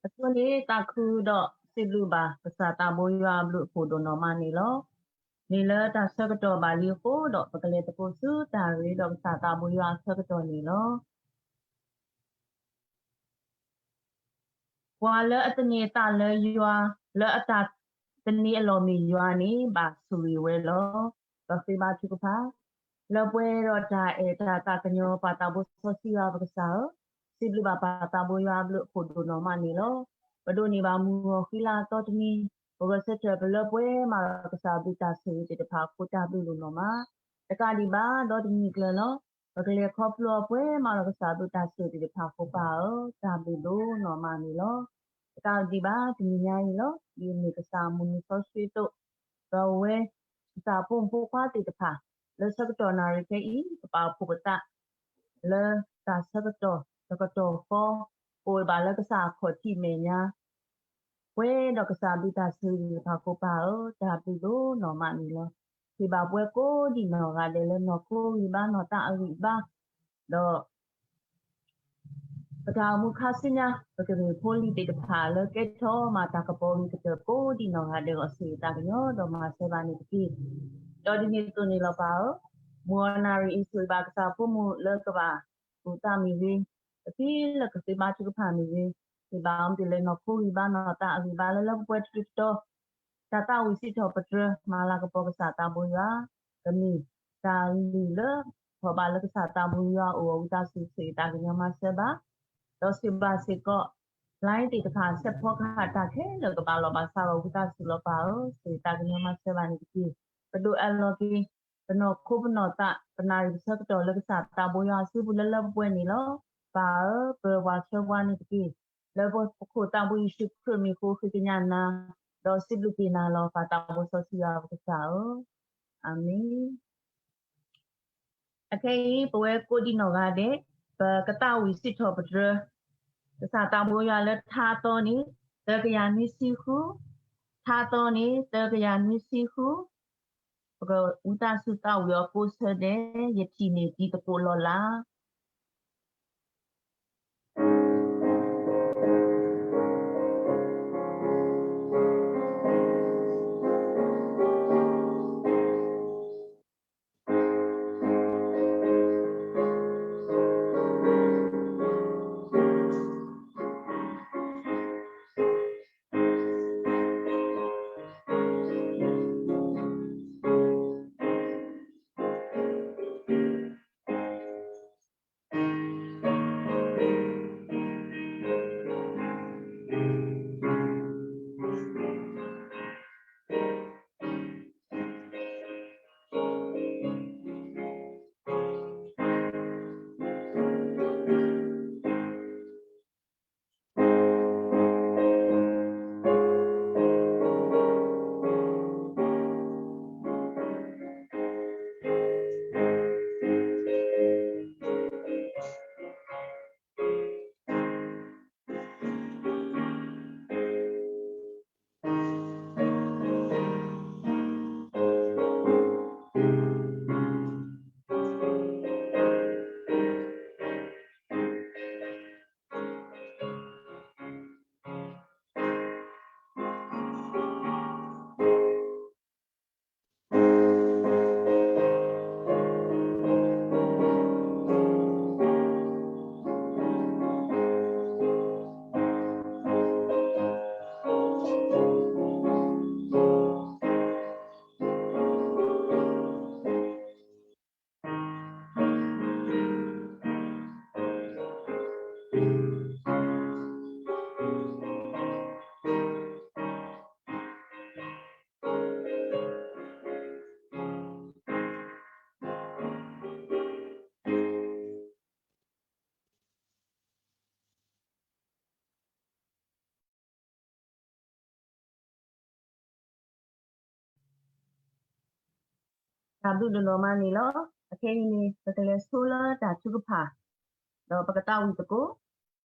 အဃိန့ၣ် သးခုဒီးစံးဘျုးဘၣ်ကစၢ်သးဘိယွၤအဘျုးအဖှိၣ်ဒိၣ်နီၢ်မးန့ၣ်လီၤ. မ့ၢ်လၢတၢ်ဆၢကတီၢ်ဘၣ်လံအဃိဒီး ပကလဲၤသကိးဆူတၢ်ရ့ဒီးကစၢ်သးဘိယွၤအဆၢကတီၢ်န့ၣ်လီၤ. ပှၤလၢအသန့ၤအသးလၢယွၤ, လၢအတၢ်သန့ၤအလီၢ်မ့ၢ်ယွၤန့ၣ် ဘၣ်ဆိၣ်ဂ့ၤဝဲလီၤ. ပဃ့ဘါထုကဖၣ်. လၢပှဲၤဒီးတၢ်အဲၣ်တၢ်သးကညီၤ ပၢ်သးဘိစီဆှံယွၤပကစၢ်ဧၢ, စံးဘျုးဘၣ်ပၢ်သးဘိယွၤအဘျုးအဖှိၣ်ဒိၣ်နီၢ်မးန့ၣ်လီၤ. ပဒိးန့ၢ်ဘၣ်မုၢ်ဂီၤဃံလၤအသီတနံၤ, ပဂဲၤဆၢထၢၣ်ပလၢပှဲၤမးဒီးကစၢ်အဘျုးတၢ်ဆိၣ်ဂ့ၤသ့ၣ်တဖၣ်အဃိ တၢ်ဘျုးဒိၣ်နီၢ်မး. တကးဒံးဘၣ် ဒီတနံၤကျၢၤလီၤ. ပကလဲၤခီဖျိအပှဲၤမးဒီးကစၢ်အဘျုးတၢ်ဆိၣ်ဂ့ၤသ့ၣ်တဖၣ်အဃိ ပၢ်ဧၢ, တၢ်ဘျုးဒိၣ်နီၢ်မးန့ၣ်လီၤ. တကးဒံးဘၣ် တနံၤညါအံၤလီၤ. ဒ်အမ့ၢ်ကစၢ်အမုၢ်နံၤစီဆှံအသိး, ဒီးအဝဲ ကစၢ်အဖိမုၣ်ဖိခွါသ့ၣ်တဖၣ် လၢဆၢကတီၢ်နၣ်ရံၣ်ခဲအံၤ ကပာ်ဖှိၣ်ပသး လၢတၢ်ဆၢကတီၢ်တကတီၢ်ဃီ, အိၣ်ဝဲဘၣ်လၢကစၢ်အခီၣ်ထံးမဲာ်ညါ ပှဲၤဒီးကစၢ်အဘျုးတၢ်ဆိၣ်ဂ့ၤသ့ၣ်တဖၣ်အဃိ ပၢ်ဧၢ, တၢ်ဘျုးဒိၣ်နီၢ်မးန့ၣ်လီၤ. ဟ့ၣ်ဘၣ်ပှၤကိးဒံးနီၢ်ဂၤဒဲးလၢနီၢ်ခိဂံၢ်ဘါနီၢ်သးအဂံၢ်အဘါ, ဒီး ပတၢ်အိၣ်မူခါဆူညါ ပကမ့ၢ်ဖိလံၤသ့ၣ်တဖၣ်လၢကဲထီၣ်မၤတၢ်ကပီၤဂ့ၤကတၢၢ်ကိးဒံးနီၢ်ဂၤဒဲးအဂီၢ် ဆိၣ်ဂ့ၤသးကညီၤဒီးမၤစၢၤဘၣ်န့ၣ်တက့ၢ်. ဒီးဒ်န့ၣ်အသိးန့ၣ်လီၤပၢ်ဧၢ, မုၢ်အနၣ်ရံၣ်အံၤဆိၣ်ဂ့ၤဘၣ်ကစၢ်ဖိမုၣ်လၢကဘၣ်အိၣ်သးမ့ၢ်ဂ့ၤ, ပဖံလၢကဃ့ဘါထုကဖၣ်မ့ၢ်ဂ့ၤ, ဟ့ၣ်ဘၣ်အီၤမ့ၢ်တုၤလၢနီၢ်ခိဂံၢ်ဘါနီၢ်သးအဂံၢ်ဘါလၢလၢပှဲၤပှဲၤတတုၤတတီၤ တၢ်သးဝံၣ်စံးထီၣ်ပတြၢၤ မၤလၤကပီၤကစၢ်သးဘိယွၤ, ကမ့ၢ်တၢ်လုၢ်လၢ ထီၣ်ဘးလၢကစၢ်သးဘိယွၤအအိၣ်အဝံသးစူၤ ဆိၣ်ဂ့ၤသးကညီၤမၤစၢၤဘၣ်, ဒီးစံးဘၣ်စ့ၢ်ကီး ပျဲသ့ၣ်တဖၣ် ဆဲးဖီကဟၣ်တၢ်ခဲလၢာ်ကဘၣ်လီၢ်ဘၣ်စးလီၤအဝံသးစူၤလီၤပၢ်ဧၢ, ဆိၣ်ဂ့ၤသးကညီၤမၤစၢၤဘၣ်န့ၣ်တက့ၢ်. ပဒိးအးလီၤက့ၤ ပနီၢ်ခိပနီၢ်သး ပနၣ်ရံၣ်ပဆၢကတီၢ်လၢကစၢ်သးဘိယွၤအစုပူၤလၢလၢပှဲၤပှဲၤန့ၣ်လီၤ. ပၢ်ဧၢ, ပၢၤပှၤဆှၢပှၤန့ၣ်တက့ၢ်. လၢပခိၣ်သးဘိယ့ၣ်ၡူးခရံာ်မံၤအဃိ ဃ့ကညးနၤ, ဒီးစံးဘျုးက့ၤနၤလီၤ ပၢ်သးဘိစီဆှံယွၤပကစၢ်ဧၢ, အၤမ့ၣ်. အခဲအံၤ ပဝဲကိးဒံးနီၢ်ဂၤဒဲး ပကသးဝံၣ်စံးထီၣ်ပတြၢၤ ကစၢ်သးဘိယွၤလၢထါအသီန့ၣ် သၢကယၤနွံဆံဃု, ထါအသီန့ၣ် သၢကယၤနွံဆံဃု, ပကဝံသးစူၤသးဝံၣ်အီၤကိးဆၢဒဲး ယထံၣ်န့ၢ်တံၤသကိးလီၤလး. တၢ်ဘျုးဒိၣ်နီၢ်မးန့ၣ်လီၤ. အခဲအံၤန့ၣ် ပကလဲၤဆိလၢတၢ်ထုကဖၣ်, ဒီးပကသးဝံၣ်သကိး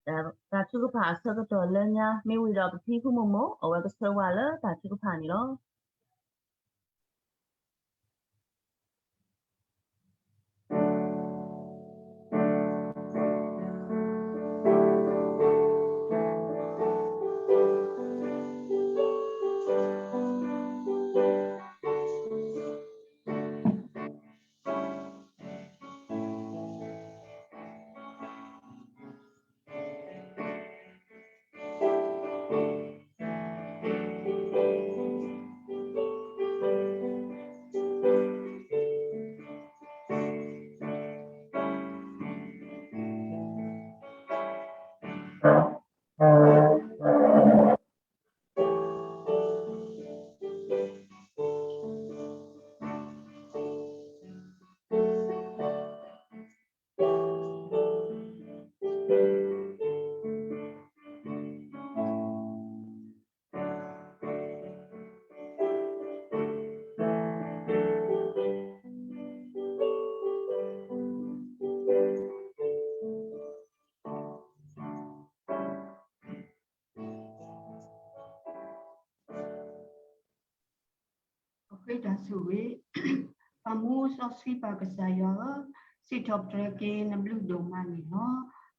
တၢ်ထုကဖၣ်အဆၢကတီၢ်လၢညါ မ့ၢ်ဝံၤဒီးပဖံဖုမိၢ်မိၢ် အဝဲကဆှၢဝဲလၢတၢ်ထုကဖၣ်န့ၣ်လီၤ. တၢ်ဘျုးဒိၣ်နီၢ်မးန့ၣ်လီၤ. တၢ်ဆိၣ်ဂ့ၤ, ပၢ်မူစီဆှံပၢ်ကစၢ်ယွၤဧၢ, စံးထီၣ်ပတြၢၤက့ၤနဘျုးဒိၣ်မးန့ၣ်လီၤ.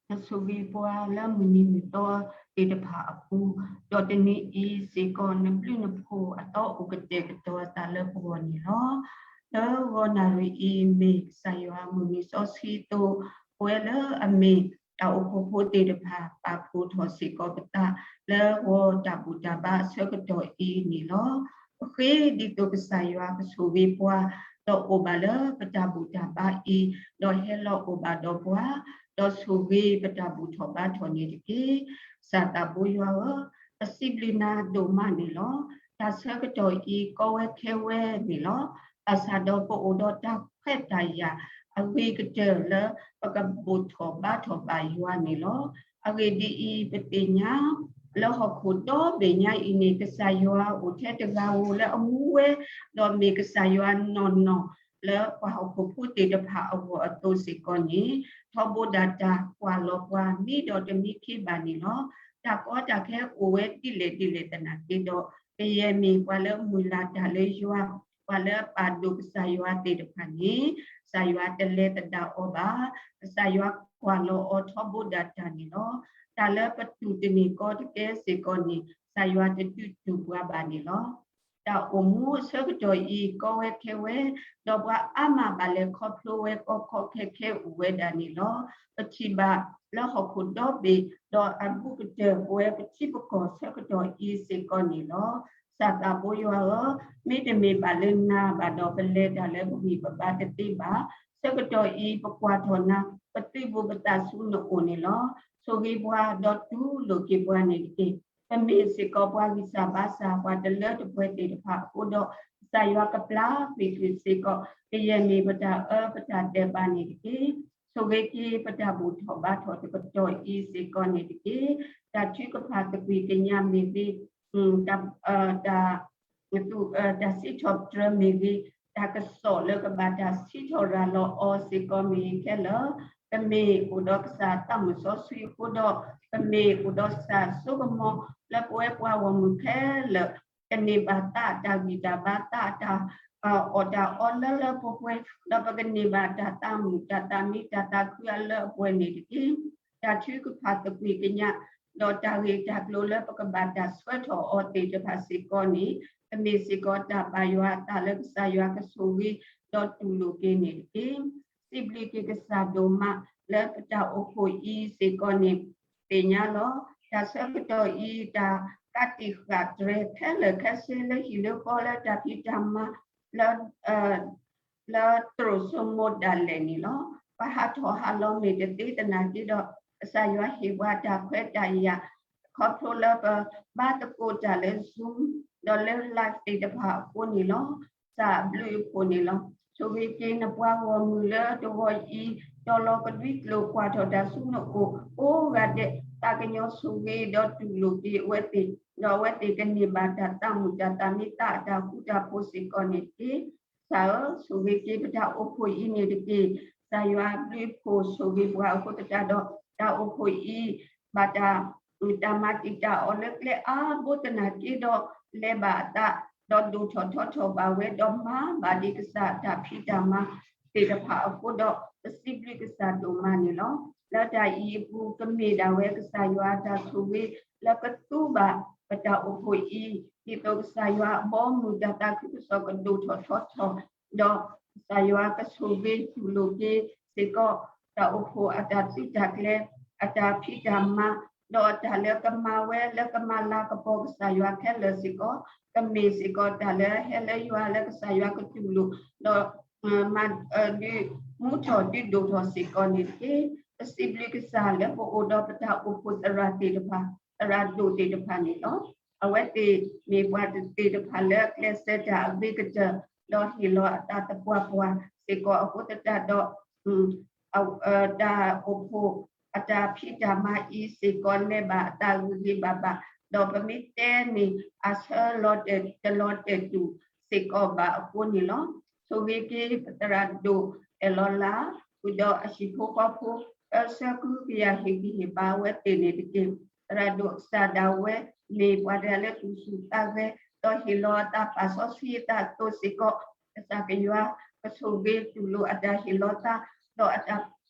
နဆိၣ်ဂ့ၤပှၤလၢမုၢ်နံၤမုၢ်သီသ့ၣ်တဖၣ်အပူၤ, ဒီးတနံၤအံၤစ့ၢ်ကီး နဘျုးနဖှိၣ်အသီအိၣ်ကတဲာ်ကတီၤအသးလၢပဂီၢ်န့ၣ်လီၤ. လၢဂီၤနၣ်ရံၣ်အံၤ မ့ၢ်ကစၢ်ယွၤမုၢ်နံၤစီဆှံအသိး, ပဝဲလၢအမ့ၢ်တၢ်အိၣ်ဖှိၣ်ဖိသ့ၣ်တဖၣ် ပာ်ဖှိၣ်ထီၣ်စ့ၢ်ကီးပသး လၢဂီၤတၢ်ဘူၣ်တၢ်ဘါအဆၢကတီၢ်အံၤန့ၣ်လီၤ. ပဃ့ဒ်သိးကစၢ်ယွၤကဆိၣ်ဂ့ၤပှၤ, ဒီးအိၣ်ဘၣ်လၢပတၢ်ဘူၣ်တၢ်ဘါအံၤ, ဒီးဟဲလီၤအိၣ်ဘၣ်ဒီးပှၤ, ဒီးဆိၣ်ဂ့ၤပတၢ်ဘူၣ်ထီၣ်ဘါထီၣ်န့ၣ်တက့ၢ်. ကစၢ်သးဘိယွၤဧၢ, ပစံးဘျုးနၤဒိၣ်မးန့ၣ်လီၤ. တၢ်ဆၢကတီၢ်အံၤ ကီဝဲခဲဝဲန့ၣ်လီၤ. ဘၣ်ဆၣ်ဒီးပအိၣ်ဒီးတၢ်ခွဲးတၢ်ယာ် အဂ့ၤကတၢၢ်လၢ ပကဘူၣ်ထီၣ်ဘါထီၣ်ဘၣ်ယွၤန့ၣ်လီၤ. အဂ့ၢ်ဒ်အံၤ, ပသ့ၣ်ညါ လၢဟီၣ်ခိၣ်ဒီဘ့ၣ်ညါအံၤန့ၣ် ကစၢ်ယွၤအိၣ်ထဲတဂၤဧိၤလၢအမူဝဲ, ဒီးမ့ၢ်ကစၢ်ယွၤနီၢ်နီၢ် လၢပှၤဟီၣ်ခိၣ်ဖိသ့ၣ်တဖၣ်အဂီၢ်အသိးစ့ၢ်ကီးန့ၣ်, ထီဘိဒၣ်တၢ်ကွၢ်လီၤပှၤ မံဒီးတမံခ့ဘၣ်န့ၣ်လီၤ. တၢ်ကီတၢ်ခဲအိၣ်ဝဲဒ်လဲၣ်ဒ်လဲၣ်သနာ်က့ဒီး, ကယဲၢ်မ့ၢ်ပှၤလၢမုၢ်လၢ်တၢ်လၢယွၤ, ပှၤလၢအပာ်ဒိၣ်ကစၢ်ယွၤသ့ၣ်တဖၣ်န့ၣ်, ကစၢ်ယွၤတလဲၤသဒၣ်အီၤဘၣ်. ကစၢ်ယွၤကွၢ်လီၤအီၤထီဘိဒၣ်တၢ်န့ၣ်လီၤ. တၢ်လၢပတူၢ်တန့ၢ်ကီတကဲစ့ၢ်ကီးန့ၣ်, ကစၢ်ယွၤတဒုးတူၢ်ပှၤဘၣ်န့ၣ်လီၤ. တၢ်အိၣ်မူအဆၢကတီၢ်အံၤ ကီဝဲခဲဝဲ, ဒီးပှၤအါမးဘၣ်လဲၤခီဖျိဝဲကီကီခဲခဲအိၣ်ဝဲဒၣ်န့ၣ်လီၤ. ပထံၣ်ဘၣ်လၢဟီၣ်ခိၣ်ဒီဘ့ၣ်, ဒီးအဘူးကတၢၢ်ပဝဲပထံပကီၢ်ဆၢကတီၢ်အံၤစ့ၢ်ကီးန့ၣ်လီၤ. ကစၢ်သးဘိယွၤဧၢ, မ့တမ့ၢ်ဘၣ်လၢနၤဘၣ်ဒီး ပလဲၤတၢ်လၢပဂံၢ်ပဘါတသ့ဘၣ်. ဆၢကတီၢ်အံၤ ပကွၢ်ထီၣ်နၤ, ပသုးဘူးပသးဆူနအိၣ်န့ၣ်လီၤ. ဆိၣ်ဂ့ၤပှၤဒီးတူၢ်လိာ်က့ၤပှၤန့ၣ်တက့ၢ်. ပမ့ၢ်စ့ၢ်ကီးပှၤဂံၢ်စၢ်ဘါစၢ် ပှၤတလၢတပှဲၤသ့ၣ်တဖၣ်အဃိဒီး, ကစၢ်ယွၤကပျၢ်ကွံာ်ကွံာ်စ့ၢ်ကီး ကယဲၢ်မ့ၢ်ပတၢ်အၢပတၢ်ဒဲးဘးန့ၣ်တက့ၢ်. ဆိၣ်ဂ့ၤက့ၤပတၢ်ဘူၣ်ထီၣ်ဘါထီၣ်တကတီၢ်အံၤစ့ၢ်ကီးန့ၣ်တက့ၢ်. တၢ်ထုကဖၣ်သကွံာ်ကညးမ့ၢ်ဂ့ၤ, တၢ် တၢ်စံးထီၣ်ပတြၢၤမ့ၢ်ဂ့ၤ, တၢ်ကစီၣ်လၢကဘၣ်တၢ်စံးထီၣ်ရၤလီၤအီၤစ့ၢ်ကီးမ့ၢ်ဂ့ၤခဲလၢာ်, ပမ့ၢ်အိၣ်ဒီးကစၢ်သးမုၢ်စီဆှံအဃိဒီး, ပမ့ၢ်အိၣ်ဒီးကစၢ်စိကမီၤလၢပဝဲပှၤဂီၢ်မုၢ်ခဲလၢာ်, ကန့ၢ်ဘၣ်သးတၢ်ဂံၢ်တၢ်ဘါသးတၢ် အီၣ်တၢ်အီလၢလၢပှဲၤပှဲၤ, ဒီးပကန့ၢ်ဘၣ်တၢ်သးမုာ်တၢ်သးမံတၢ်သးခုအလၢအပှဲၤန့ၣ်တက့ၢ်. တၢ်ထုကဖၣ်သကွံာ်ကညး, ဒီးတၢ်ဂ့ၢ်တၢ်ကျိၤလၢပကဘၣ်တၢ်ဆှၢထီၣ်အီၤသ့ၣ်တဖၣ်စ့ၢ်ကီးန့ၣ်, ပမ့ၢ်စ့ၢ်ကီးတၢ်ဘၣ်ယွၤအသးလၢကစၢ်ယွၤကဆိၣ်ဂ့ၤ, ဒီးတူၢ်လိာ်က့ၤန့ၣ်တက့ၢ်. စံးဘျုးက့ၤကစၢ်ဒိၣ်မးလၢပတၢ်အိၣ်ဖှိၣ်အံၤစ့ၢ်ကီးန့ၣ်, သ့ၣ်ညါလီၤ. တၢ်ဆၢကတီၢ်အံၤ တၢ်ကးတံာ်ဃာ်တြဲၤခဲလၢာ်ခဲဆ့လၢဟံၣ်လၢဃီလၢတၢ်ဖံးတၢ်မၤ လၢ လၢတြိာ်စိမိၤဒၣ်လဲာ်န့ၣ်လီၤ. ပှၤဟးထီၣ်ဟးလီၤမ့ၢ်တသ့သနာ်က့ဒီး, ကစၢ်ယွၤဟ့ၣ်ပှၤတၢ်ခွဲးတၢ်ယာ်, ခီဖျိလၢပဘါသကိးတၢ်လၢ Zoom ဒီးလၢ live သ့ၣ်တဖၣ်အဃိန့ၣ်လီၤ. ကစၢ်အဘျုးအဖှိၣ်န့ၣ်လီၤ. ဆိၣ်ဂ့ၤက့ၤနပှၤဂီၢ်မုၢ်လၢတဂီၤအံၤ, တီၤလီၤကဒွံကျိာ်ကွၢ်ထီၣ်တၢ်ဆူနအိၣ်ကိးဂၤဒဲး, သးကညီၤဆိၣ်ဂ့ၤဒီးတူၢ်လိာ်က့ၤအဝဲသ့ၣ်, ဒီးအဝဲသ့ၣ်ကန့ၢ်ဘၣ်တၢ်သးမုာ်တၢ်သးမံသးအတၢ်ဃူတၢ်ဖိးစ့ၢ်ကီးန့ၣ်တက့ၢ်. ကစၢ်ဧၢ, ဆိၣ်ဂ့ၤက့ၤပတၢ်အိၣ်ဖှိၣ်အံၤန့ၣ်တက့ၢ်. ကစၢ်ယွၤအဘျုးအဖှိၣ်ဆိၣ်ဂ့ၤပှၤအဃိသတးဒီး, တၢ်အိၣ်ဖှိၣ်အံၤ ဘၣ်တၢ် တၢ်မၤတံာ်တာ်အီၤလၢကျဲအါဘိသနာ်က့ဒီး, လဲၤဘၣ်အသး, ဒီးဒိၣ်ထီၣ်ထီထီၣ်ဘၣ်ဝဲ, ဒီးမၤဘၣ်ဒံးကစၢ်တၢ်ဖံးတၢ်မၤသ့ၣ်တဖၣ်အဃိဒီး, ပစံးဘျုးကစၢ်ဒိၣ်မးန့ၣ်လီၤ. လၢတၢ်အံၤအပူၤ ကမ့ၢ်ဒၣ်ဝဲကစၢ်ယွၤအတၢ်ဆိၣ်ဂ့ၤ လၢကသူဘၣ်ပတၢ်အိၣ်ဖှိၣ်အံၤ, ဒ်သိးကစၢ်ယွၤအဘီအမုၢ်တၢ်သးခုကစီၣ်ကဒိၣ်ထီၣ်ထီထီၣ်, ဒီးကစၢ်ယွၤကဆိၣ်ဂ့ၤတူၢ်လိာ်က့ၤစ့ၢ်ကီး တၢ်အိၣ်ဖှိၣ်အတၢ်သုးတၢ်ကျဲၤ, အတၢ်ဖံးတၢ်မၤ, ဒီးအတၢ်လၢကမၤဝဲလၢကမၤလၤကပီၤကစၢ်ယွၤခဲလၢာ်စ့ၢ်ကီး, ကမ့ၢ်စ့ၢ်ကီးတၢ်လၢဟဲလၢယွၤလၢကစၢ်ယွၤကတူၢ်လိာ်, ဒီး မၤ ဒုးမူထီၣ်ဒုးဒိၣ်ထီၣ်စ့ၢ်ကီးန့ၣ်တက့ၢ်. ပစံးဘျုးကစၢ်လၢပအိၣ်ဒီးပတၢ်အိၣ်ဖှိၣ်သရၣ်သ့ၣ်တဖၣ်, သရၣ်ဒိၣ်သ့ၣ်တဖၣ်န့ၣ်လီၤ. အဝဲသ့ၣ်မ့ၢ်ပှၤသ့ၣ်တဖၣ်လၢ ကျဲးစၢးတၢ်အဂ့ၤကတၢၢ်, ဒီးဟ့ၣ်လီၤအသးသပှၢ်ပှၢ်စ့ၢ်ကီးအဃိသတးဒီး တၢ်အိၣ်ဖှိၣ်အတၢ်ဖံးတၢ်မၤအံၤစ့ၢ်ကီး လဲၤဘၣ်အသးဂ့ၤဂ့ၤဘၣ်ဘၣ်, ဒီးပမ့ၢ်တဲန့ၣ် အဆၢလီၤတဲာ်တလီၤတဲာ်တူာ်စ့ၢ်ကီးဘၣ်အဃိန့ၣ်လီၤ. ဆိၣ်ဂ့ၤက့ၤပသရၣ်ဒိၣ်အဲၣ်လီၤလၤ, ဃုာ်ဒီးအဟံၣ်ဖိဃီဖိ, အၢဆၢကုကယၤဟ့ၣ်ဂံၢ်ဟ့ၣ်ဘါအဝဲသ့ၣ်န့ၣ်တက့ၢ်. သရၣ်ဒိၣ်အကစၢ်ဒၣ်ဝဲ မ့ၢ်ပှၤတဂၤလၢသူၣ်ဆူၣ်သးဂဲၤ, သ ဒီးဟ့ၣ်လီၤအတၢ်ပာ်စီဆှံအတၢ်အသိးစ့ၢ်ကီး, ကစၢ်ယွၤကဆိၣ်ဂ့ၤတူၢ်လိာ်အတၢ်ဟ့ၣ်လီၤသး, ဒီးအတၢ်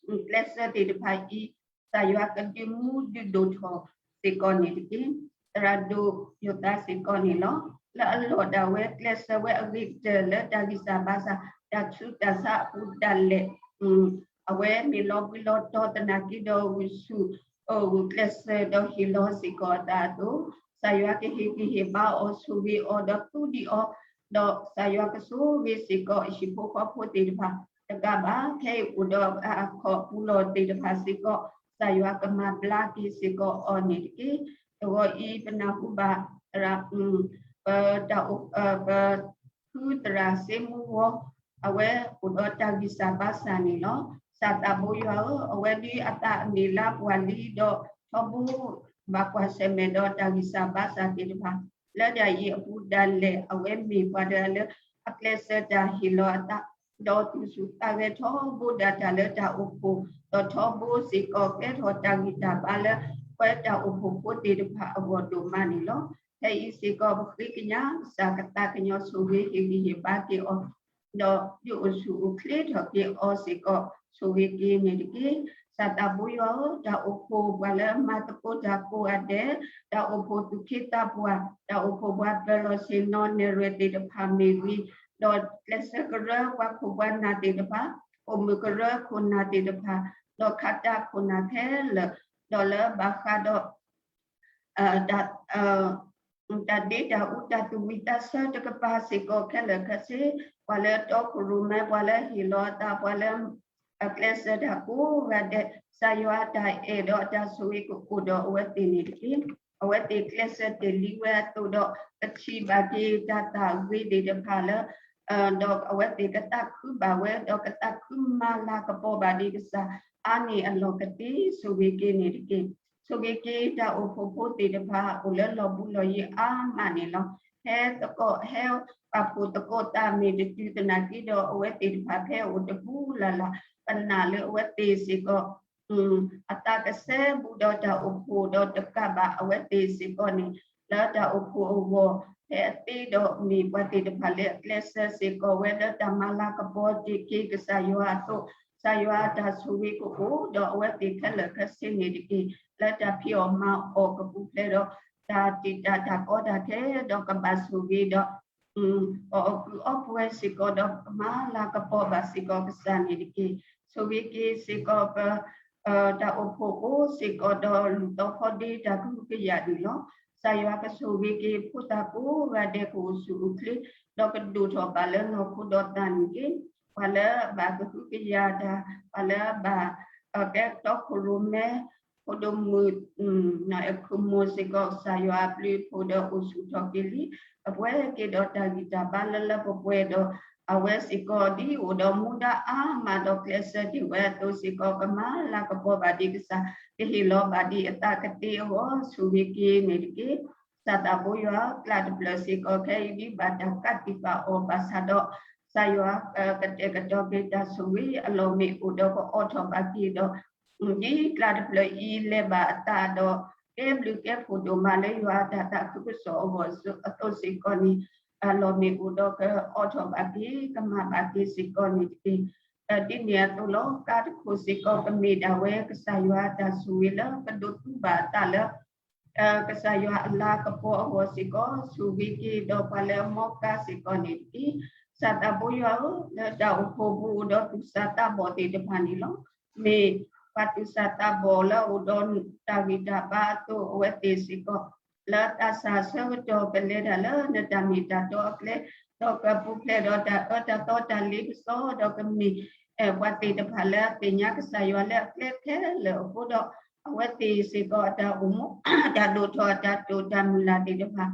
ကျဲးစၢးသ့ၣ်တဖၣ်အံၤ, ကစၢ်ယွၤကဒုးမူဒုးဒိၣ်ထီၣ်စ့ၢ်ကီးန့ၣ်တက့ၢ်. သရၣ်ဒိၣ်ယိၤသးစ့ၢ်ကီးန့ၣ်လီၤ. လၢအလီၢ်ဒၣ်ဝဲကျဲးစၢးဝဲအဂ့ၤကတၢၢ်လၢတၢ်ဂံၢ်စၢ်ဘါစၢ်, တၢ်ဆူးတၢ်ဆါအပူၤဒၣ်လဲာ် အဝဲမ့ၢ်လီၤဘှံးလီၤတီၤသနာ်က့ဒီးဂုာ်ဆူၣ် အိၣ်ဂုာ်ကျဲးစၢးဒီးဟ့ၣ်လီၤစ့ၢ်ကီးအသးအသိး, ကစၢ်ယွၤကဟ့ၣ်ဂံၢ်ဟ့ၣ်ဘါအီၤ ဆိၣ်ဂ့ၤအီၤဒီးသူဒံးအီၤ, ဒီးကစၢ်ယွၤကဆိၣ်ဂ့ၤစ့ၢ်ကီးအဟံၣ်ဖိဃီဖိသ့ၣ်တဖၣ်တကးဘၣ်, ဖဲအံၤအိၣ်ဒီးအခီၣ်ပူၤလီၢ်သ့ၣ်တဖၣ်စ့ၢ်ကီး, ကစၢ်ယွၤကမၤဘျါက့ၤစ့ၢ်ကီးအီၤန့ၣ်တက့ၢ်. တဂီၤအံၤပနၢ်ဟူဘၣ် သရၣ် ပတၢ်အိၣ် ပ ဖုသရၣ်စ့မူဂီၤ, အဝဲအိၣ်ဒီးတၢ်ဂံၢ်စၢ်ဘါစၢ်န့ၣ်လီၤ. ကစၢ်သးဘိယွၤဧၢ, အဝဲဒ်အသးအမ့ၢ်လါပှၤလံဒီးထီဘိ ဘၣ်ကွၢ်ဆၢၣ်မဲာ်ဒီးတၢ်ဂံၢ်စၢ်ဘါစၢ်သ့ၣ်တဖၣ်, လၢတၢ်အံၤအပူၤဒၣ်လဲာ် အဝဲမ့ၢ်ပှၤတဂၤလၢအကျဲးစၢးတၢ်ဟ့ၣ်လီၤအသး ဒီးသူၣ်ဆူၣ်သးဂဲၤထီဘိဒၣ်တၢ်လၢတၢ်အိၣ်ဖှိၣ်, ဒီးထီဘိစ့ၢ်ကီးကဲထီၣ်တၢ်ဂံၢ်တၢ်ဘါလၢ ပဝဲတၢ်အိၣ်ဖှိၣ်ဖိသ့ၣ်တဖၣ်အဂီၢ်ဒိၣ်မးန့ၣ်လီၤ. ဖဲအံၤစ့ၢ်ကီးပဃ့ကညး ကစၢ်ကသးကညီၤဆိၣ်ဂ့ၤဟ့ၣ်ဂံၢ်ဟ့ၣ်ဘါက့ၤအီၤ, ဒီးဒုးအိၣ်ဆူၣ်အိၣ်ချ့ထီၣ်က့ၤအီၤစ့ၢ်ကီး ဆိၣ်ဂ့ၤက့ၤန့ၣ်တက့ၢ်. ကစၢ်သးဘိယွၤဧၢ, တၢ်အိၣ်ဖှိၣ်ပှၤလၢမၤသကိးတၢ်ကိးဂၤဒဲး, တၢ်အိၣ်ဖှိၣ်သူၣ်က့သးပှၢ်, တၢ်အိၣ်ဖှိၣ်ပှၤပၢၤလီၢ်ဆ့ၣ်နီၤနဲၣ်ရွဲၣ်သ့ၣ်တဖၣ်မ့ၢ်ဂ့ၤ, ဒီးကျဲးစၢးကရၢပှၤခိၣ်ပှၤနၢ်သ့ၣ်တဖၣ်, အိၣ်မုာ်ကရၢခိၣ်နၢ်သ့ၣ်တဖၣ်, ဒီးခးတၢ်ခိၣ်နၢ်ခဲလၢာ်, ဒီးလၢဘၣ်ဃးဒီး တၢ်ဒ့တၢ်အူတၢ်သူၣ်ဝံၣ်သးဆၢတကပၤစ့ၢ်ကီးခဲလၢာ်ခဲဆ့, ပှၤလၢတီခိၣ်ရိၣ်မဲ ပှၤလၢဟ့ၣ်လီၤအသး ပှၤလၢ အကျဲးစၢးတၢ်ကိးဂၤဒဲး, ကစၢ်ယွၤအတၢ်အဲၣ်ဒီးအတၢ်ဆိၣ်ဂ့ၤကအိၣ်ဒီးအဝဲသ့ၣ်န့ၣ်တက့ၢ်. အဝဲသ့ၣ်ကျဲးစၢးတ့ၢ်လံဝဲအသိးဒီး ကထံၣ်ဘၣ်က့ၤတၢ်သးဂ့ၤသ့ၣ်တဖၣ်လၢ ဒီးအဝဲသ့ၣ်ကသးခုဘၣ်ဝဲ ဒီးကသးခုမၤလၤကပီၤဘၣ်ဒံးကစၢ်အါန့ၢ်အလီၢ်ကသ့ ဆိၣ်ဂ့ၤက့ၤန့ၣ်တက့ၢ်. ဆိၣ်ဂ့ၤက့ၤတၢ်အိၣ်ဖှိၣ်ဖိသ့ၣ်တဖၣ် အိၣ်လၢလီၢ်ဘူးလီၢ်ယံၤအါမးန့ၣ်လီၤ. ဟဲသကိး ဟဲပာ်ဖှိၣ်သကိးသးမ့ၢ်တတုၤသနာ်က့ဒီး အဝဲသ့ၣ်တဖၣ်ဖဲအိၣ်တပူၤလၢ်လၢ် ပနာ်လၢအဝဲသ့ၣ်စ့ၢ်ကီး အသးကစဲဘူးဒီးတၢ်အိၣ်ဖှိၣ်ဒီးတကးဘၣ်အဝဲသ့ၣ်စ့ၢ်ကီးန့ၣ် လၢတၢ်အိၣ်ဖှိၣ်အဂီၢ် ဖဲအသ့ဒီးမ့ၢ်ပှၤသ့ၣ်တဖၣ်လၢအကျဲးစၢးစ့ၢ်ကီးဝဲလၢတၢ်မၤလၤကပီၤတ့ၢ်က့ၤကစၢ်ယွၤအသိး, ကစၢ်ယွၤအတၢ်ဆိၣ်ဂ့ၤကအိၣ်ဒီးအဝဲသ့ၣ်ခဲလၢာ်ခဲဆ့န့ၣ်တက့ၢ်. လၢတၢ်ဖံးအီၣ်မၤအီၣ်ကပူၤဖျဲးဒီး တၢ်တံာ်တာ်တၢ်ကီတၢ်ခဲဒီးကဘၣ်ဆိၣ်ဂ့ၤဒီး အီၣ်အီၤကုၢ်အီပှဲၤစ့ၢ်ကီးဒီးကမၤလၤကပီၤဘၣ်စ့ၢ်ကီးကစၢ်န့ၣ်တက့ၢ်. ဆိၣ်ဂ့ၤက့ၤစ့ၢ်ကီးပ တၢ်အိၣ်ဖှိၣ်အိၣ်စ့ၢ်ကီးဒီးလူၢ်သီခီဒ့တၢ်ကဟုကယာ်န့ၣ်လီၤ. ကစၢ်ယွၤကဆိၣ်ဂ့ၤက့ၤဖိသၣ်ကိးဂၤဒဲးကအိၣ်ဆူၣ်အိၣ်ချ့ ဒီးကဒိၣ်ထီၣ်ဘၣ်လၢနီၢ်ခိဒီးသးန့ၣ်တက့ၢ်. ပှၤလၢဘၣ်ကဟုကယာ်တၢ် ပှၤလၢဘၣ် ကဲတီခိၣ်ရိၣ်မဲ ဖိဒိၣ်မုၣ် နီၢ်အဲၣ်ခိၣ်မိၢ်စ့ၢ်ကီး ကစၢ်ယွၤအဘျုးအဖှိၣ်ဒီးအိၣ်ဆူၣ်ထီၣ်က့ၤလံ ကပှဲၤက့ၤဒီးတၢ်ဂံၢ်တၢ်ဘါလၢလၢပှဲၤပှဲၤဒီး အဝဲစ့ၢ်ကီးဒ်အိၣ်ဒီးမူဒါအါမးဒီးကျဲးစၢးတ့ၢ်ဝဲအသိးစ့ၢ်ကီး ကမၤလၤကပီၤဘၣ်ဒံးကစၢ် ကဟ့ၣ်လီၤဘၣ်ဒံးအသးကသ့အဂီၢ် ဆိၣ်ဂ့ၤက့ၤန့ၣ်တက့ၢ်. ကစၢ်သးဘိယွၤ ကျါတဖျၢၣ်စ့ၢ်ကီးခဲအံၤဒ်ဘၣ်တၢ်ကးတံာ်ဃာ်အီၤဘၣ်ဆၣ်ဒီး ကစၢ်ယွၤကတဲာ်ကတီၤက့ၤတၢ်ဆိၣ်ဂ့ၤအလီၢ်မ့ၢ်အိၣ်ဒီးကအီထီၣ်ဘၣ်က့ၤဒီး ဒ်ကျါတဖျၢၣ်အံၤလဲၤဘၣ်အသးဒီး ကဲဘျုးကဲဖှိၣ်ဒိၣ်မးလၢယွၤအတၢ်သးခုကစီၣ်အဂီၢ်အသိးစ့ၢ်ကီးန့ၣ် အလီၢ်မ့ၢ်အိၣ်ဒီးကအီထီၣ်ဘၣ်က့ၤ ကမၤဘၣ်က့ၤစ့ၢ်ကီးန့ၣ်တက့ၢ်. ဒ်န့ၣ်အသိးလီၤ ကါတခိၣ်စ့ၢ်ကီးကမ့ၢ်ဒၣ်ဝဲကစၢ်ယွၤအတၢ်ဆိၣ်ဂ့ၤလၢကဒိးသူဘၣ်အသးလၢ ကစၢ်ယွၤအလၤကပီၤအဂီၢ်စ့ၢ်ကီး ဆိၣ်ဂ့ၤက့ၤဒီးပှၤလၢအမ်ကါစ့ၢ်ကီးန့ၣ်တက့ၢ်. ကစၢ်သးဘိယွၤဧၢ, လၢတၢ်အိၣ်ဖှိၣ်ပူၤအိၣ်ဒီးသူၣ်စၢ်သးဘီၣ်သ့ၣ်တဖၣ်န့ၣ်လီၤ. မ့ၢ်ပှၤသူၣ်စၢ်သးဘီၣ်လၢအအိၣ်ဒီးတၢ်ဂံၢ်တၢ်ဘါအသိး အဝဲသ့ၣ်စ့ၢ်ကီး လၢသးစၢ်ဆၢကတီၢ်ကလဲၤတၢ်လၢနတၢ်မ့ၢ်တၢ်တီအကျဲ ဒီးကပူၤဖျဲးဒီးတၢ်အၢတၢ်သီတၢ်လ့ပစီဒီးကမ့ၢ် ပှၤသ့ၣ်တဖၣ်လၢအသ့ၣ်ညါကစၢ်ယွၤလၢအကျဲခဲလၢာ်အဃိဒီး အဝဲသ့ၣ်စ့ၢ်ကီးအတၢ်အိၣ်မူ တၢ်ဒိၣ်ထီၣ်အတၢ်တိာ်တၢ်မုၢ်လၢ်သ့ၣ်တဖၣ်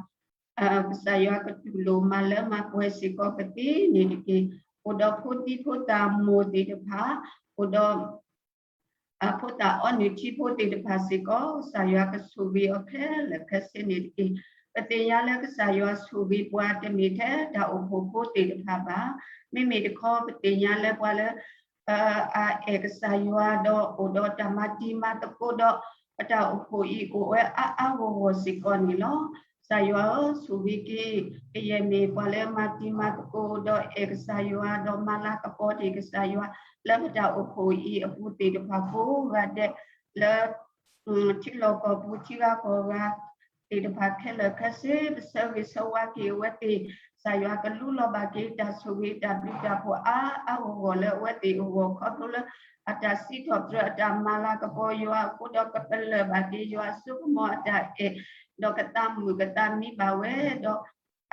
ကစၢ်ယွၤကတူၢ်လိာ်မၤလၢမၤပှဲၤစ့ၢ်ကီးကသ့န့ၣ်တက့ၢ်. အိၣ်ဒီးဖိသံဖိသၣ်မိၢ်သ့ၣ်တဖၣ်, အိၣ်ဒီး ဖိသၣ်အီနုၢ်ထံဖိသ့ၣ်တဖၣ်စ့ၢ်ကီး ကစၢ်ယွၤကဆိၣ်ဂ့ၤအီၤခဲလၢာ်ခဲဆ့န့ၣ်တက့ၢ်. ပသ့ၣ်ညါလၢကစၢ်ယွၤဆိၣ်ဂ့ၤပှၤတမ့ၢ်ထဲတၢ်အိၣ်ဖှိၣ်ဖိသ့ၣ်တဖၣ်ဘၣ်. မ့မ့ၢ်တခီပသ့ၣ်ညါလၢပှၤလၢ အအဲၣ်ကစၢ်ယွၤဒီးအိၣ်ဒီးတၢ်မၤတံၤမၤသကိးဒီး ပတၢ်အိၣ်ဖှိၣ်အံၤအိၣ်ဝဲအါအါဂီၢ်ဂီၢ်စ့ၢ်ကီးန့ၣ်လီၤ. ကစၢ်ယွၤဧၢ, ဆိၣ်ဂ့ၤက့ၤ ကယဲၢ်မ့ၢ်ပှၤလၢမၤတံၤမၤသကိးဒီးအဲၣ်ကစၢ်ယွၤ ဒီးမၤလၤကပီၤတ့ၢ်ကစၢ်ယွၤ လၢပတၢ်အိၣ်ဖှိၣ်အံၤအပူၤသ့ၣ်တဖၣ်ကိးဂၤဒဲး လၢ ထံလီၢ်ကီၢ်ပူၤ ထံဂၤကီၢ်ဂၤသ့ၣ်တဖၣ်ခဲလၢာ်ခဲဆ့ ပဆၢဂ့ၤဆၢဝါက့ၤအဝဲသ့ၣ်, ကစၢ်ယွၤကလူလီၤဘၣ်က့ၤတၢ်ဆိၣ်ဂ့ၤတၢ်ဘျုးတၢ်ဖှိၣ်အါအါဂီၢ်ဂီၢ်လၢအဝဲသ့ၣ်အဂီၢ် ခီဖျိလၢအတၢ်စံးထီၣ်ပတြၢၤအတၢ်မၤလၤကပီၤယွၤအဃိဒီး ကပလၢၢ်ဘၣ်က့ၤယွၤအစိကမီၤအတၢ်အဲၣ် ဒီးကသးမုာ်ကသးမံဘၣ်ဝဲဒီး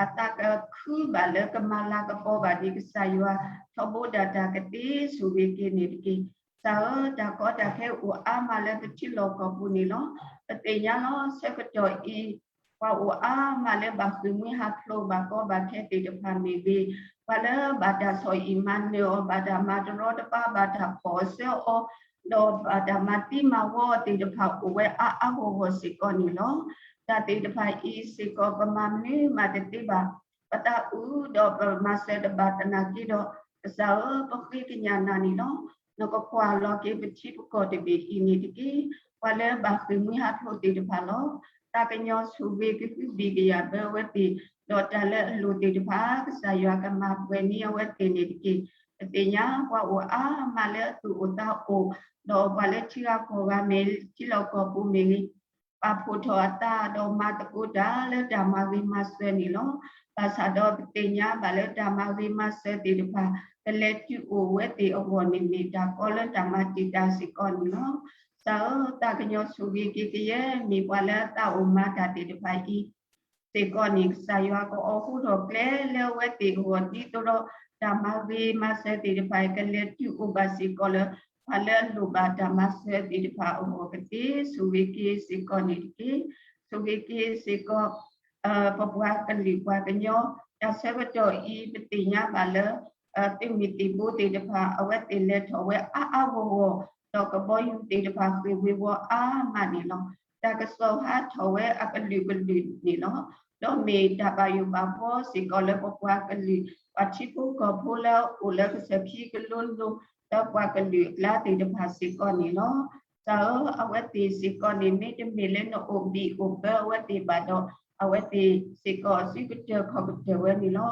အသးကခုဘၣ်လၢကမၤလၤကပီၤဘၣ်က့ၤကစၢ်ယွၤ ထီဘိဒၣ်တၢ်ကသ့ ဆိၣ်ဂ့ၤက့ၤန့ၣ်တက့ၢ်. ကစၢ်ဧၢ, တၢ်ကီတၢ်ခဲအိၣ်အါမးလၢပထံလီၢ်ကီၢ်ပူၤန့ၣ်လီၤ. ပသ့ၣ်ညါလီၤ ဆၢကတီၢ်အံၤ ပှၤအိၣ်အါမးလၢဘၣ်ဃ့ၢ်မှံဟးဖျိးဘၣ်ကီဘၣ်ခဲသ့ၣ်တဖၣ်မ့ၢ်ဂ့ၤ, ပှၤလၢဘၣ်တၢ်ဆီၣ်အံၣ်မၤနၢၤအီၤ ဘၣ်တၢ်မၤတရီတပါ ဘၣ်တၢ်ဖီၣ်အီၤစၢအီၤ ဒီးဘၣ်တၢ်မၤသံမၤဝီအီၤသ့ၣ်တဖၣ်အိၣ်ဝဲအါအါဂီၢ်ဂီၢ်စ့ၢ်ကီးန့ၣ်လီၤ. တၢ်သ့ၣ်တဖၣ်အံၤစ့ၢ်ကီး ပမၤမနုၤမၤတသ့ဘၣ်, ပသးအုးဒီးပမၤစၢၤတဘၣ်သနာ်က့ဒီး, ကစၢ်ဧၢ, ပဃ့ကညးနၤန့ၣ်လီၤ. နကကွၢ်လီၤက့ၤပထံပကီၢ်တဘ့ၣ်အံၤန့ၣ်တက့ၢ်. ပှၤလၢဘၣ်ဃ့ၢ်မှံဟးဖျိးသ့ၣ်တဖၣ်လီၤ. သးကညီၤဆိၣ်ဂ့ၤကဟုဘံၣ်ကယာ်ဘၢအဝဲသ့ၣ်, ဒီးတၢ်လၢအလိၣ်သ့ၣ်တဖၣ် ကစၢ်ယွၤကမၤပှဲၤန့ၢ်အဝဲသ့ၣ်န့ၣ်တက့ၢ်. ပသ့ၣ်ညါပှၤအိၣ်အါမးလၢအသူၣ်အိၣ်သးအိၣ်, ဒီးပှၤလၢထံဂၤကီၢ်ဂၤမ့ၢ် ထံလီၢ်ကီၢ်ပူၤမ့ၢ်ဂ့ၤ ပာ်ဖှိၣ်ထီၣ်အသးဒီးမၤသကိးတၢ်လၢတၢ်မၤဂ့ၤမၤစၢၤန့ၣ်လီၤ. ဘၣ်ဆၣ်ဒီးပသ့ၣ်ညါဘၣ်လၢတၢ်မၤဂ့ၤမၤစၢၤသ့ၣ်တဖၣ် ကလဲၤတုၤအိၣ်ဝဲသ့ၣ်အဂီၢ်န့ၣ် မ့ၢ်တၢ်ကီလၢတၢ်မၤတံာ်တာ်စ့ၢ်ကီးန့ၣ်လီၤ. ကစၢ်ဧၢ, သးကညီၤဆိၣ်ဂ့ၤက့ၤကယဲၢ်မ့ၢ်ပှၤလၢအသးအိၣ်မၤတၢ်သ့ၣ်တဖၣ်အံၤ စ့ၢ်ကီးန့ၣ် ကစၢ်ယွၤကအိးထီၣ်ကျဲလၢအဝဲသ့ၣ်အဂီၢ် ဒ်သိးဒီး တၢ်မၤဂ့ၤမၤစၢၤသ့ၣ်တဖၣ် ကလဲၤတုၤအိၣ်ဘၣ်စ့ၢ်ကီးလၢ ပှၤလၢအလိၣ်ဘၣ်တၢ်မၤစၢၤသ့ၣ်တဖၣ်အဂီၢ်ကသ့ ဆိၣ်ဂ့ၤက့ၤစ့ၢ်ကီးန့ၣ်တက့ၢ်. ဆိၣ်ဂ့ၤက့ၤစ့ၢ်ကီး ပပှၤကလုာ်ပှၤကညီ တၢ်ဆၢကတီၢ်အံၤ ပသ့ၣ်ညါဘၣ်လၢ သုးမုၢ်သံၣ်ဘိသ့ၣ်တဖၣ် အဝဲသ့ၣ်လဲၤထီၣ်ဝဲအါအါဂီၢ်ဂီၢ်, ဒီးကဘီယူၤသ့ၣ်တဖၣ်ဃ့ၢ်ဝ့ၤဝီၤအါမးန့ၣ်လီၤ. တၢ်ကစီၣ်ဟးထီၣ်ဝဲအကလုာ်ကလုာ်န့ၣ်လီၤ. ဒီးမ့ၢ်တၢ်ဘၣ်ယိၣ်ဘၣ်ဘှီစ့ၢ်ကီးလၢပပှၤကလုာ် ပှၤထံဖိကီၢ်ဖိလၢအိၣ်လၢကစၢၢ်ခံကလိလိ လၢပှၤကလုာ်အကျါသ့ၣ်တဖၣ်စ့ၢ်ကီးန့ၣ်လီၤ. ကစၢ်ဧၢ, အဝဲသ့ၣ်စ့ၢ်ကီးန့ၣ် မ့တမ့ၢ်လၢနအိၣ်ဘံၣ်အိၣ်ဘၢအဝဲသ့ၣ်ဘၣ်ဒီး အဝဲသ့ၣ်စ့ၢ်ကီးအစုကတၢၢ်ခီၣ်ကတၢၢ်ဝဲန့ၣ်လီၤ.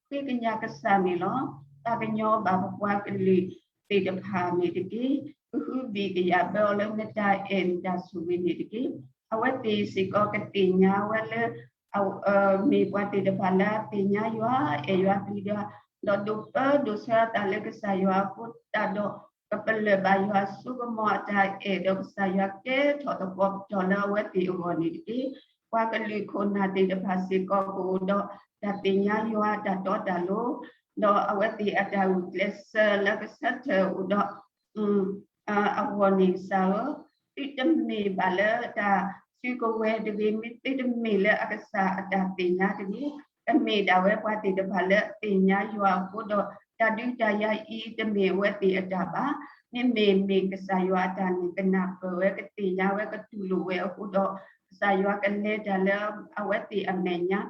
ဃ့ကညးကစၢ်န့ၣ်လီၤ. သးကညီၤဘၣ်ပပှၤကလုာ်သ့ၣ်တဖၣ်န့ၣ်တက့ၢ်. ကဟုဘံၣ်ကယာ်ဘၢအီၤလၢနတၢ်အဲၣ်နတၢ်ဆိၣ်ဂ့ၤန့ၣ်တက့ၢ်. အဝဲသ့ၣ်စ့ၢ်ကီးကသ့ၣ်ညါဝဲလၢ မ့ၢ်ပှၤသ့ၣ်တဖၣ်လၢအသ့ၣ်ညါယွၤ အဲၣ်ယွၤပျံၤယွၤ ဒီးဒိးပၢဒိးဆှၢအသးလၢကစၢ်ယွၤအဃိသတးဒီး ကပလၢၢ်ဘၣ်ယွၤအစိကမီၤအတၢ်အဲၣ် ဒီးကစၢ်ယွၤကဲထီၣ်သကိးပတီၢ်လၢအဝဲသ့ၣ်အဂီၢ်န့ၣ်တက့ၢ်. ပှၤကလုာ်ခိၣ်နၢ်သ့ၣ်တဖၣ်စ့ၢ်ကီးကအိၣ်ဒီး တၢ်သ့ၣ်ညါယွၤတၢ်တီတၢ်လိၤ ဒီးအဝဲသ့ၣ်အတၢ်ဂုာ်ကျဲးစၢးလၢကဆၢထၢၣ်အိၣ်ဒီး အဂီၢ်န့ၣ်ကစၢ်ဧၢ, သုတမ့ၢ်ဘၣ်လၢတၢ်စုကဝဲၤတဂ့ၤ, မ့ၢ်သုတမ့ၢ်လၢအကစၢ်အတၢ်သ့ၣ်ညါတဂ့ၤ, ကမ့ၢ်ဒၣ်ဝဲပှၤသ့ၣ်တဖၣ်လၢအသ့ၣ်ညါယွၤအဃိဒီး တၢ်ဒုးတၢ်ယၤအံၤတမ့ၢ်အဝဲသ့ၣ်အတၢ်ဘၣ်, မ့မ့ၢ်မ့ၢ်ကစၢ်ယွၤအတၢ်န့ၣ် ကနၢ်ပၢၢ်ဝဲ ကသ့ၣ်ညါဝဲ ကတူၢ်လိာ်ဝဲအဃိဒီး ကစၢ်ယွၤကလဲၤတၢ်လၢအဝဲသ့ၣ်အမဲာ်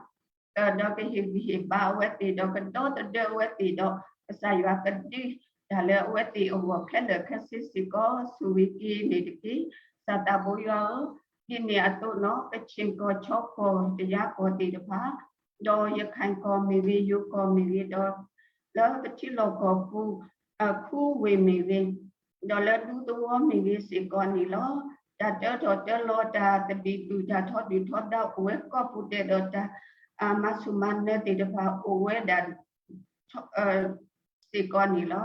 ညါ ဒီးကဟ့ၣ်ဂံၢ်ဟ့ၣ်ဘါအဝဲသ့ၣ် ဒီးကဒီသဒၢအဝဲသ့ၣ်ဒီး ကစၢ်ယွၤကဒုးတၢ်လၢအဝဲသ့ၣ်အဂီၢ်ခဲလၢာ်ခဲဆ့စ့ၢ်ကီး ဆိၣ်ဂ့ၤက့ၤန့ၣ်တက့ၢ်. ကစၢ်သးဘိယွၤဧၢ, ဒ်န့ၣ်အသိးနီၢ် ကခ့ၣ်ကီၢ် ခၠီကီၢ် ကယၤကီၢ်သ့ၣ်တဖၣ် ဒီးရခၢၣ်ကီၢ်မ့ၢ်ဂ့ၤ ယိၤကီၢ်မ့ၢ်ဂ့ၤ ဒီးလၢပထံလီၢ်ကီၢ်ပူၤ ခူဝ့ၢ်မ့ၢ်ဂ့ၤ ဒီးလၢဒူသဝီမ့ၢ်ဂ့ၤစ့ၢ်ကီးန့ၣ်လီၤ. တၢ်တၢထီၣ်တၢလီၤ တၢ်သဘံၣ်ဘုၣ် တၢ်ထီဒုၣ်ထီဒါအိၣ်ဝဲကိးပူၤဒဲးဒီး တၢ်မၤဆူၣ်မၤနၢၤသ့ၣ်တဖၣ်အိၣ်ဝဲဒၣ် စ့ၢ်ကီးန့ၣ်လီၤ.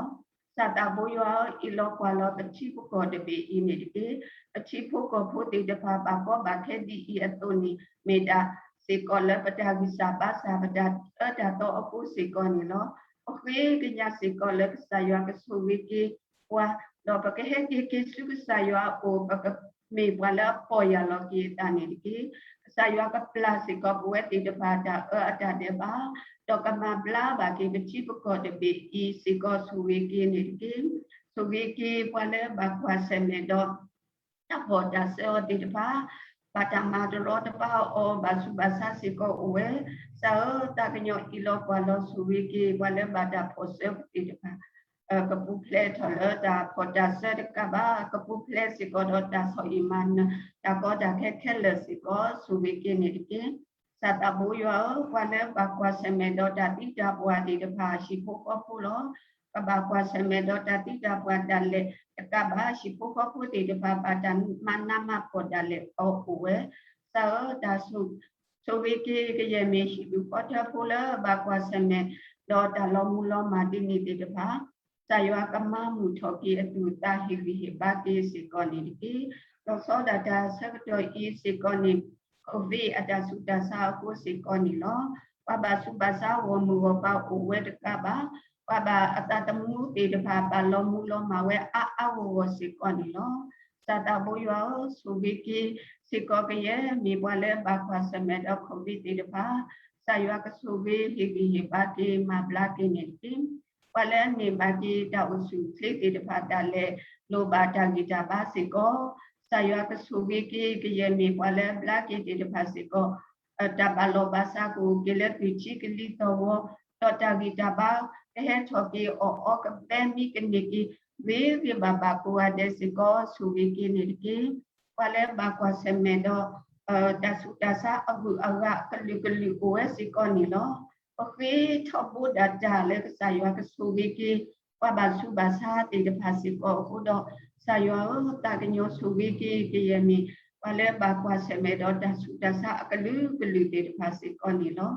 ကစၢ်သးဘိယွၤဧၢ, အံးလီၤကွၢ်လီၤပထံပကီၢ်တဘ့ၣ်အံၤန့ၣ်တက့ၢ်. ပထံဖိကီၢ်ဖိသ့ၣ်တဖၣ် ဘၣ်ကီဘၣ်ခဲဒ်အံၤအသိးန့ၣ် မ့ၢ်ဒၣ်စ့ၢ်ကီးလၢပတၢ်ဂံၢ်စၢ်ဘါစၢ် ပတၢ်အၢတၢ်သီအဃိစ့ၢ်ကီးန့ၣ်လီၤ. ပဃ့ကညးစ့ၢ်ကီးလၢကစၢ်ယွၤကဆိၣ်ဂ့ၤက့ၤပှၤ, ဒီးပကဟဲက့ၤက့ၤဆူကစၢ်ယွၤအအိၣ် ပကမ့ၢ်ပှၤလၢအပီၢ်ယၢ်လီၤက့ၤအသးန့ၣ်တက့ၢ်. ကစၢ်ယွၤကပျၢ်စ့ၢ်ကီးပဝဲသ့ၣ်တဖၣ်တၢ်အၢအတၢ်ဒဲးဘး, ဒီးကမၤဘျါဘၣ်က့ၤပထံပကီၢ်တဘ့ၣ်အံၤစ့ၢ်ကီး ဆိၣ်ဂ့ၤက့ၤန့ၣ်တက့ၢ်. ဆိၣ်ဂ့ၤက့ၤပှၤလၢဘၣ်ကွၢ်ဆၢၣ်မဲာ်ဒီး တၢ်ဖီၣ်တၢ်စၢအီၤသ့ၣ်တဖၣ်, ဘၣ်တၢ်မၤတရီတပါအီၤ ဘၣ်ဆူးဘၣ်ဆါစ့ၢ်ကီးအိၣ်ဝဲ. ကစၢ်ဧၢ, သးကညီၤအံးလီၤကွၢ်လီၤဆိၣ်ဂ့ၤက့ၤ ပှၤလၢဘၣ်တၢ်ဖီၣ်စၢအီၤသ့ၣ်တဖၣ်, ကပူၤဖျဲးထီၣ်လၢတၢ်ဖီၣ်တၢ်စၢတကးဘၣ်, ကပူၤဖျဲးစ့ၢ်ကီးဒီးတၢ်ဆီၣ်အံၣ်မၤနၢၤ တၢ်ကီတၢ်ခဲခဲလၢာ်စ့ၢ်ကီး ဆိၣ်ဂ့ၤက့ၤန့ၣ်တက့ၢ်. က စၢ်သးဘိယွၤဧၢ, ပှၤလၢဘၣ်ကွၢ်ဆၢၣ်မဲာ်ဒီးတၢ်သံတၢ်ပှၢ်သ့ၣ်တဖၣ် ဟံၣ်ဖိဃီဖိလီၤ. ကဘၣ်ကွၢ်ဆၢၣ်မဲာ်ဒီးတၢ်သံတၢ်ပှၢ်ဒၣ်လဲာ်တကးဘၣ် ဟံၣ်ဖိဃီဖိသ့ၣ်တဖၣ် ဘၣ်တၢ်မၤနးမၤဖှီၣ်ဒၣ်လဲာ်အီၤအိၣ်ဝဲ. ကစၢ်ဧၢ, တၢ်ဆိၣ်ဂ့ၤက့ၤကယဲၢ်မ့ၢ်ဟံၣ်ဒူၣ်ဃီထၢဖိလၢဘၣ်ကွၢ်ဆၢၣ်မဲာ် ဒီးတၢ်လီၤမုၢ်လီၤမၢ်ဒ်န့ၣ်သ့ၣ်တဖၣ် ကစၢ်ယွၤကမၤမုာ်ထီၣ်က့ၤအသူၣ်အသး ဟ့ၣ်ဂံၢ်ဟ့ၣ်ဘါက့ၤစ့ၢ်ကီးန့ၣ်တက့ၢ်. လီၤဆီဒၣ်တၢ်ဆၢကတီၢ်အံၤစ့ၢ်ကီးန့ၣ် COVID အတၢ်ဆူးတၢ်ဆါအဃိစ့ၢ်ကီးန့ၣ်လီၤ. ပှၤဘၣ်ဆူးဘၣ်ဆါဂီၢ်မုၢ်ဂီၢ်ပၤအိၣ်ဝဲတကးဘၣ်, ပှၤဘၣ်အသးသမူသ့ၣ်တဖၣ် ဘၣ်လီၤမုၢ်လီၤမၢ်ဝဲအါအါဂီၢ်ဂီၢ်စ့ၢ်ကီးန့ၣ်လီၤ. ကစၢ်သးဘိယွၤဧၢ, ဆိၣ်ဂ့ၤက့ၤစ့ၢ်ကီးကယဲၢ်မ့ၢ်ပှၤလၢဘၣ်ကွၢ်ဆၢၣ်မဲာ်ဒီး COVID သ့ၣ်တဖၣ်, ကစၢ်ယွၤကဆိၣ်ဂ့ၤဟ့ၣ်ဂံၢ်ဟ့ၣ်ဘါက့ၤမၤဘျါက့ၤန့ၣ်တက့ၢ်. ပှၤလၢအန့ၢ်ဘၣ်က့ၤတၢ်အိၣ်ဆူၣ်အိၣ်ချ့သ့ၣ်တဖၣ်ဒၣ်လဲာ် လိၣ်ဘၣ်တၢ်ဂံၢ်တၢ်ဘါစ့ၢ်ကီး, ကစၢ်ယွၤကဆိၣ်ဂ့ၤက့ၤကယဲၢ်မ့ၢ်ပှၤလၢအဘျါက့ၤသ့ၣ်တဖၣ်စ့ၢ်ကီး တၢ်ဘၣ်လီၢ်ဘၣ်စးကအိၣ်က့ၤလၢသွံၣ်ထံကလံၤသီၣ်ဂီၤ, ဒီးတၢ်ဂံၢ်တၢ်ဘါကဟဲထီၣ်က့ၤအီၣ်အီကပဲမံကန့ၢ်က့ၤ ဂ့ၤဂ့ၤဘၣ်ဘၣ်ကိးဂၤဒဲးစ့ၢ်ကီး ဆိၣ်ဂ့ၤက့ၤန့ၣ်တက့ၢ်. ပှၤလၢဘၣ်ကွၢ်ဆၢၣ်မဲာ်ဒီး တၢ်ဆူးတၢ်ဆါအဂုၤအဂၤအကလုာ်ကလုာ်အိၣ်ဝဲစ့ၢ်ကီးန့ၣ်လီၤ. ပဃ့ထီဘိဒၣ်တၢ်လၢကစၢ်ယွၤကဆိၣ်ဂ့ၤက့ၤ ပှၤဘၣ်ဆူးဘၣ်ဆါသ့ၣ်တဖၣ်စ့ၢ်ကီးအဃိဒီး ကစၢ်ယွၤဧၢ, သးကညီၤဆိၣ်ဂ့ၤက့ၤကယဲၢ်မ့ၢ် ပှၤလၢဘၣ်ကွၢ်ဆၢၣ်မဲာ်ဒီးတၢ်ဆူးတၢ်ဆါအကလုာ်ကလုာ်သ့ၣ်တဖၣ်စ့ၢ်ကီးန့ၣ်လီၤ.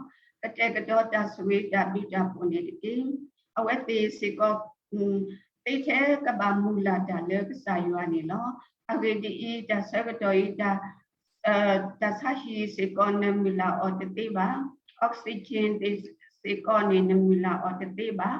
ကတဲာ်ကတီၤတၢ်ဆိၣ်ဂ့ၤတၢ်ဘျုးတၢ်ဖှိၣ်န့ၣ်တက့ၢ်. အဝဲသ့ၣ်စ့ၢ်ကီး သ့ထဲကဘၣ်မုၢ်လၢ်တၢ်လၢကစၢ်ယွၤန့ၣ်လီၤ. အဂ့ၢ်ဒ်အံၤ, တၢ်ဆၢကတီၢ်အံၤ တၢ်ဆါဟံၣ်စ့ၢ်ကီး နမုၢ်လၢ်အီၤတသ့ဘၣ်. Oxygen သ့ၣ်စ့ၢ်ကီးန့ၣ် နမုၢ်လၢ်အီၤတသ့ဘၣ်.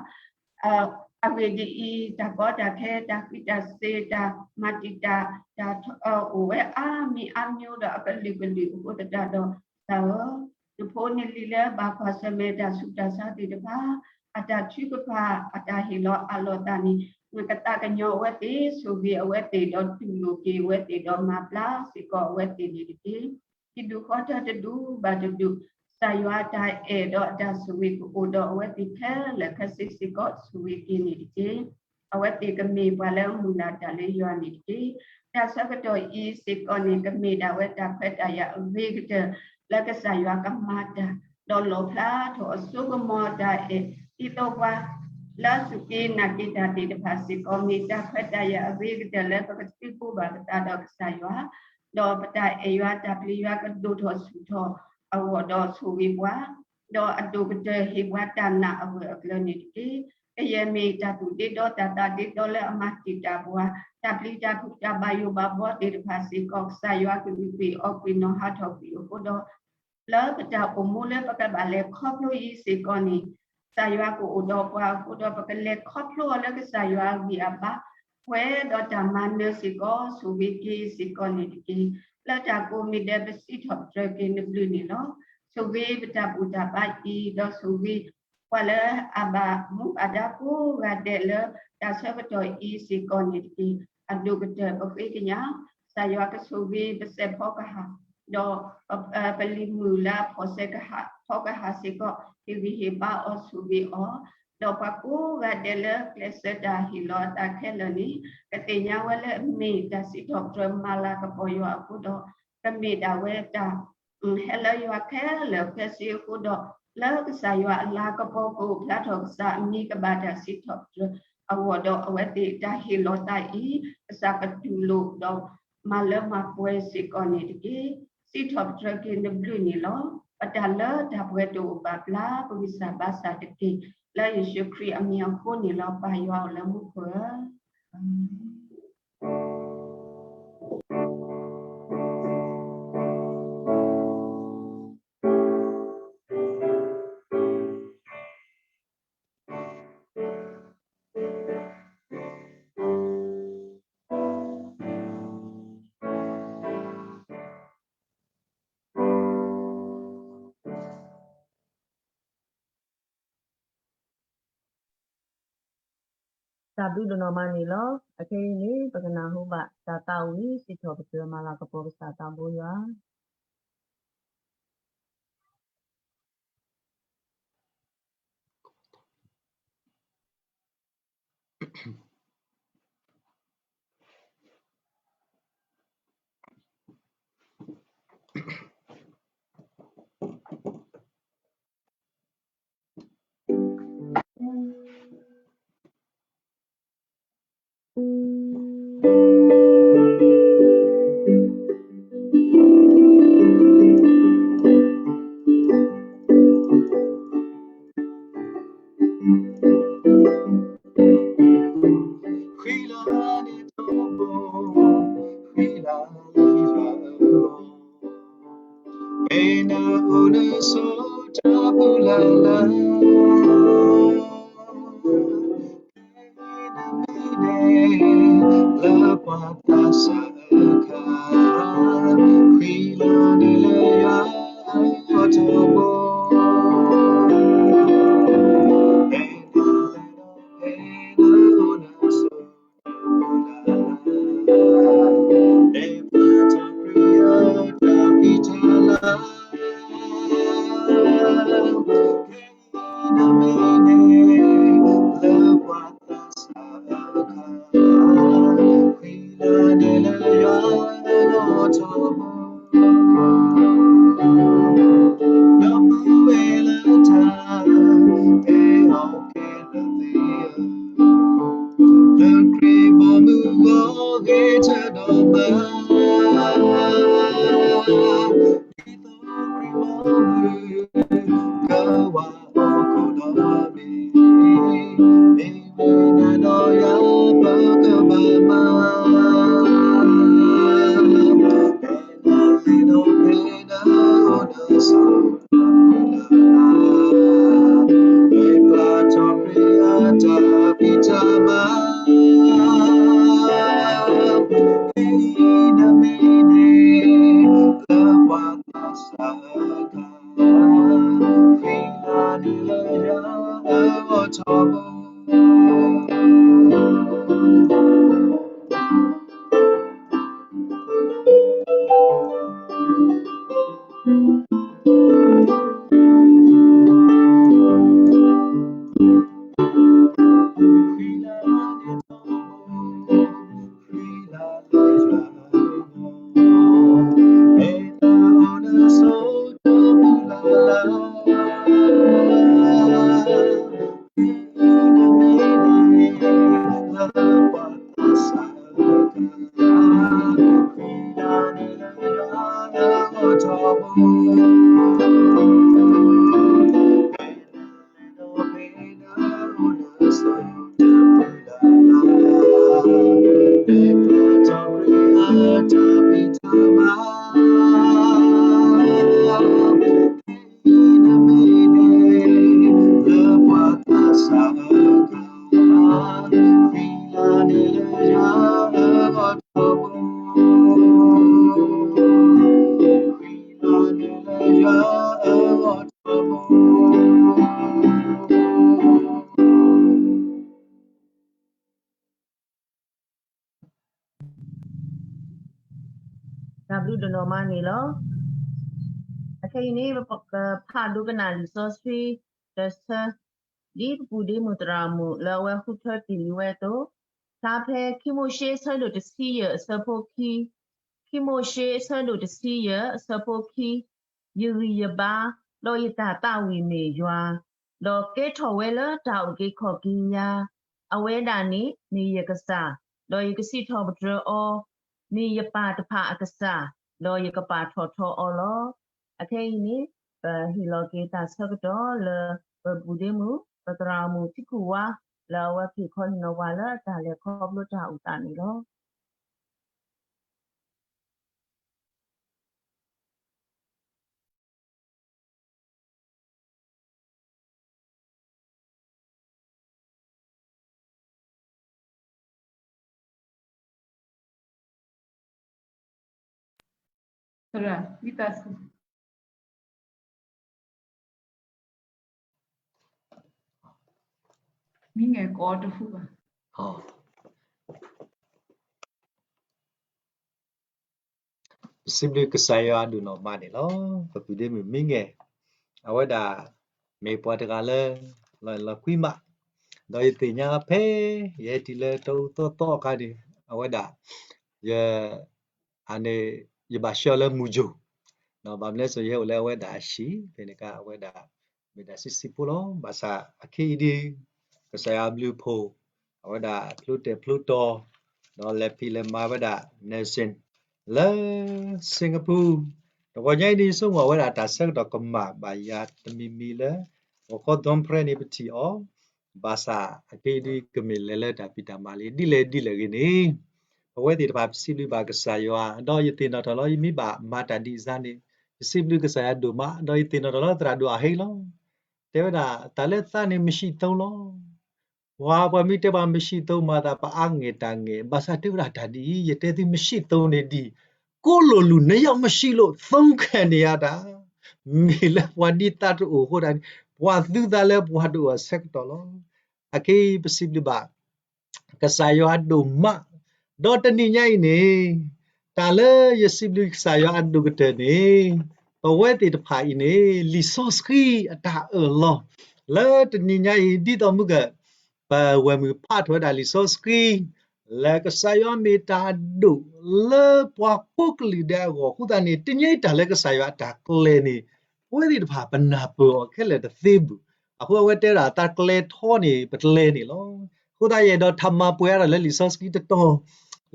အဂ့ၢ်ဒ်အံၤ, တၢ်ကီတၢ်ခဲ, တၢ်ဃံးတၢ်စ့ၤ, တၢ်မၤတံာ်တာ်, တၢ်အိၣ်ဝဲအါမံၤအါမံၤဒီးအကလုာ်ကလုာ်အဃိသတးဒီး ကစၢ်ဧၢ, နဖိနလံၤလၢဘၣ်ကွၢ်ဆၢၣ်မဲာ်တၢ်ဆူးတၢ်ဆါသ့ၣ်တဖၣ် အတၢ်ထုကဖၣ် အတၢ်ဟ့ၣ်လီၤအးလီၤသးန့ၣ် နကသးကညီၤအဝဲသ့ၣ်, ဆိၣ်ဂ့ၤအဝဲသ့ၣ် ဒီးတူၢ်လိာ်က့ၤအဝဲသ့ၣ် ဒီးမၤဘျါစ့ၢ်ကီးအဝဲသ့ၣ်န့ၣ်တက့ၢ်. ဟံၣ်ဒူၣ်ဃီထၢတဒူၣ်ဘၣ်တဒူၣ် ကစၢ်ယွၤတၢ်အဲၣ်ဒီးအတၢ်ဆိၣ်ဂ့ၤကအိၣ်ဒီးအဝဲသ့ၣ်ခဲလၢာ်ခဲဆ့စ့ၢ်ကီး ဆိၣ်ဂ့ၤက့ၤန့ၣ်တက့ၢ်. အဝဲသ့ၣ်ကမ့ၢ်ပှၤလၢအမုၢ်လၢ်တၢ်လၢယွၤန့ၣ်တက့ၢ်. တၢ်ဆၢကတီၢ်အံၤစ့ၢ်ကီးန့ၣ် ကမ့ၢ်ဒၣ်ဝဲတၢ်ခွဲးတၢ်ယာ်အဂ့ၤကတၢၢ် လၢကစၢ်ယွၤကမၤတၢ် ဒီးလီၣ်ဖျါထီၣ်အစိကမီၤတၢ်အဲၣ် ဒ်သိးပှၤလၢအစူၢ်က့ၤနာ်က့ၤတၢ်သ့ၣ်တဖၣ်စ့ၢ်ကီး မ့ၢ်တၢ်ခွဲးတၢ်ယာ်အဂ့ၤကတၢၢ်လၢပကသုးဘၣ်ပသးဒီးကစၢ်ယွၤ ဒီးပတၢ်အဲၣ်ယွၤတၢ်ပျံၤယွၤကဒိၣ်ထီၣ်ဆူၣ်ထီၣ်အဂီၢ်ဒီးဆိၣ်ဂ့ၤပှၤ, ဒီးအဒိၣ်ကတၢၢ်ဟ့ၣ်ပှၤတၢ်နာ်အဂၢၢ်အကျၢၤန့ၣ်တက့ၢ်. ကယဲၢ်မ့ၢ်တၢ်သူၣ်ဒ့ဒီတၢ်သးဒ့ဒီလၢအမၤတံာ်တာ်ပှၤ, တၢ်ပျံၤတၢ်ဖုးတၢ်ဘၣ်ယိၣ်ဘၣ်ဘှီသ့ၣ်တဖၣ်စ့ၢ်ကီး ကစၢ်ယွၤကဂုာ်ကွံာ်အီၤကွံာ်နီၢ်ဟးထီၣ်ကွံာ်အဃိဒီး လၢပတၢ်အိၣ်မူလၢပကဘၣ်လဲၤခီဖျိအံၤစ့ၢ်ကီးန့ၣ် ကစၢ်ယွၤကအိၣ်ဒီးပှၤအဃိဒီး ပကလဲၤခီဖျိအီၤလၢကစၢ်ယွၤအဂံၢ်အဘါ ပှဲၤဒီးတၢ်မၤနၢၤစ့ၢ်ကီး ဆိၣ်ဂ့ၤက့ၤစ့ၢ်ကီးန့ၣ်တက့ၢ်. လၢတၢ်ကိးမံၤဒဲး ပစံးထီၣ်ပတြၢၤက့ၤနဘျုးန့ၣ်လီၤ. ဆိၣ်ဂ့ၤပတၢ်ဘူၣ်တၢ်ဘါအံၤ ဒီးဆိၣ်ဂ့ၤပှၤလၢအဘၣ်မူဘၣ်ဒါကိးဂၤဒဲးလၢ တၢ်ဆၢကတီၢ်အံၤစ့ၢ်ကီးန့ၣ်တက့ၢ်. အဒိၣ်ကတၢၢ်ပဃ့ကညး ကစၢ်ယွၤကဆိၣ်ဂ့ၤပစဲးဖီကဟၣ် ဒီး ပလံၤမုၢ်လၢအဖီၣ်စဲးကဟၣ် ဖီကဟၣ်စ့ၢ်ကီး ဟ့ၣ်ဂံၢ်ဟ့ၣ်ဘါအီၤဆိၣ်ဂ့ၤအီၤ, ဒီးပှၤကိးဂၤဒဲးလၢကျဲးစၢးတၢ်ဟ့ၣ်လီၤအသးခဲလၢာ်န့ၣ် ကသ့ၣ်ညါဝဲလၢအမ့ၢ်တၢ်စံးထီၣ်ပတြၢၤမၤလၤကပီၤယွၤအဃိဒီး ကမ့ၢ်ဒၣ်ဝဲတၢ် ဟဲလၢယွၤခဲလၢာ်ခဲဆ့အဃိဒီး လၢကစၢ်ယွၤအလၤကပီၤကအိၣ်ဖျါထီၣ် ကစၢ်အမံၤကဘၣ်တၢ်စံးထီၣ်ပတြၢၤအဂီၢ်ဒီး အဝဲသ့ၣ်တၢ်ဟ့ၣ်လီၤသးအံၤ ကစၢ်ကတူၢ်လိာ်ဒီးမၤလၢမၤပှဲၤစ့ၢ်ကီးန့ၣ်တက့ၢ်. စံးထီၣ်ပတြၢၤက့ၤနဘျုးန့ၣ်လီၤ. ပတၢ်လၢတၢ်ပှဲၤတအိၣ်ဘၣ်ဘျါ ပဂံၢ်စၢ်ဘါစၢ်တက့ၢ်. လၢယ့ၣ်ၡူးခရံာ်အမံၤအဃိန့ၣ်လီၤ. ပၢ်ယွၤအိၣ်လၢမူခိၣ်ဧၢ တၢ်ဘျုးဒိၣ်နီၢ်မးန့ၣ်လီၤ. အခဲအံၤန့ၣ် ပကနၢ်ဟူဘၣ်တၢ်သးဝံၣ်စံးထီၣ်ပတြၢၤမၤလၤကပီၤကစၢ်သးဘိယွၤ လၢ နမ့ၢ်န့ၣ် လၢပှၤသးစၢ်အခါ ဃံလၤနုာ်လၢယွၤအလီၢ်ထီဘိ ဒီပုၢ်ဝဲၢ်လၢတၢ်အဲၣ်အီၤကဲသ့ၣ်ဧၢ, လၢခရံာ်ဘီမုၢ်ဂီၤဂ့ၤထၢဒီးမၤ, ဒ်သိးခရံာ်ဘီမုၢ် ကဝးအီၤခိၣ်ဒီးမ့ၢ်, မ့ၢ်ဝဲနၤဒီးယၤပကဘၣ်မၤ, ဖဲနလဲၤဒီးဖဲနအိၣ်နဆိးနဖုလၢ်လၢ်, မ့ၢ်ပျၢ်ထီၣ်ခရံာ်အတၢ်ဖံးတၢ်မၤ နမ့ၢ်န့ၣ် လၢပှၤသးစၢ်အခါ, ဃံလၤနုာ်လၢယွၤအလီၢ်ထီဘိ တၢ်ဘျုးဒိၣ်နီၢ်မးန့ၣ်လီၤ. အခဲအံၤန့ၣ် ပကဖးဒိကနၣ်လံာ်စီဆှံတဆၢ, ဒ်ပပူၤဒ့မုၣ်သရၣ်မုၣ်လၢအဝဲဃုထၢတ့ၢ်လံဝဲအသိး, ဖျါဖဲခံမိၤၡ့အဆၢဒိၣ်တဆံယဲၢ်အဆၢဖိခံ, ခံမိၤၡ့အဆၢဒိၣ်တဆံယဲၢ်အဆၢဖိခံ, ယဂံၢ်ယဘါ, ဒီးယတၢ်သးဝံၣ်မ့ၢ်ယွၤ, ဒီးကဲထီၣ်ဝဲလၢတၢ်အုၣ်က့ၤခီၣ်က့ၤယၤ, အဝဲဒၣ်န့ၣ်မ့ၢ်ယကစၢ်, ဒီးယကစံးထီၣ်ပတြၢၤအီၤ, မ့ၢ်ယပၢ်တဖၣ်အကစၢ်, ဒီးယကပာ်ထီၣ်ထီအီၤလီၤ. အခဲအံၤန့ၣ် ပဟ့ၣ်လီၤက့ၤတၢ်ဆၢကတီၢ်လၢ ပပူၤဒ့မုၣ် ပသရၣ်မုၣ်ထံကူၣ်ဝါ လၢအဝဲကဟ့ၣ်ခီဟ့ၣ်နီၤပှၤလၢတၢ်လဲၤခီဖျိတၢ်အိၣ်သးန့ၣ်လီၤ. သရၣ်ဝံသးစူၤ မံငယ်ကိးတဖုဘၣ်. ပစံးဘျုးကစၢ်ယွၤဒိၣ်နီၢ်မးန့ၣ်လီၤ. ပပုၢ်ဒ့မုၣ်မံငယ် အဝဲဒၣ် မ့ၢ်ပှၤတဂၤလၢ လီၤအဲၣ်လီၤကွံမး, ဒီးယသ့ၣ်ညါဖဲ ယဟဲတုၤလၢတၢ်အူသီသီအခါန့ၣ် အဝဲဒၣ် ယ အန့ၣ် ယဘၣ်ဆှၢလၢမူယိၤ, ဘၣ်မနုၤလဲၣ် ယဟဲအိၣ်လၢအဝဲဒၣ်အဟံၣ် ဖဲန့ၣ်အခါ အဝဲဒၣ် မ့ၢ်ဒၣ်ဆံးဆံးဖိလီၤ. ဘၣ်ဆၣ်အခဲအံၤဒ် ကစၢ်ယွၤအဘျုးအဖှိၣ် အဝဲဒၣ်ဖျိတဲာ်ဖျိတီၤ ဒီးလဲၤဖံးလဲၤမၤဝဲဒၣ် nursing လၢ Singapore, တဂီၤညါအံၤဒ် ယဆိကမိၣ်အဝဲဒၣ်တၢ်ဆၢကတီၢ်ကမၣ်ဘၣ်ယၤတမံၤမံၤလၢ ဂီၤခီ ဒိဖရဲန့ၣ် ပထံၣ်အီၤ, ဘၣ်ဆၣ်အခဲအံၤဒ် ကမ့ၢ်လဲၤလၢတၢ်ဖံးတၢ်မၤလံ ဒ်လဲၣ်ဒ်လဲၣ်ဂ့ၤန့ၣ် ပဝဲသ့ၣ်တဖၣ်ပစံးဘျုးဘၣ်ကစၢ်ယွၤ, ဒီးယသ့ၣ်နီၣ်ထီၣ်လီၤ ယမ့ၢ်ဘၣ်မၤတၢ်ဒ်အံၤန့ၣ် ယစံးဘျုးကစၢ်ယွၤဒိၣ်မး, ဒီးယသ့ၣ်နီၣ်ထီၣ်လီၤသရၣ်ဒိၣ်အဟ့ၣ်လီၤ. တဲဝဲဒၣ် တၢ်လၢသးန့ၣ် မရှိသုံးလီၤ. ပှၤ ပှၤမ့ၢ်တဲပှၤ မရှိသုံး မၤသးပအါဂ့ၢ်တၢ်ဂ့ၢ် ဘၣ်ဆၣ်တဲဝဲဒၣ်တၢ်ဒ်အံၤ ယတဲသု မရှိသုံးန့ၣ်ဒ်အံၤ, ကိုယ့်လိုလူ နှစ်ယောက်မရှိလို့ သုံးခံနေရတာ, မ့ၢ်လၢပှၤဒ်သးတအိၣ်အဃိသတးန့ၣ် ပှၤသုသးလၢပှၤတအိၣ်အဆၢကတီၢ်လီၤ. အခဲအံၤပစံးဘျုးဘၣ် ကစၢ်ယွၤအဒိၣ်မး, ဒီးတနံၤညါအံၤန့ၣ် တၢ်လၢယစံးဘျုးကစၢ်ယွၤအဒိၣ်ကတၢၢ်န့ၣ် ပဝဲသ့ၣ်တဖၣ်အံၤန့ၣ် လံာ်စီဆှံအတၢ်အၢၣ်လီၤ လၢတနံၤညါအံၤ ဒ်သိးမုၢ်ဂၢၢ် ပဝဲၢ်မုၢ်ဖးထီၣ်ဝဲဒၣ်လံာ်စီဆှံ လၢကစၢ်ယွၤမ့ၢ်တၢ်အဒိၣ်လၢပှၤကိးကလုာ်ဒဲးအဂီၢ်အဃိသတးန့ၣ် တနံၤညါအံၤတၢ်လၢကစၢ်ယွၤအတၢ်ကျဲၤန့ၣ် ပဝဲသ့ၣ်တဖၣ်ပနၢ်ပၢၢ်အီၤခဲလၢာ်တသ့ဘၣ်. အဃိအဝဲတဲဝဲဒၣ် တၢ်ကျဲၤထီန့ၣ် ပကျဲၤန့ၣ်လီၤ. အဃိသတး ယအဲၣ်ဒိးထးမၤပှဲၤအါထီၣ်လၢလံာ်စီဆှံတတီၤ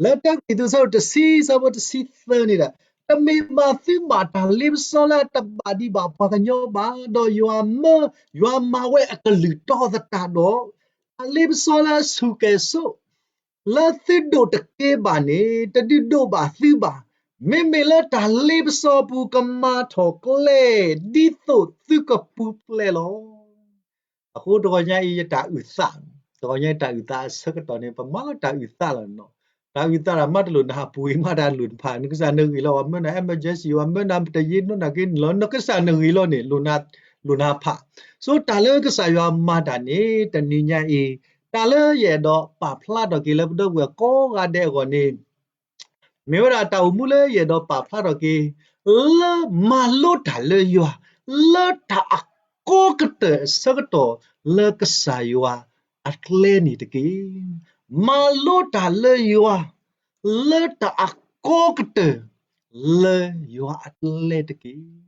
လၢတၢကရံၣ်သူး အဆၢဒိၣ်တဆံ အဆၢဖိတဆံသၢန့ၣ်ဒီး တမ့ၢ်ဘၣ်သုဘၣ်တၢ်လ့ပစီလၢအတဘၣ်ဒံးဘၣ်ပှၤကညီဘၣ်, ဒီးယွၤမၢ ယွၤမၤဝဲအကလုၢ်တီသတးဒီး တၢ်လ့ပစီလၢအဆူၣ်ကဲၣ်ဆိး လၢသုဒိးတကဲဘၣ်န့ၣ် တဒုးဒိးဘၣ်သုဘၣ်. မ့မ့ၢ်လၢတၢ်လ့ပစီပူၤကမၤထီၣ်ကျဲ ဒ်သိးသုကပူၤဖျဲးလီၤ. အဃိတဂီၤညါအံၤယတၢ်အုၣ်သး, တဂီၤညါအံၤတၢ်အုၣ်သး, တဂီၤညါအံၤတၢ်အုၣ်သးအဆၢကတီၢ်န့ၣ် ပမၤလၢတၢ်အုၣ်သးလီၤနီၤ. တၢ်အုၣ်သးတၢ်မၤတလိၣ်နဟးပှ့ၤမးတၢ်လိၣ်တဖၣ်, နကစၢ်နဂ့ၤလီၤ, ပှၤမၢနၤ emergency ပှၤမၢနၤတယ့နိနၤက့န့ၣ်လီၤ, နကစၢ်နဂ့ၤလီၤန့ၣ် လိၣ်နဟးဖး. ဆိတၢ်လၢကစၢ်ယွၤမၤတၢ်န့ၣ် တနံၤညါအံၤ တၢ်လၢယအဲၣ်ဒိးပာ်ဖျါထီၣ်က့ၤလၢပဒီပုၢ်ဝဲၢ်ကိးဂၤဒဲးအဂီၢ်န့ၣ် မ့ၢ်ဝဲဒၣ်တၢ်အိၣ်မူလၢယအဲၣ်ဒိးပာ်ဖျါထီၣ်က့ၤ လၢမၤလိတၢ်လၢယွၤ လၢတၢ်အကီကတၢၢ်အဆၢကတီၢ်လၢကစၢ်ယွၤအကျဲန့ၣ်တက့ၢ်. မၤလိတၢ်လၢယွၤ လၢတၢ်အကီကတၢၢ်လၢယွၤအကျဲတက့ၢ်.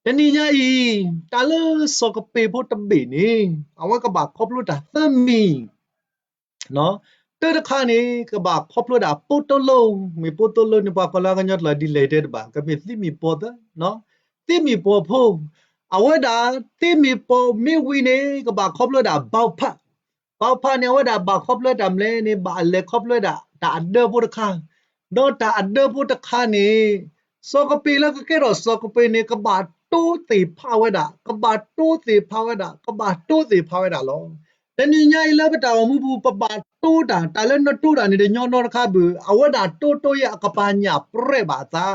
တနံၤညါအံၤ တၢ်လၢစီၤကပ့းဖိတဘ့ၣ်န့ၣ် အဝဲကဘၣ်ခီဖျိတၢ်သၢမံၤ တၢတခါန့ၣ် ကဘၣ်ခီဖျိဒၣ် ပိုးသတ်လုံး, မ့ၢ် ပိုးသတ်လုံး န့ၣ် ပှၤကိးလၢကညီကျိာ်ဒ်လဲၣ်တဲတဘၣ်, ကမ့ၢ်သံမံၤပီၤသၢ, သံမံၤပီၤဖိ, အဝဲဒၣ် သံမံၤပီၤမ့ၢ်ဝံၤန့ၣ် ကဘၣ်ခီဖျိဒၣ် ဘီဖး, ဘီဖးန့ၣ် အဝဲဒၣ်ဘၣ်ခီဖျိတၢ်မနုၤလဲၣ်န့ၣ် ဘၣ်အလဲၤခီဖျိဒၣ် တၢ်အဒၢဖိတခါ, ဒီးတၢ်အဒၢဖိတခါန့ၣ် စီၤကပ့းလၢကကဲထီၣ်စီၤကပ့းန့ၣ် ကဘၣ်တိသ့ၣ်ဖးဝဲဒၣ်, ကဘၣ်တိသ့ၣ်ဖးဝဲဒၣ်, ကဘၣ်တိသ့ၣ်ဖးဝဲဒၣ်လီၤ. တနံၤညါအံၤလၢပတၢ်အိၣ်မူပူၤ ပဘၣ်တိတၢ်, တၢ်လၢနတိတၢ်န့ၣ် တညီနီတခါဘၣ်, အဝဲဒၣ်တိတိယဲၢ် အကပာ်ညၣ်ပြဲးဘၣ်အသး,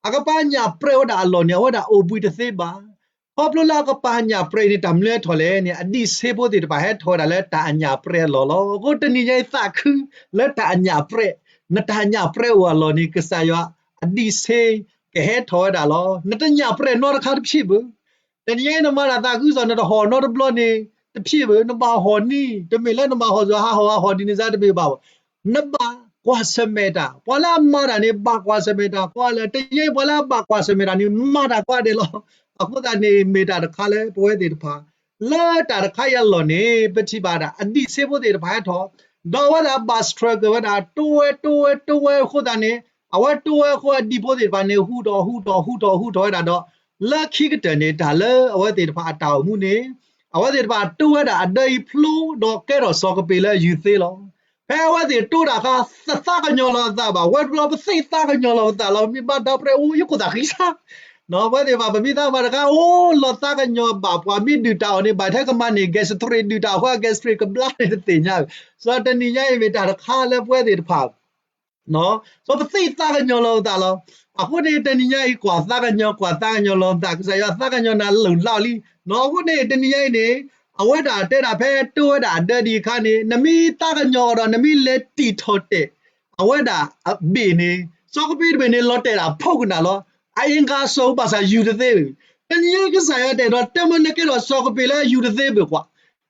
အကပာ်ညၣ်ပြဲးဝဲဒၣ်အလီၢ်န့ၣ် အဝဲဒၣ်အိၣ်ဘှံးတသ့ဘၣ်. ခီဖျိလၢအကပာ်ညၣ်ပြဲးအံၤန့ၣ် တၢ်မနုၤလဲၣ်ထီၣ်လဲၣ်န့ၣ် အဒံးဆ့ဖိသ့ၣ်တဖၣ်ဟဲထီၣ်ဝဲဒၣ်လၢတၢ်အညၣ်ပြဲးအလီၢ်လီၤ. အဃိတနံၤညါအံၤသးခု လၢတၢ်အညၣ်ပြဲး, နတၢ်ညၣ်ပြဲးအိၣ်အလီၢ်န့ၣ် ကစၢ်ယွၤအဒံးဆ့ကဟဲထီၣ်ဝဲဒၣ်လီၤ. နတညၣ်ပြဲးနီတခါတဖျၢၣ်ဘၣ်. တနံၤညါအံၤနမၤတၢ်သးခုစ့ၢ် နတဟီၣ်နီတဘျီန့ၣ် တဖျၢၣ်ဘၣ်, နဘၣ်ဟီၣ်န့ၣ်, တမ့ၢ်လၢနဘၣ်ဟီၣ်စ့ၢ် ဟးဟီၣ်ဟးဟီၣ်ဒ်န့ၣ်စ့ၢ်တမ့ၢ်ဘၣ်ဘၣ်. နဘၣ်ကွၢ်ဆၢၣ်မဲာ်တၢ်, ပှၤလၢအမၤတၢ်န့ၣ် ဘၣ်ကွၢ်ဆၢၣ်မဲာ်တၢ်ကိးဂၤလၢာ်, တနံၤညါအံၤပှၤလၢအဘၣ်ကွၢ်ဆၢၣ်မဲာ်တၢ်န့ၣ် မၤတၢ်ကိးဂၤဒဲးလီၤ. အဃိသတးန့ၣ် မ့ၢ်တၢ်တခါလၢပဝဲသ့ၣ်တဖၣ် လၢတၢ်တခါအံၤအလီၢ်န့ၣ် ပထံၣ်ဘၣ်ဒၣ် အဒံးဆ့ဖိသ့ၣ်တဖၣ်ဟဲထီၣ်, ဒီးအဝဲသ့ၣ်ဘၣ် struggle ဝဲဒၣ် တိဝဲ တိဝဲ တိဝဲအဃိသတးန့ၣ် အဝဲတိဝဲအဃိ အဒံးဖိသ့ၣ်တဖၣ်န့ၣ် ဟူးထီၣ် ဟူးထီၣ် ဟူးထီၣ် ဟူးထီၣ်ဝဲဒၣ်ဒီး လၢခံကတၢၢ်န့ၣ် တၢ်လၢအဝဲသ့ၣ်တဖၣ်အတၢ်အိၣ်မူန့ၣ် အဝဲသ့ၣ်တဖၣ်တိဝဲဒၣ်အဒၢအံၤဖျိ ဒီးကဲထီၣ်စီၤကပ့းလၢအယူၤသ့လီၤ. ဖဲအဝဲသ့ၣ်တိတၢ်အခါ သးကညီၤလီၤအသးဘၣ်, ဝဲတဘျီပသ့ၣ်သးကညီၤလီၤအသးလီၤ, မ့ၢ်ဘၣ်ဒီးပြဲးအိၣ် ယကိၢ်သးဃံဆါ ပဝဲသ့ၣ်တဖၣ် ပမ့ၢ်သးမၤတခါ အိၣ်လီၤသးကညီၤဘၣ်, ပှၤမ့ၢ်ဒုၣ်တၢ်အီၣ်န့ၣ် ဘၣ်ထဲကမၤန့ၢ် gastric ဒုၣ်တၢ်အီၣ်အဃိ gastric ကဘျါန့ၣ်တသ့ၣ်ညါ, စီၤတနံၤညါအံၤမ့ၢ်တၢ်တခါလၢပဝဲသ့ၣ်တဖၣ် စီၤပသ့ၣ်သးကညီၤလီၤပသးလီၤ. အဃိန့ၣ် တနံၤညါအံၤ ကွၢ်သးကညီၤ ကွၢ်သးကညီၤလီၤပသး, ကစၢ်ယွၤသးကညီၤနၤလၢာ်လီၤလံ. အဃိန့ၣ် တနံၤညါအံၤန့ၣ် အဝဲဒၣ်တဲဒၣ်ဖဲတိဝဲဒၣ်အဒၢဒံးအခါန့ၣ် နမ့ၢ်သးကညီၤဒီး နမ့ၢ်လဲၤတံာ်ထီၣ်တဲာ် အဝဲဒၣ်အဘ့ၣ်န့ၣ် စီၤကပ့းတဘ့ၣ်န့ၣ် လီၤတဲာ်ဒၣ်ဖှိၣ်ကနၣ်လီၤ. အအ့ၣ်ကၤစိၤ ဘၣ်ဆၣ်ယူၤတသ့ဘၣ်. တနံၤညါအံၤ ကစၢ်ယွၤတဲဒီး တမ့ၢ်နကဲထီၣ်စီၤကပ့းလၢအယူၤတသ့ဘၣ်ကွၢ်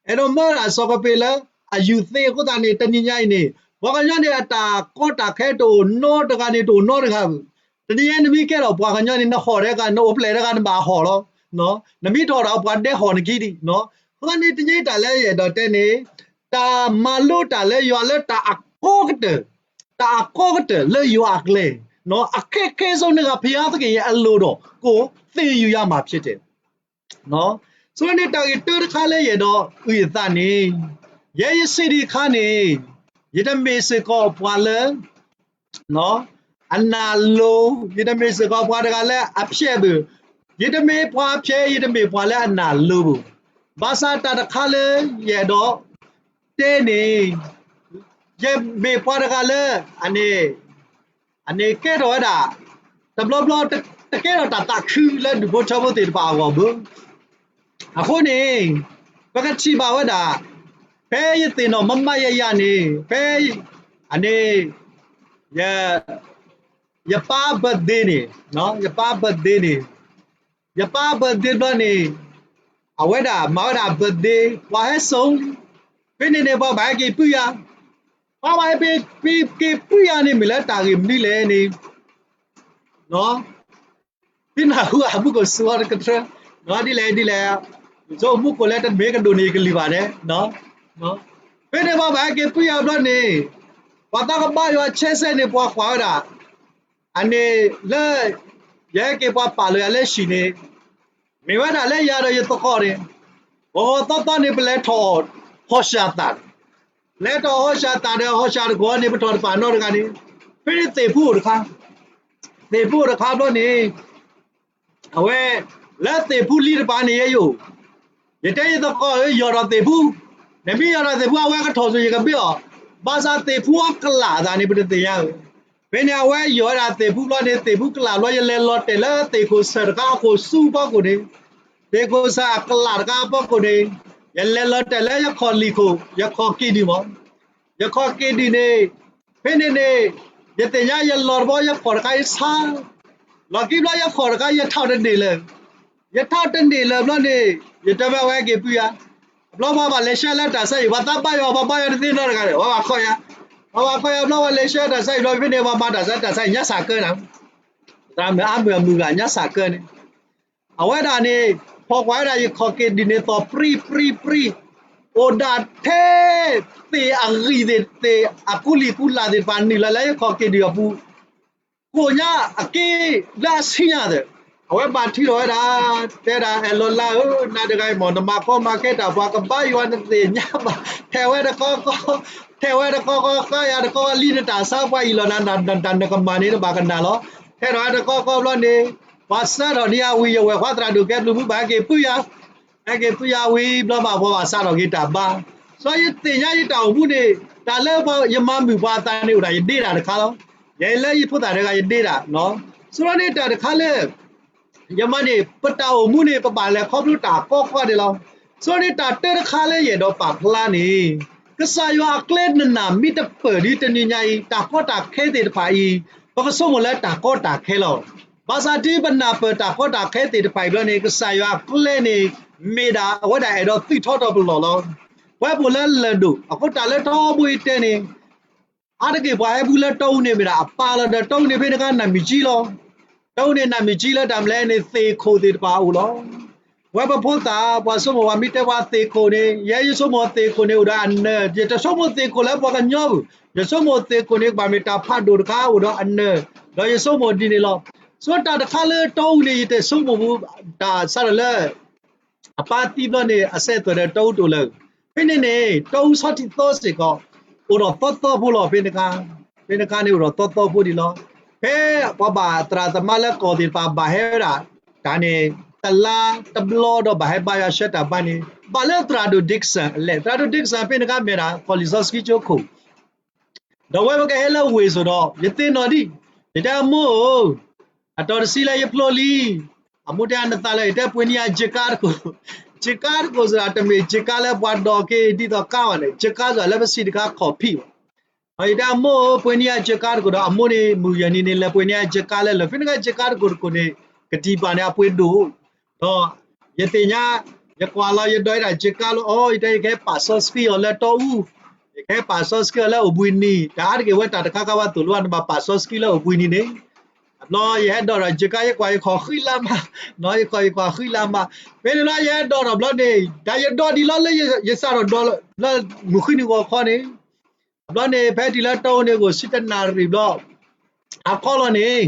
အဲၣ်ဒိးမၢဒၣ်စီၤကပ့းလၢအယူၤသ့အဃိသတးန့ၣ် တနံၤညါအံၤန့ၣ် ပှၤကညီန့ၣ် အတၢ်ကီတၢ်ခဲတအိၣ်နီတဂၤန့ၣ် တအိၣ်နီတဂၤဘၣ်. တနံၤညါအံၤ နမ့ၢ်ကဲထီၣ်ပှၤကညီန့ၣ် နဟီၣ်ထဲဂၤ နအိၣ်ဖျဲၣ်ထဲဂၤ နဘၣ်ဟီၣ်လီၤ. နမ့ၢ်ထီၣ်ဒီးပှၤဒဲးဟီၣ်နခံဒံး. အဃိသတးန့ၣ် တနံၤညါအံၤတၢ်လၢယအဲၣ်ဒိးတဲန့ၣ် တၢ်မၤလိတၢ်လၢယွၤလၢတၢ်အကီကတၢၢ်, တၢ်အကီကတၢၢ်လၢယွၤအကျဲ, အခ့ခဲစိန့ၣ်ဂ့ၤ ဘုရားသခင်ရဲ့အလိုတော်ကို သင်ယူရမှာဖြစ်တယ်. ဆိုတော့န့ၣ် တၢ်ဂ့ၢ်တၢတခါလၢယအဲၣ်ဒိးအုၣ်အသးန့ၣ် ယဲယစံးဒံးအခါန့ၣ် ယတမ့ၢ်စ့ၢ်ကီးပှၤလၢ အနၢ်လိၤ, ယတမ့ၢ်စ့ၢ်ကီးပှၤတဂၤလၢအဖျဲးဘၣ်. ယတမ့ၢ်ပှၤဖျဲး ယတမ့ၢ်ပှၤလၢအနၢ်လိၤဘၣ်. ဘၣ်ဆၣ်တၢ်တခါလၢယအဲၣ်ဒိးတဲန့ၣ် ယမ့ၢ်ပှၤတဂၤလၢ အန့ၣ် အန့ၣ်ကဲထီၣ်ဝဲဒၣ် တဘျီဘျီ တကဲထီၣ်တၢ်သးခုလၢဒူၣ်ဖိထၢဖိသ့ၣ်တဖၣ်အဂီၢ်ဘၣ်. အဃိန့ၣ် ပကထံၣ်ဘၣ်ဝဲဒၣ် ဖဲယသ့ၣ်နီၣ်မးမးယၤယၤန့ၣ် ဖဲ အန့ၣ် ယ ယပၢ် birthday န့ၣ် ယပၢ် birthday န့ၣ် ယပၢ် birthday ဘျီန့ၣ် အဝဲဒၣ်မၤဝဲဒၣ် birthday ပှၤဟဲစိာ်လံ. ဖဲန့ၣ်န့ၣ် ပှၤဘၣ်ဟဲက့ၤပုၢ်ယၤ, ပှၤဘၣ်ဟဲက့ၤပုၢ်ယၤန့ၣ် မ့ၢ်လၢတၢ်ဂ့ၢ်မနုၤလဲၣ်န့ၣ် သုနၢ်ဟူဧါ မူခိၣ်စူၤအီၤတကတြၢၢ်, ဒ်လဲၣ်ဒ်လဲၣ်, ယဆိကမိၣ်မူခိၣ်လၢတမ့ၢ်ကဒိၣ်န့ၣ် ယကလုၢ်ဘၣ်ဒဲး. ဖဲန့ၣ်ပှၤဘၣ်ဟဲက့ၤပုၢ်ယၤဘျီန့ၣ် ပှၤသးကဘါယွၤဆဲးစဲးန့ၣ် ပှၤကွၢ်ဝဲဒၣ် အန့ၣ်လၢ ယဟဲက့ၤပှၤပာ်လၢယၤလၢဟံၣ်န့ၣ် မ့ၢ်ဝဲဒၣ်လၢယၤဒီးယသကိးန့ၣ် ဂီၤဂီၤသီသီန့ၣ် ပလဲၤထီၣ်ဟီၣ်စၢ်သၣ်, လဲၤထီၣ်ဟီၣ်စၢ်သၣ်ဒီး ဟီၣ်စၢ်တကဝီၤန့ၣ် ပထီၣ်တပာ်နီတဂၤန့ၣ် ဖဲန့ၣ်သ့ၣ်ဖူအိၣ်တခါ, သ့ၣ်ဖူအိၣ်တခါဘျီန့ၣ် အဝဲ လၢသ့ၣ်ဖူလံတပၤန့ၣ်ယဲယအိၣ်, ယတဲယသကိးဧၢ ယီၢ်ဒီးသ့ၣ်ဖူ, နမ့ၢ်ယီၢ်ဒီးသ့ၣ်ဖူ အဝဲကထီၣ်စိၤ ယကဘ့ၣ်အီၤ, ဘၣ်ဆၣ်သ့ၣ်ဖူအကလးအသးန့ၣ် ပတသ့ၣ်ညါဧၢ. ဖဲန့ၣ်အဝဲယီၢ်ဝဲဒၣ်သ့ၣ်ဖူဘျီန့ၣ် သ့ၣ်ဖူကလးဘျီ ယလဲၤလီၤတဲာ်လၢသ့ၣ်ခိၣ်ဆၢၣ်တခါအခိၣ်ဆူဖီခိၣ်န့ၣ်, သ့ၣ်ခိၣ်ဆၢၣ်အကလးတခါအဖီခိၣ်န့ၣ် ယလဲၤလီၤတဲာ်လၢယခီၣ်လံၣ်ခိၣ် ယခီၣ်က့ၤဒံၣ်မး, ယခီၣ်က့ၤဒံၣ်န့ၣ် ဖဲန့ၣ်န့ၣ် ယသ့ၣ်ညါယလီၤတဘျီ ယခီၣ်တခါယဆါ, လီၢ်ခံဘျီယခီၣ်တခါ ယထီၣ်တန့ၢ်လၢၤ, ယထီၣ်တန့ၢ်လၢၤဘျီန့ၣ် ယတဲဘၣ်ဝဲက့ၤပုၢ်ယၤ, အဘျီပှၤဘၣ်လဲၤဆှၢလၢတၢ်ဆါအံၤ ပှၤသးဘါယွၤ ပှၤဘါယွၤတသ့နီတဂၤဒီး ပှၤဘၣ်ခီယၤ, ပှၤဘၣ်ခီယၤဘျီ ပှၤလဲၤဆှၢတၢ်ဆါအံၤဘျီ ဖဲန့ၣ်ပှၤမၤတၢ်ဆါ တၢ်ဆါအံၤညါစၢ်ကၢနၤ, သရၣ်မုၣ်အါမုၢ်အမုၢ်ဂၤညါစၢ်ကၢန့ၣ် အဝဲဒၣ်န့ၣ် ဖီၣ်ကွၢ်ဝဲဒၣ်ယခီၣ်က့ၤဒံၣ်န့ၣ် သီၣ်ပြံပြံပြံ, အိၣ်ဒၣ်ထဲ သ့ၣ်အဂံၢ်သ့ၣ် သ့ၣ်အကူလံၣ်ကူလာ်သ့ၣ်တဖၣ်နုာ်လီၤလၢယခီၣ်က့ၤဒံၣ်အပူၤ, ကိၣ်ညါအက့လၢအဆံညါသ့ၣ်, အဝဲဘၣ်ထံၣ်ထီၣ်ဝဲဒၣ်, တဲဒၣ်အဲၣ်လီၤလါဧၢ နၤတဂၤအံၤမ့ၢ် နမၤကီမၤခဲတၢ် ပှၤကဘါယွၤနသ့ၣ်ညါဘၣ်, ထဲးဝဲတကီကီ, ထဲးဝဲတကီကီ ဃါယၤတကီကီ လံနတၢ်ဆါပှၤအံၤလီၤ နတၢ်နကမၣ်န့ၣ် နဘၣ်ကနၣ်လီၤ, ထဲးထီၣ်ဝဲတကီကီဘျီန့ၣ် ပှၤဆှၢထီၣ်န့ၢ်အဝံၤ ယဝဲၢ်ခွါသရၣ်ဒိၣ်ကဲဘျုးမူဘၣ်ဟဲက့ၤပုၢ်ယၤ, ဟဲက့ၤပုၢ်ယၤဝံၤဘျီဘၣ် ပှၤဘၣ်စးထီၣ်က့ၤတၢ်ဘါ, စီၤယသ့ၣ်ညါယတၢ်အိၣ်မူန့ၣ် တၢ်လၢယမၤမုာ်ပှၤအသးန့ၣ် အိၣ်ဒၣ်ယဒ့တၢ်တခါလီၤ, ယဲလၢယဖိသၣ်တဂၤယဒ့တၢ်, ဆိန့ၣ်တၢ်တခါလၢ ယမၤန့ၣ် ပတၢ်အိၣ်မူန့ၣ် ပဘၣ်လဲၤခီဖျိတၢ်ကီကီဒဲးလီၤ, ဆိန့ၣ်တၢ်တၢတခါလၢယအဲၣ်ဒိးပာ်ဖျါန့ၣ် ကစၢ်ယွၤအကျဲနနၢ်မ့ၢ်တပၢၢ်ဒ်တနံၤညါအံၤ တၢ်ကီတၢ်ခဲသ့ၣ်တဖၣ်အံၤ ပကဆိကမိၣ်လၢတၢ်ကီတၢ်ခဲလီၤ, ဘၣ်ဆၣ်ဒ်ပနၢ်ပၢၢ်တၢ်ကီတၢ်ခဲသ့ၣ်တဖၣ်အံၤဘျီန့ၣ် ကစၢ်ယွၤအကျဲန့ၣ် မ့ၢ်ဒၣ်အဝဲဒၣ်အဲၣ်ဒိးသုးထီၣ်ထီၣ်ပလီၢ်လီၤ, ပဝဲပအိၣ်လၢလၢၢ်ဒိၣ် အဃိတၢ်လၢထီဘိအံၤတဲန့ၣ် အါတက့ၢ်ပှၤဟဲဘူးလၢတီအူန့ၣ်မ့ၢ်ဒၣ်အပၢ်လီၤဒီး တီအူန့ၣ်ဖဲန့ၣ်အခါနၢ်မံၤကၠံလီၤ, တီအူန့ၣ်နၢ်မံၤကၠံလၢတၢ်မနုၤလဲၣ်န့ၣ် သ့ၣ်ခိၣ်သ့ၣ်တဖၣ်အအိၣ်လီၤ, ပဝဲပဖိသၣ် ပှၤဆိကမိၣ်ပှၤမ့ၢ်တဲပှၤသ့ၣ်ခိၣ်န့ၣ် ယဲယဆိကမိၣ်သ့ၣ်ခိၣ်န့ၣ်အိၣ်ဒီးအနၢၤ, ယတဆိကမိၣ်သ့ၣ်ခိၣ်လၢပှၤကညီဘၣ်, ယဆိကမိၣ်သ့ၣ်ခိၣ်န့ၣ် ကဘၣ်မ့ၢ်တၢ်ဖးဒိၣ်တခါအိၣ်ဒီးအနၢၤ, ဒီးယဆိကမိၣ်ဒ်န့ၣ်လီၤ, ဆိတၢ်တခါလၢတီအူန့ၣ် ယတဆိကမိၣ်ဘူးတၢ်ဆါဒီးလၢ အပၢ်သံဘျီန့ၣ် အစဲးသွဲၣ်ဒီးတီအူတအိၣ်လၢၤ, ဖဲန့ၣ်န့ၣ် တီအူဆီထံသီစ့ၢ်ကီး အိၣ်ဒီးသီသီဖိလီၤ ဖဲန့ၣ်အခါ, ဖဲန့ၣ်အခါန့ၣ်အိၣ်ဒီးသီသီဖိဒံးလီၤ, ဖဲပှၤဘၣ်သရၣ်သမါလၢကီၢ်သ့ၣ်တဖၣ်ဘၣ်ဟဲဝဲဒၣ် တၢ်န့ၣ် တလါတဘျီဒီးဘၣ်ဟဲဘါယွၤဆှၢတၢ်ဘါန့ၣ် ဘၣ်လၢသရၣ်ဒိၣ် Dixon အလဲၣ်, သရၣ်ဒိၣ် Dixon ဖဲန့ၣ်အခါမ့ၢ်ဒၣ် ကီၢ်လံာ်စီဆှံကၠိခိၣ် ဒီးဝဲပကဟဲလၢဝ့ၢ်စိၤဒီး ယသ့ၣ်နီၣ်ဒံး, ယတဲအမိၢ်ဧၢ, အတီၤတဆံလၢယဖျိလံ, အမိၢ်တဲအနသးလၢ ယတဲပှ့ၤန့ၢ်ယၤ ကၠ့ကါတကိၢ်, ကၠ့ကါတကိၢ်စ့ၢ်ဒီး တမ့ၢ်ကၠ့ကါလၢပှၤဒိးက့ၤဒ်သိးကါဘၣ်န့ၣ် ကၠ့ကါစ့ၢ်လၢပစံးတခါခီၣ်ဖံးဘၣ်, ဒီးယတဲအမိၢ်ဧၢ ပှ့ၤန့ၢ်ယၤကၠ့ကါတကိၢ်ဒီး အမိၢ်န့ၣ် မုၢ်ယဲၢ်နံၤန့ၣ် လဲၤပှ့ၤန့ၢ်ယၤကၠ့ကါလၢလၢၢ်, ဖဲန့ၣ်အခါကၠ့ကါတကိၢ်တကိၢ်န့ၣ် ကတံၢ်ပာ်န့ၣ် အပှ့ၤဒိၣ် ဒီးယသ့ၣ်ညါ, ယကွၢ်လီၤ ယဒိးဝဲဒၣ်ကၠ့ကါလီၤ, အိ ယတဲ ယကဟဲပာ်စီဆှံအီၤလၢတီအူ, ယကဟဲပာ်စီဆှံအီၤလၢအိၣ်ဘှံးနံၤ, တၢ်အါတက့ၢ်ဝဲတၢ်တခါခါပှၤသိၣ်လိ နဘၣ်ပာ်စီဆှံလၢအိၣ်ဘှံးနံၤန့ၣ်, အဘျီယဟဲဒိးဒီးကၠ့ကါ ယကွၢ်ယခီၣ်ဃံလၤမး, ယကွၢ်ယကွၢ်ဃံလၤမး, ဖဲန့ၣ်လီၤ ယဟဲဒိးဒီးဘျီန့ၣ် တၢ်ယဒိးဒ်လီၤလၢယစးထီၣ်ဒိးလၢမုၢ်ဃုနံၤဂီၤခီန့ၣ် အဘျီန့ၣ် ဖဲတုၤလၢတီအူန့ၣ်အိၣ်ဆံတနၣ်ရံၣ်ဘျီ, အခီလီၤန့ၣ်,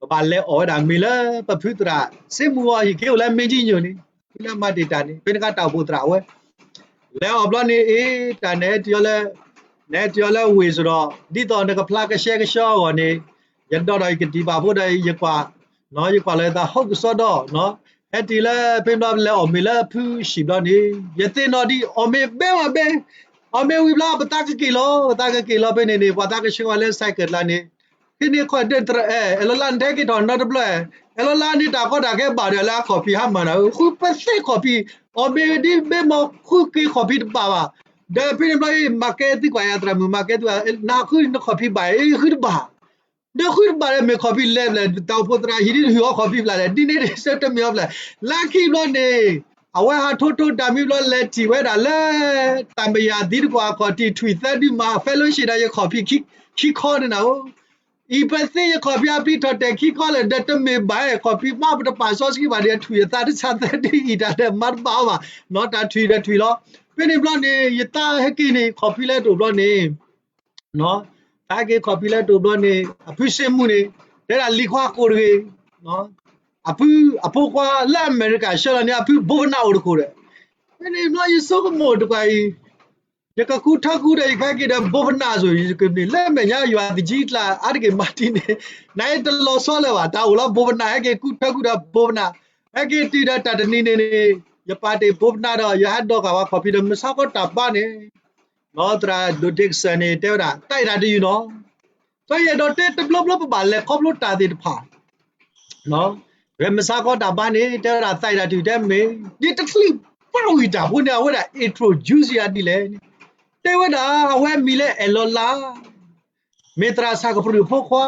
ပဘၣ်လဲၤအီၣ်ဝဲဒၣ်မ့ၤလၢပဖုသရၣ်, စ့မူအီၤဟံၣ်က့ၤအိၣ်လၢမ့ၢ်ကံညိၣ်န့ၣ်, ဖဲလၢမၤတ့ၢ်တၢ်န့ၣ် ဖဲန့ၣ်အခါတၢ်အိၣ်ဖှိၣ်သရၣ်ဝဲ, လဲၤအီၣ်ဘျီန့ၣ်အ့ၣ် တၢ်နဟဲတုၤအီၤလၢ, နဟဲတုၤအီၤလၢဝ့ၢ်စိၤဒီး ဒ်သိးနကဖျါကရှဲကဆှီအဂီၢ်န့ၣ်, ယဒိးဒီးယကတံၢ်ပာ်ဖိဒီးယကွၢ်, ယကွၢ်လီၤယသး ဟီၣ်ကစီဒီ, ဟဲတုၤလၢဖဲဘျီလဲၤအီၣ်မ့ၤလၢဖုၣ်ဆံးဘျီန့ၣ် ယသ့ၣ်နီၣ်ဒံး အီၣ်မ့ၤဘဲမးဘဲ, အီၣ်မ့ၤဝံၤဘျီ ပသးကက့ၤလီၤ, ပသးကက့ၤလီၤဖဲန့ၣ်န့ၣ် ပှၤသးကဆှၢဝဲလၢ cycle ကျါန့ၣ်, ဖဲန့ၣ်ခီၣ်ဒၢတရၢ အဲၣ်လီၤလါနတဲက့ၤထီၣ်နီတဘျီ, အဲၣ်လီၤလါန့ၣ် တၢ်ကီတၢ်ခဲဘၣ်ဒီးလၢအခီၣ်ဖံးဟါမၢ်နၤဧၢ, ဃုပသ့ခီၣ်ဖံး, အီၣ်မ့ၤဒ်ဘဲမီၤဃုက့ၤခီၣ်ဖံးတဘၣ်ဘၣ်, ဒီးဖဲန့ၣ်ဘျီအံၤ မၤကဲသံကွၢ်ယၤသရၣ်မုၣ် မၤကဲသံကွၢ် နဃုနခီၣ်ဖံးဘၣ်အံၤ ဃုတဘၣ် ဒီးဃုတဘၣ်ဒီး မ့ၢ်ခီၣ်ဖံးလဲၤဘျဲၣ် တၢ်အိၣ်ဖှိၣ်သရၣ်ဟံၣ်ဒ်တဟုၣ်အီၤခီၣ်ဖံးဘျဲၣ်လဲၣ် ဒ်န့ၣ်ဒ်ဆၢတမ့ၢ်အီၤဘျဲၣ်, လၢခံဘျီန့ၣ် အဝဲဟးထိထိတၢ်မံဘျီလဲၤထံၣ်ဝဲဒၣ်လၢ တၢ်မယၤသံတကွၢ်အခီၣ်ထံးထွံၣ်သၢဒုမၤ fellowship ဒီးယခီၣ်ဖံးခံခီန့ၣ်နၤဧၢ, အံၤပသ့ယခီၣ်ဖံးအပျံၤထီၣ်တဲာ်ခံခီလၢာ် ဒီးတမ့ၢ်ဘၣ်အဲၣ်ခီၣ်ဖံးမး ပတပာ်စီဆှံဘၣ်ဒီးထွံၣ်အသးတဆါသၢဒုအံၤတၢ်ဒီးမၤတဘၣ်အီၤဘၣ်, နီၢ်တၢ်ထွံၣ်ဒီးထွံၣ်လီၤ, ဖဲန့ၣ်ဘျီန့ၣ် ယသးဟဲက့ၤန့ၣ် ခီၣ်ဖံးလဲတအိၣ်ဘျီန့ၣ် သးက့ၤခီၣ်ဖံးလဲတအိၣ်ဘျီန့ၣ် အဖုစ့မူန့ၣ် တဲဒၣ်လံၤခွါကိးတဂ့ၤ, အဖုအဖိခွါလၢအမဲရကၤဆှၢလီၤန့ၣ် အဖုဘိကနၣ်အိၣ်တခိၣ်ဒီး, ဖဲန့ၣ်ဘျီယဆိကမိၣ်တကွၢ်အံၤ, ယကကူထၢကူဒီးယခဲက့ၤဒီးဘိကနၣ်စိၤ ယကန့ၣ်လၢမဲာ်ညါယွၤသကံကျါ အါတက့ၢ်မၤတံၢ်န့ၣ်, နအံၤတလီၤဆီလၢၤဘၣ် တၢ်အိၣ်လီၤဘိကနၣ် ဟဲက့ၤကူထၢကူဒီးဘိကနၣ်, ဟဲက့ၤတုၤဒီးတၢ်တနံၤန့ၣ်န့ၣ်, ယပာ်တ့ၢ်ဘိကနၣ်ဒီး ယဟဲဒီးကၢ်ဝဲခီၣ်ဖံးဒီး မုၢ်ဆါခီတၢ်ဘါန့ၣ် နီၢ်သရၣ်ဒိၣ်ဒ့ကစၢၢ်န့ၣ် တဲဝဲဒၣ် တၢ်အံၤတၢ်တယုၢ်နီၤ, စီၤယအဲၣ်ဒိးတဲတဘျီဘျီပဘၣ်လဲၤခီဖျိတၢ်သ့ၣ်တဖၣ်, ဝဲမုၢ်ဆါခီတၢ်ဘါန့ၣ် တဲဝဲဒၣ်တၢ်အံၤတၢ်တယုၢ်တဲမ့ၢ်, ဒ်တချုးပာ်ဝံၤတၢ်ဖိန့ၣ် အဝဲဒၣ် introduce ယၤဒ်လဲၣ်န့ၣ်, တဲဝဲဒၣ် အဝဲအမံၤလၢအဲၣ်လီၤလါ မ့ၢ်သရၣ်ဆၣ်ကပြုာ်ဖိခွါ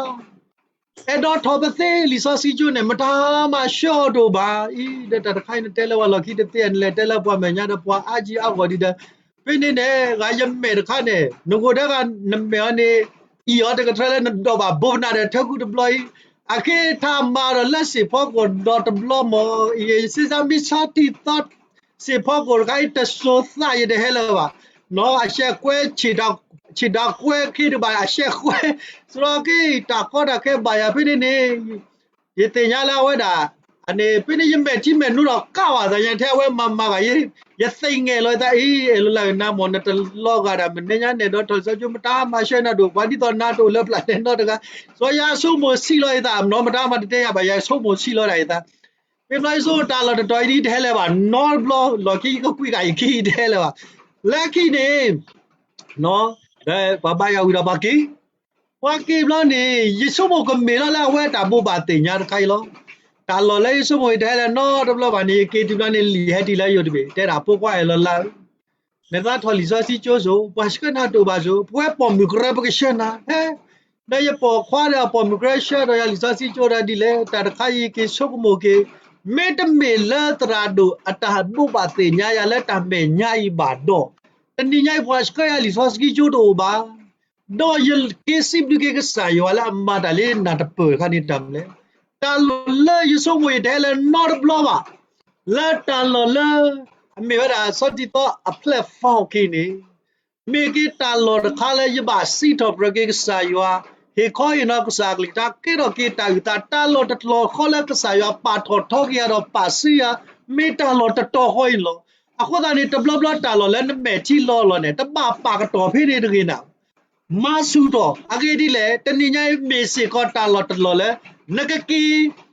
အဲၣ်ဒိးထီၣ်ပသ့လံာ်စီဆှံကၠိန့ၣ် မတၤမၤဆှၢအီၤတအိၣ်ဘၣ်အံၤ, ဒီးတၢ်တခါအံၤနတဲလၢပှၤလီၢ်ခံတသ့ နလဲၤတဲလၢပှၤမဲာ်ညါဒီးပှၤအါကံအါဂီၢ်ဒံးဒီး, ဖဲန့ၣ်န့ၣ် ဂၤယမဲာ်တခါန့ၣ် နဂိၢ်ဒဲဂၤနမဲာ်အီၤန့ၣ် အံၤအီၤတကထၢလၢနဒိးဘၣ်ဘိကနၣ်ဒီးထၢကူတဘျီအံၤ, အက့ၤထါမၤဒီးလၢစ့ၢ်ဖီကီၢ်ဒီတဘျီမး, ယစ့စါမ့ၢ်ဆါတံၢ်သီ စ့ၢ်ဖီကီၢ်တခါအံၤ တစိၤသးယတဟဲလၢၤဘၣ်, နီၢ်အရှဲကွဲ ဆ့ၣ်ဒၣ်ကွဲခ့တဘၣ် အရှဲကွဲ, စရီက့ၤ တၢ်ကီတၢ်ခဲဘၣ်ယၤဖဲန့ၣ်န့ၣ်, ယသ့ၣ်ညါလၢအဝဲဒၣ်, အန့ၣ် ဖဲန့ၣ်ယမဲာ်ထံမဲာ်နိဒီးကးဘၣ်သးညါထဲအဝဲမၤမၤဂၤယဲ, ယသ့ၣ်ငဲၣ်လီၤယသးအံၤ အဲၣ်လီၤလါဂ့ၤနၤမး နတလီၤဂာ်ဒၣ်မနုၤညါနဲၣ်ဒီးထီၣ်လံာ်စီဆှံကၠိ မတၤမၤဆှၢနၤဒိၣ် ပှၤဒ်သိးနၤတအိၣ်လၢပျၢ်လဲၤနီတဂၤ, စီၤယၤဆိကမိၣ်ဆံးလီၤယသး နီၢ်မတၤမၤတတဲယၤဘၣ် ယၤဆိကမိၣ်ဆံးလီၤဒၣ်ယသး ဖဲဘျီယဆိကမိၣ်တၢ်လီၢ်တတီၤအံၤဒ်တဟဲလၢၤဘၣ် နီတဘျီ လီၢ်ခံယကကွံာ်ဂၤအံၤခံတဟဲလၢၤဘၣ်, လၢခံန့ၣ်, ဒီးပှၤဘါယွၤဝံၤဒီးပှၤက့ၤ, ပှၤက့ၤဘျီန့ၣ် ယဆိကမိၣ်ကမ့ၢ်လီၤလၢအဝဲတၢ်ဘိးဘၣ်သ့ၣ်ညါတခါအံၤလီၤ, တၢ်လီၢ်လၢယဆိကမိၣ်အံၤတဟဲလၢၤနီတဘျီဘၣ်န့ၣ် ယက့ၤတုၤဘျီန့ၣ် လံာ်ဟဲတုၤလၢယိၤတဘ့ၣ် တဲဒၣ်ဖိခွါအဲၣ်လီၤလါဧၢ နသးထီၣ်လံာ်စီဆှံကၠိစိၤ ပှၤဆှၢနၤတအိၣ်ဘၣ်စိၤ ပဝဲပိာ်မုၣ်ကရၢပကဆှၢနၤ, ဟဲ, ဒီးယပိာ်ခွါဒီးအပိာ်မုၣ်ကရၢဆှၢဒီးယၤလံာ်စီဆှံကၠိဒီးဒ်လဲၣ် တၢ်တခါအံၤက့ၤဆိကမိၣ်က့ၤ, မ့တမ့ၢ်လၢသရၣ်ဒိၣ်အတၢ်ဘိးဘၣ်သ့ၣ်ညါယၤလၢတၢ်မဲာ်ညါအံၤဘၣ်ဒီး, တနံၤညါအံၤပှၤဆှၢယၤလံာ်စီဆှံကၠိတအိၣ်ဘၣ် ဒီးယက့ၤစံးဘျုးက့ၤကစၢ်ယွၤလၢအမၤတၢ်လၢနၤတပၢၢ်တခါန့ၣ်တၢ်မနုၤလဲၣ်, တၢ်လီၢ်လၢယဆိကမိၣ်အံၤတဟဲလၢၤနီတဘျီဘၣ်, လၢတၢ်လီၢ်လၢ အမ့ၢ်ဝဲဒၣ်စီၤတံၤသီအ platform အခံန့ၣ်, မ့ၢ်က့ၤတၢ်လီၢ်တခါလၢယဘၣ်စံးထီၣ်ပတြၢၤက့ၤကစၢ်ယွၤ, ဟ့ၣ်ခီဟ့ၣ်နီၤကစၢ်အကလုၢ်ကထါ ကဲထီၣ်က့ၤတၢ်အုၣ်သး တၢ်လီၢ်တတီၤဃီလၢကစၢ်ယွၤပာ်ထီၣ်ထီက့ၤယၤဒီးပာ်စုယၤ, မ့ၢ်တၢ်လီၢ်တတီၤဃီအံၤလီၤ. အဃိသတးန့ၣ် တဘျီဘျီတၢ်လီၢ်လၢနမဲာ်ထံလီၤလီၤန့ၣ် တဘၣ်ပာ်ကတီၢ်ဖဲန့ၣ်တဂ့ၤနၤ မၤဆူၣ်ထီၣ် အဂ့ၢ်ဒ်လဲၣ် တနံၤညါအံၤမ့ၢ်စ့ၢ်ကီးတၢ်လီၢ်တလီၢ်လၢ နကက့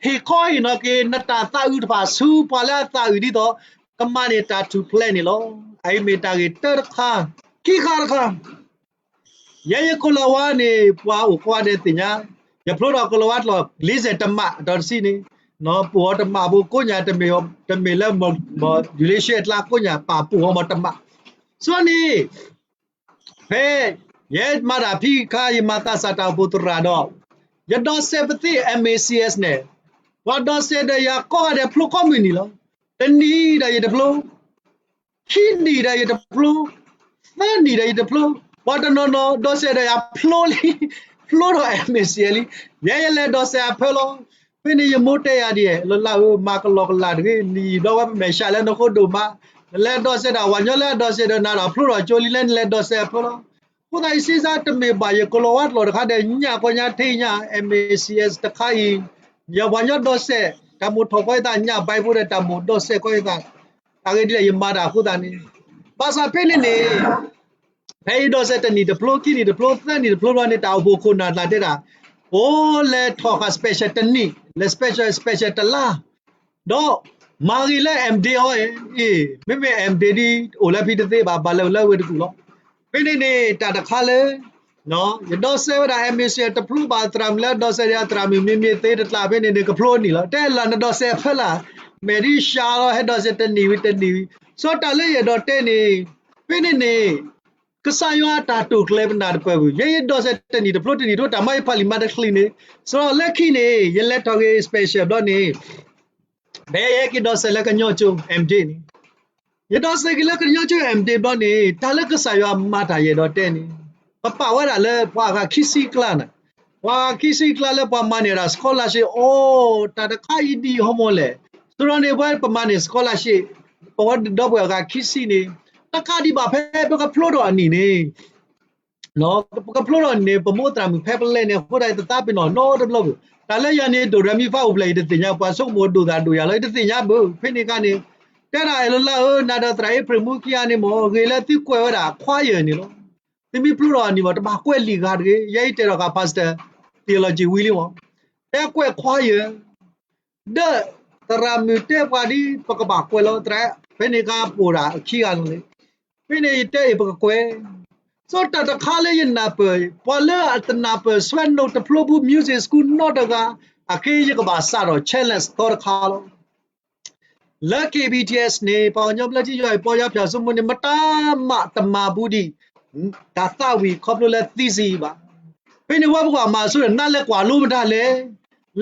ၤဟ့ၣ်ခီဟ့ၣ်နီၤက့ၤ နတၢ်သးအုးတဖၣ်ဆူပှၤလၢအသးအုးဒ်သိး ကမၤန့ၢ်တၢ်ထူၣ်ဖျဲးန့ၣ်လီၤ. အအံၤမ့ၢ်တၢ်ဂ့ၢ်တၢတခါ, ခံခါတခါ ယဲယကိၤလၤဝါန့ၣ် ပှၤအိၣ်ကိးဂၤဒဲးသ့ၣ်ညါ, ယဖျိထီၣ်ကိၤလၤဝါတလီၢ် လ့စဲၣ်တမး အတီၤတဆံန့ၣ်, ပအိၣ်အီၤတမးဘိကိးညါ တမ့ၢ်လၢ ယူၤလ့ရှဲအကျါကိးညါ ပာ်ပအိၣ်အီၤမးတမး, ဆိန့ၣ် ဖဲ ယဲမၤတၢ်ဖံးခါ ယမၤသးစၢ်တၢ်အိၣ်ဖှိၣ်သရၣ်ဒီး ယဒိးစဲးပသ့ MACS န့ၣ်, ပှၤဒိးစဲးဒီးယၤကိးဂၤဒဲးဖျိကိးမုၢ်နံၤလီၤ. တနံၤဒီးယတဖျိ ခံနံၤဒီးယတဖျိ, သၢနံၤဒီးယတဖျိ, ပှၤတနီၤနီၤဒိးစဲးဒီးယၤဖျိလံ, ဖျိထီၣ် MACS လံ. ယဲယလဲၤဒိးစဲးအဖၢလီၤ. ဖဲန့ၣ်ယမိၢ်တဲယၤဒ်အံၤ, လၢ်လၢ်ဧၢ, မၤကလီကလီတဂ့ၤ, နံၤဘျီဝဲပမဲာ်ဆှးလၢနဃိဒိၣ်မး, နလဲၤဒိးစဲးဒီး ပှၤညီလၢအဒိးစဲးဒီးနၤဒီးဖျိထီၣ်ကၠိလံ လၢနလဲၤဒိးစဲးအဖၢလီၤ. အဃိသတး ယစ့စါတမ့ၢ်ဘၣ်ယကိၤလၤဝါတလီၢ်တခါဒီး ညၣ်ကွၢ်ညါထဲညါ MACS တခါအံၤ, ယပှၤညီဒိးစဲး တၢ်မိၣ်ထီၣ်ကီသး ညၣ်ဘဲဖိဒီးတၢ်မိၣ်ဒိးစဲးကီသး, အဂ့ၢ်ဒ်လဲၣ် ယမၤတၢ်အဃိသတးန့ၣ်, ဘၣ်ဆၣ်ဖဲန့ၣ်န့ၣ် ဖဲယဒိးစဲးတနံၤတဖျိ ခံနံၤတဖျိ သၢနံၤတဖျိဘျီန့ၣ် တၢ်အိၣ်ဖှိၣ်ခိၣ်နၢ်သးတဲဒၣ်, အိၣ်လဲၤထီၣ်ဃာ် special တနံၤ, လဲၤ special special တလါ, ဒီး မၤဂ့ၤလၢ M.Div အီၤအံၤ, မ့မ့ၢ် M.Div ဒ်အိၣ်လၢဖံတသ့ဘၣ်, ဘၣ်လဲၤအိၣ်လၢဝ့ၢ်တကူၣ်လီၤ. ဖဲန့ၣ်န့ၣ် တၢ်တခါလၢ ယဒိးစဲးဝဲဒၣ် M.Div တဖျိဘၣ်သရၣ်မုၣ်လၢဒိးစဲးဒၣ်သရၣ်မုၣ် မ့မ့ၢ်သ့တကျါ ဖဲန့ၣ်န့ၣ် ကဖျိနံၣ်လီၤ. တဲလၢနဒိးစဲးဖဲလၢ်, မဲာ်ဒ်ရှးလီၤ ဟဲဒိးစဲးတနံၣ်ဝံၤတနံၣ်ဝံၤ, စီၤတၢ်လၢယအဲၣ်ဒိးတဲန့ၣ်, ဖဲန့ၣ်န့ၣ် ကစၢ်ယွၤတၢ်တိာ်ကျဲၤပနၢ်တပၢၢ်ပူၤ, ယဲယဒိးစဲးတနံၣ်တဖျိတနံၣ်တဖျိ တၢ်မၤယဖးလံာ်မၤတချံန့ၣ်, စရီလၢခံန့ၣ် ယလဲၤထီၣ်ဂ့ၤ special ဘျီန့ၣ် ဖဲယဟဲက့ၤဒိးစဲးလၢကညီကၠိ M.Div န့ၣ်, ယဒိးစဲးက့ၤလၢကညီကၠိ M.Div ဘျီန့ၣ် တၢ်လၢကစၢ်ယွၤမၤတၢ်ယအဲၣ်ဒိးတဲန့ၣ်, ပပာ်ဝဲဒၣ်လၢပှၤအဂၤခံဆံကျါန့ၣ်, ပှၤအဂၤခံဆံကျါလၢပှၤမၤန့ၢ်ဒၣ် scholarship အိၣ်, တၢ်တခါအံၤဒ်အံၤဟီမီၢ်လဲၣ်, စရီန့ၣ် ပဝဲပမၤန့ၢ် scholarship ပဝဲဒီပုၢ်ဝဲၢ်အဂၤခံဆံန့ၣ်, တကးဒံးဘၣ်ဖဲပကဖျိထီၣ်အနံၣ်န့ၣ် ပကဖျိထီၣ်န့ၣ် ပမိၢ်သရၣ်မုၣ်ဖဲပလဲၤန့ၣ် အဃိသတးယတသးပ့ၤနီၣ်နီတဘျီဘၣ်. တၢ်လၢယၤန့ၣ် ဒိၣ်ရၤမံဖးအိၣ်ဖျဲၣ် ယတသ့ၣ်ညါ, ပှၤဆိကမိၣ်ဒိၣ်သးဒိၣ်ယၤလီၤ ယတသ့ၣ်ညါဘၣ်. ဖဲန့ၣ်အခါန့ၣ် တဲဒၣ်အဲၣ်လီၤလၢဧၢ, နၤဒီးသရၣ်အ့ဖြ့ၣ်မူခံဂၤန့ၣ်မ့ၢ် ဂ့ၤလၢသုကွဲးဝဲဒၣ် choir န့ၣ်လီၤ. သုမ့ၢ်ဖျိထီၣ်အနံၣ်မ့ၢ် တဘၣ်ကွဲးလံာ်ဂၤတဂ့ၤ, ယဲအံၤတဲထီၣ်ဃာ် pastor theology ဝံၤလံမ့ၢ်, တဲကွဲး choir ဒီးသရၣ်မုၣ်တဲပှၤဒ်ပကဘၣ်ကွဲးလီၤ, သရၣ်, ဖဲန့ၣ်အခါပအိၣ်ဒၣ်အခံဂၤလီၤ. ဖဲန့ၣ်ယတဲအံၤပကကွဲး, စီၤတၢ်တခါလၢယနၢ်ပၢၢ်, ပှၤလၢအတနၢ်ပၢၢ် ဆွဲနုာ် တဖျိဘူး music school နီတဂၤ, အဃိယကဘၣ်စးထီၣ် challenge သီတခါလီၤ. လၢ K B T S န့ၣ် ပှၤကညီဘျၢထံယွၤအံၤ ပီယါဖၠၣ်စိမိၤန့ၣ် မတၤမးတမၤဘူးဒံး တၢ်သးဝံၣ်ခီဖျိလၢ thesis ဘၣ်. ဖဲန့ၣ်ဝဲပကွၢ်မၤဆိဒီး နလဲၤကွၢ်လိမတၤလဲၣ်,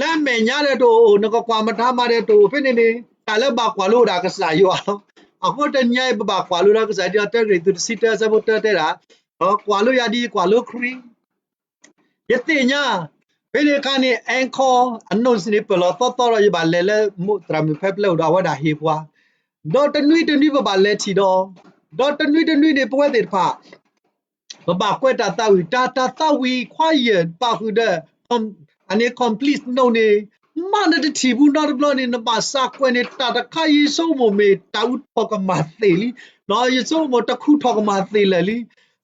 လၢမဲာ်ညါဒီးတအိၣ်, နကကွၢ်မတၤမၤဒီးတအိၣ်, ဖဲန့ၣ်န့ၣ် တၢ်လၢဘၣ်ကွၢ်လိဝဲဒၣ်ကစၢ်ယွၤလီၤ. အဃိတနံၤညါအံၤ ပဘၣ်ကွၢ်လိဒီးကစၢ်ယွၤ, တၢကရံၣ်သူးတဆံတၢဆၢဖိတၢတဲဒၣ်, ကွၢ်လိယၤဒ်ယကွၢ်လိခရံာ် ယသ့ၣ်ညါ, ဖဲန့ၣ်အခါန့ၣ် anchor အ notes န့ၣ် ပၢၢ်လီၤသီသီဒီး ယဘၣ်လဲၤလၢမိၢ်သရၣ်မုၣ်ဖဲပျဲအိၣ်ဒီး အဝဲဒၣ်ဟ့ၣ်ပှၤ, ဒီးတနွံတနွံပဘၣ်လဲၤထံၣ်ဒီး, ဒီးတနွံတနွံန့ၣ် ပဝဲသ့ၣ်တဖၣ် ပဘၣ်ကွဲးတၢ်သးဝံၣ်, တၢ်, တၢ်သးဝံၣ် choir ပာ်ဃုာ်ဒီး အန့ၣ် complete note န့ၣ်, မ့ၢ်နတထံၣ်ဘူးနီတဘျီန့ၣ် နဘၣ်စးကွဲးန့ၣ် တၢ်တခါယဆိကမိၣ်မ့ၢ်တၢ်အူထီၣ်ကမၣ်သ့ၣ်လံ, ယဆိကမိၣ်တခူထီၣ်ကမၣ်သ့ၣ်လၢာ်လံ.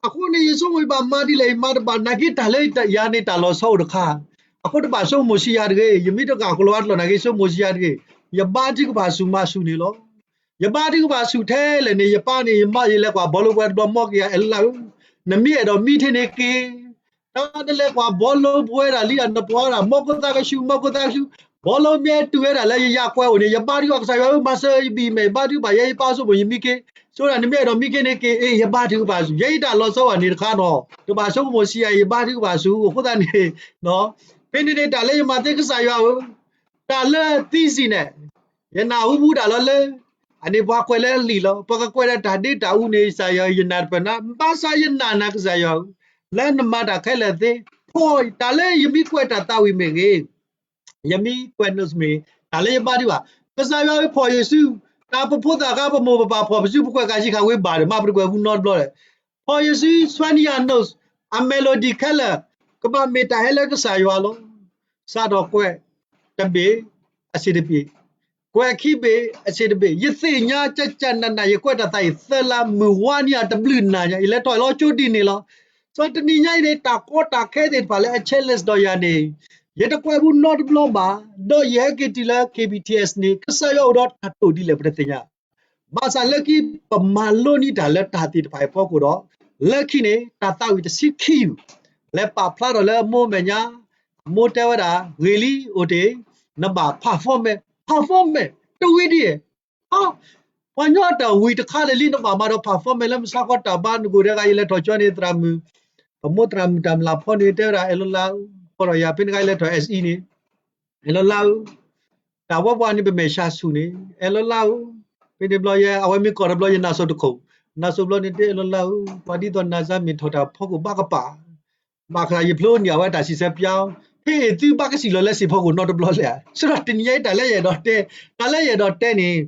အဃိန့ၣ် ယဆိကမိၣ်ယဘၣ်မၤဒ်လဲၣ် ယမၤတဘၣ်, နာ်က့တၢ်လၢယၤန့ၣ် တၢ်လီၤဆီအိၣ်တခါ, အဃိတဘၣ်ဆိကမိၣ်ဆံးယၤတဂ့ၤ, ယမ့ၢ်တဂၤကလီၤဝါတလီၢ် နာ်က့ဆိကမိၣ်ဆံးယၤတဂ့ၤ, ယဘါထုကဖၣ်ဆူၣ်မၤဆူၣ်န့ၣ်လီၤ. ယဘါထုကဖၣ်ဆူၣ်ထဲလဲၣ်န့ၣ် ယပၢ်န့ၣ် ယမါ ယလဲၤကွၢ်ဘီလိပဝဲတဘျီ မီၢ်က့ၤယၤ အဲၣ်လီၤလၢဧၢ, နမ့ၢ်အဲၣ်ဒိးမံထဲန့ၣ်က့ၤ, တၢ်တလဲၤကွၢ်ဘီလိပဝဲဒၣ်လံ နပှၤဒၣ် မီၢ်ခိၣ်သးကဆူၣ် မီၢ်ခိၣ်သးကဆူၣ်, ဘီလိမ့ၢ်တုၤဝဲဒၣ်လၢယယၤကွဲးအိၣ်န့ၣ် ယဘါထုကဖၣ် ကစၢ်ယွၤဧၢ မၤစၢၤယဘံၣ်မဲာ် ဘါထုကဖၣ် ယဲယပၢ်ဆိကမိၣ်ယမံက့ၤ, ဆိဒၣ်နမ့ၢ်အဲၣ်ဒိးမံက့ၤန့ၣ်က့ၤ, အ့ ယဘါထုကဖၣ်ဆူၣ်, ယဲယတၢ်လီၤဆီဘၣ်န့ၣ်တခါနီၤ, တဘၣ်ဆိကမိၣ်ဆံးယၤ ယဘါထုကဖၣ်ဆူၣ်, အဃိသတးန့ၣ် ဖဲန့ၣ်န့ၣ် တၢ်လၢယမၤသ့ ကစၢ်ယွၤဧၢ, တၢ်လၢ thesis န့ၣ် ယနၢ်ဟူဘူးဒၣ်လီၤလၢ အန့ၣ်ပှၤကွဲးလၢလံာ်လီၤ, ပှၤကကွဲးဒီးတၢ်ဒ့တၢ်အူန့ၣ် ကစၢ်ယွၤ ယနၢ်တပၢၢ်နၤ, ဘၣ်ဆၣ်ယနာ်နၤ ကစၢ်ယွၤဧၢ, လၢနမၤတၢ်ခဲလၢာ်သ့, ဖဲ တၢ်လၢယမ့ၢ်ကွဲးတၢ်သးဝံၣ်မ့ၢ်ဂ့ၤ, ယမ့ၢ်ကွဲး notes မ့ၢ်ဂ့ၤ, တၢ်လၢယဘါထုကဖၣ်, ကစၢ်ယွၤဧၢ ဖီၣ်ယစု, တၢ်ပဖိသၣ်ခါပမိၢ်ပပၢ်ဖီၣ်ပစု ပကွဲးကးဆံခါဝံၤဘၣ်ဒီး မ့ၢ်ပတကွဲးဘူးနီတဘျီလဲၣ်, ဖီၣ်ယစု ဆွဲနံယၤ notes, အ melody ခဲလၢာ် ကဘၣ်မ့ၢ်တၢ်ဟဲလၢကစၢ်ယွၤလီၤ. စးထီၣ်ကွဲးတဘ့ၣ် အဆံးတဘ့ၣ်, ကွဲးခံဘ့ၣ် အဆံးတဘ့ၣ်, ယသ့ၣ်ညါ ကကနန ယကွဲးတၢ်သးအံၤသၢလါ မုၢ်ဝါနံၤအတဘျုးနၤညါ ယလဲၤထီၣ်လီၤကၠိဒ်န့ၣ်လီၤ. စီၤတနံၤညါအံၤန့ၣ် တၢ်ကီတၢ်ခဲသ့ၣ်တဖၣ်လၢအ challenge ဒီးယၤန့ၣ် ယတကွဲးဘူးနီတဘျီဘၣ်, ဒီးယဟဲက့ၤတုၤလၢ K B T S န့ၣ် ကစၢ်ယွၤအိၣ်ဒီးတၢ်တိာ်ဒ်လဲၣ် ပတသ့ၣ်ညါ ဘၣ်ဆၣ်လၢခံ ပမၤလိန့ၢ်တၢ်လၢတၢ်သ့ၣ်တဖၣ်အံၤဖီခိၣ်ဒီး, လၢခံန့ၣ် တၢ်သးဝံၣ်တဆံခံယူၢ် လဲၤပာ်ဖျါထီၣ်လၢအမိၢ်မဲာ်ညါ, အမိၢ်တဲဝဲဒၣ် ဂ့ၤလံ အိၣ်တ့ၢ်, နဘၣ် performance, performance တဝံၤဒ်အံၤ, ပှၤကညီတၢ်ဝံၤတခါလၢာ်လံ နဘၣ်မၤဒီး performance လၢမုၢ်ဆါခီတၢ်ဘါ နကိၣ်ဒဲးဂၤ ယလဲၤထီၣ်ကၠိန့ၣ် သရၣ်မုၣ်, ပမိၢ်သရၣ်မုၣ်တၢ်မုၢ်လၢ်ဖီန့ၣ် တဲဝဲဒၣ် အဲၣ်လီၤလၢဧၢ, ဖီဒီးယၤ ဖဲန့ၣ်ခါယလဲၤထီၣ် S E န့ၣ် အဲၣ်လီၤလၢဧၢ, တၢ်ဝဲပှၤန့ၣ် ပမဲာ်ဆှးဆူၣ်န့ၣ် အဲၣ်လီၤလၢဧၢ, ဖဲန့ၣ်ဘျီယဲ အဝဲမ့ၢ်ကိးတဘျီ ယနၢ်စိၤတခိၣ်, နၢ်စိၤဘျီန့ၣ် တဲအဲၣ်လီၤလၢဧၢ, ပှၤဒ်သိးနၤစၢ်မ့ၢ်ထီၣ်တၢ်ဖီခိၣ်ဘၣ်ကပၤ, ဘၣ်ဃးယဖျိန့ၢ်အဝဲတၢ်စံးဆၢပျါ, ဖဲအံၤသုဘၣ်ကစံးလီၤလၢစံာ်ဖီခိၣ်နီတဘျီလဲၣ်, ဆိဒီးတနံၤညါအံၤ တၢ်လၢယအဲၣ်ဒိးတဲ, တၢ်လၢယအဲၣ်ဒိးတဲန့ၣ်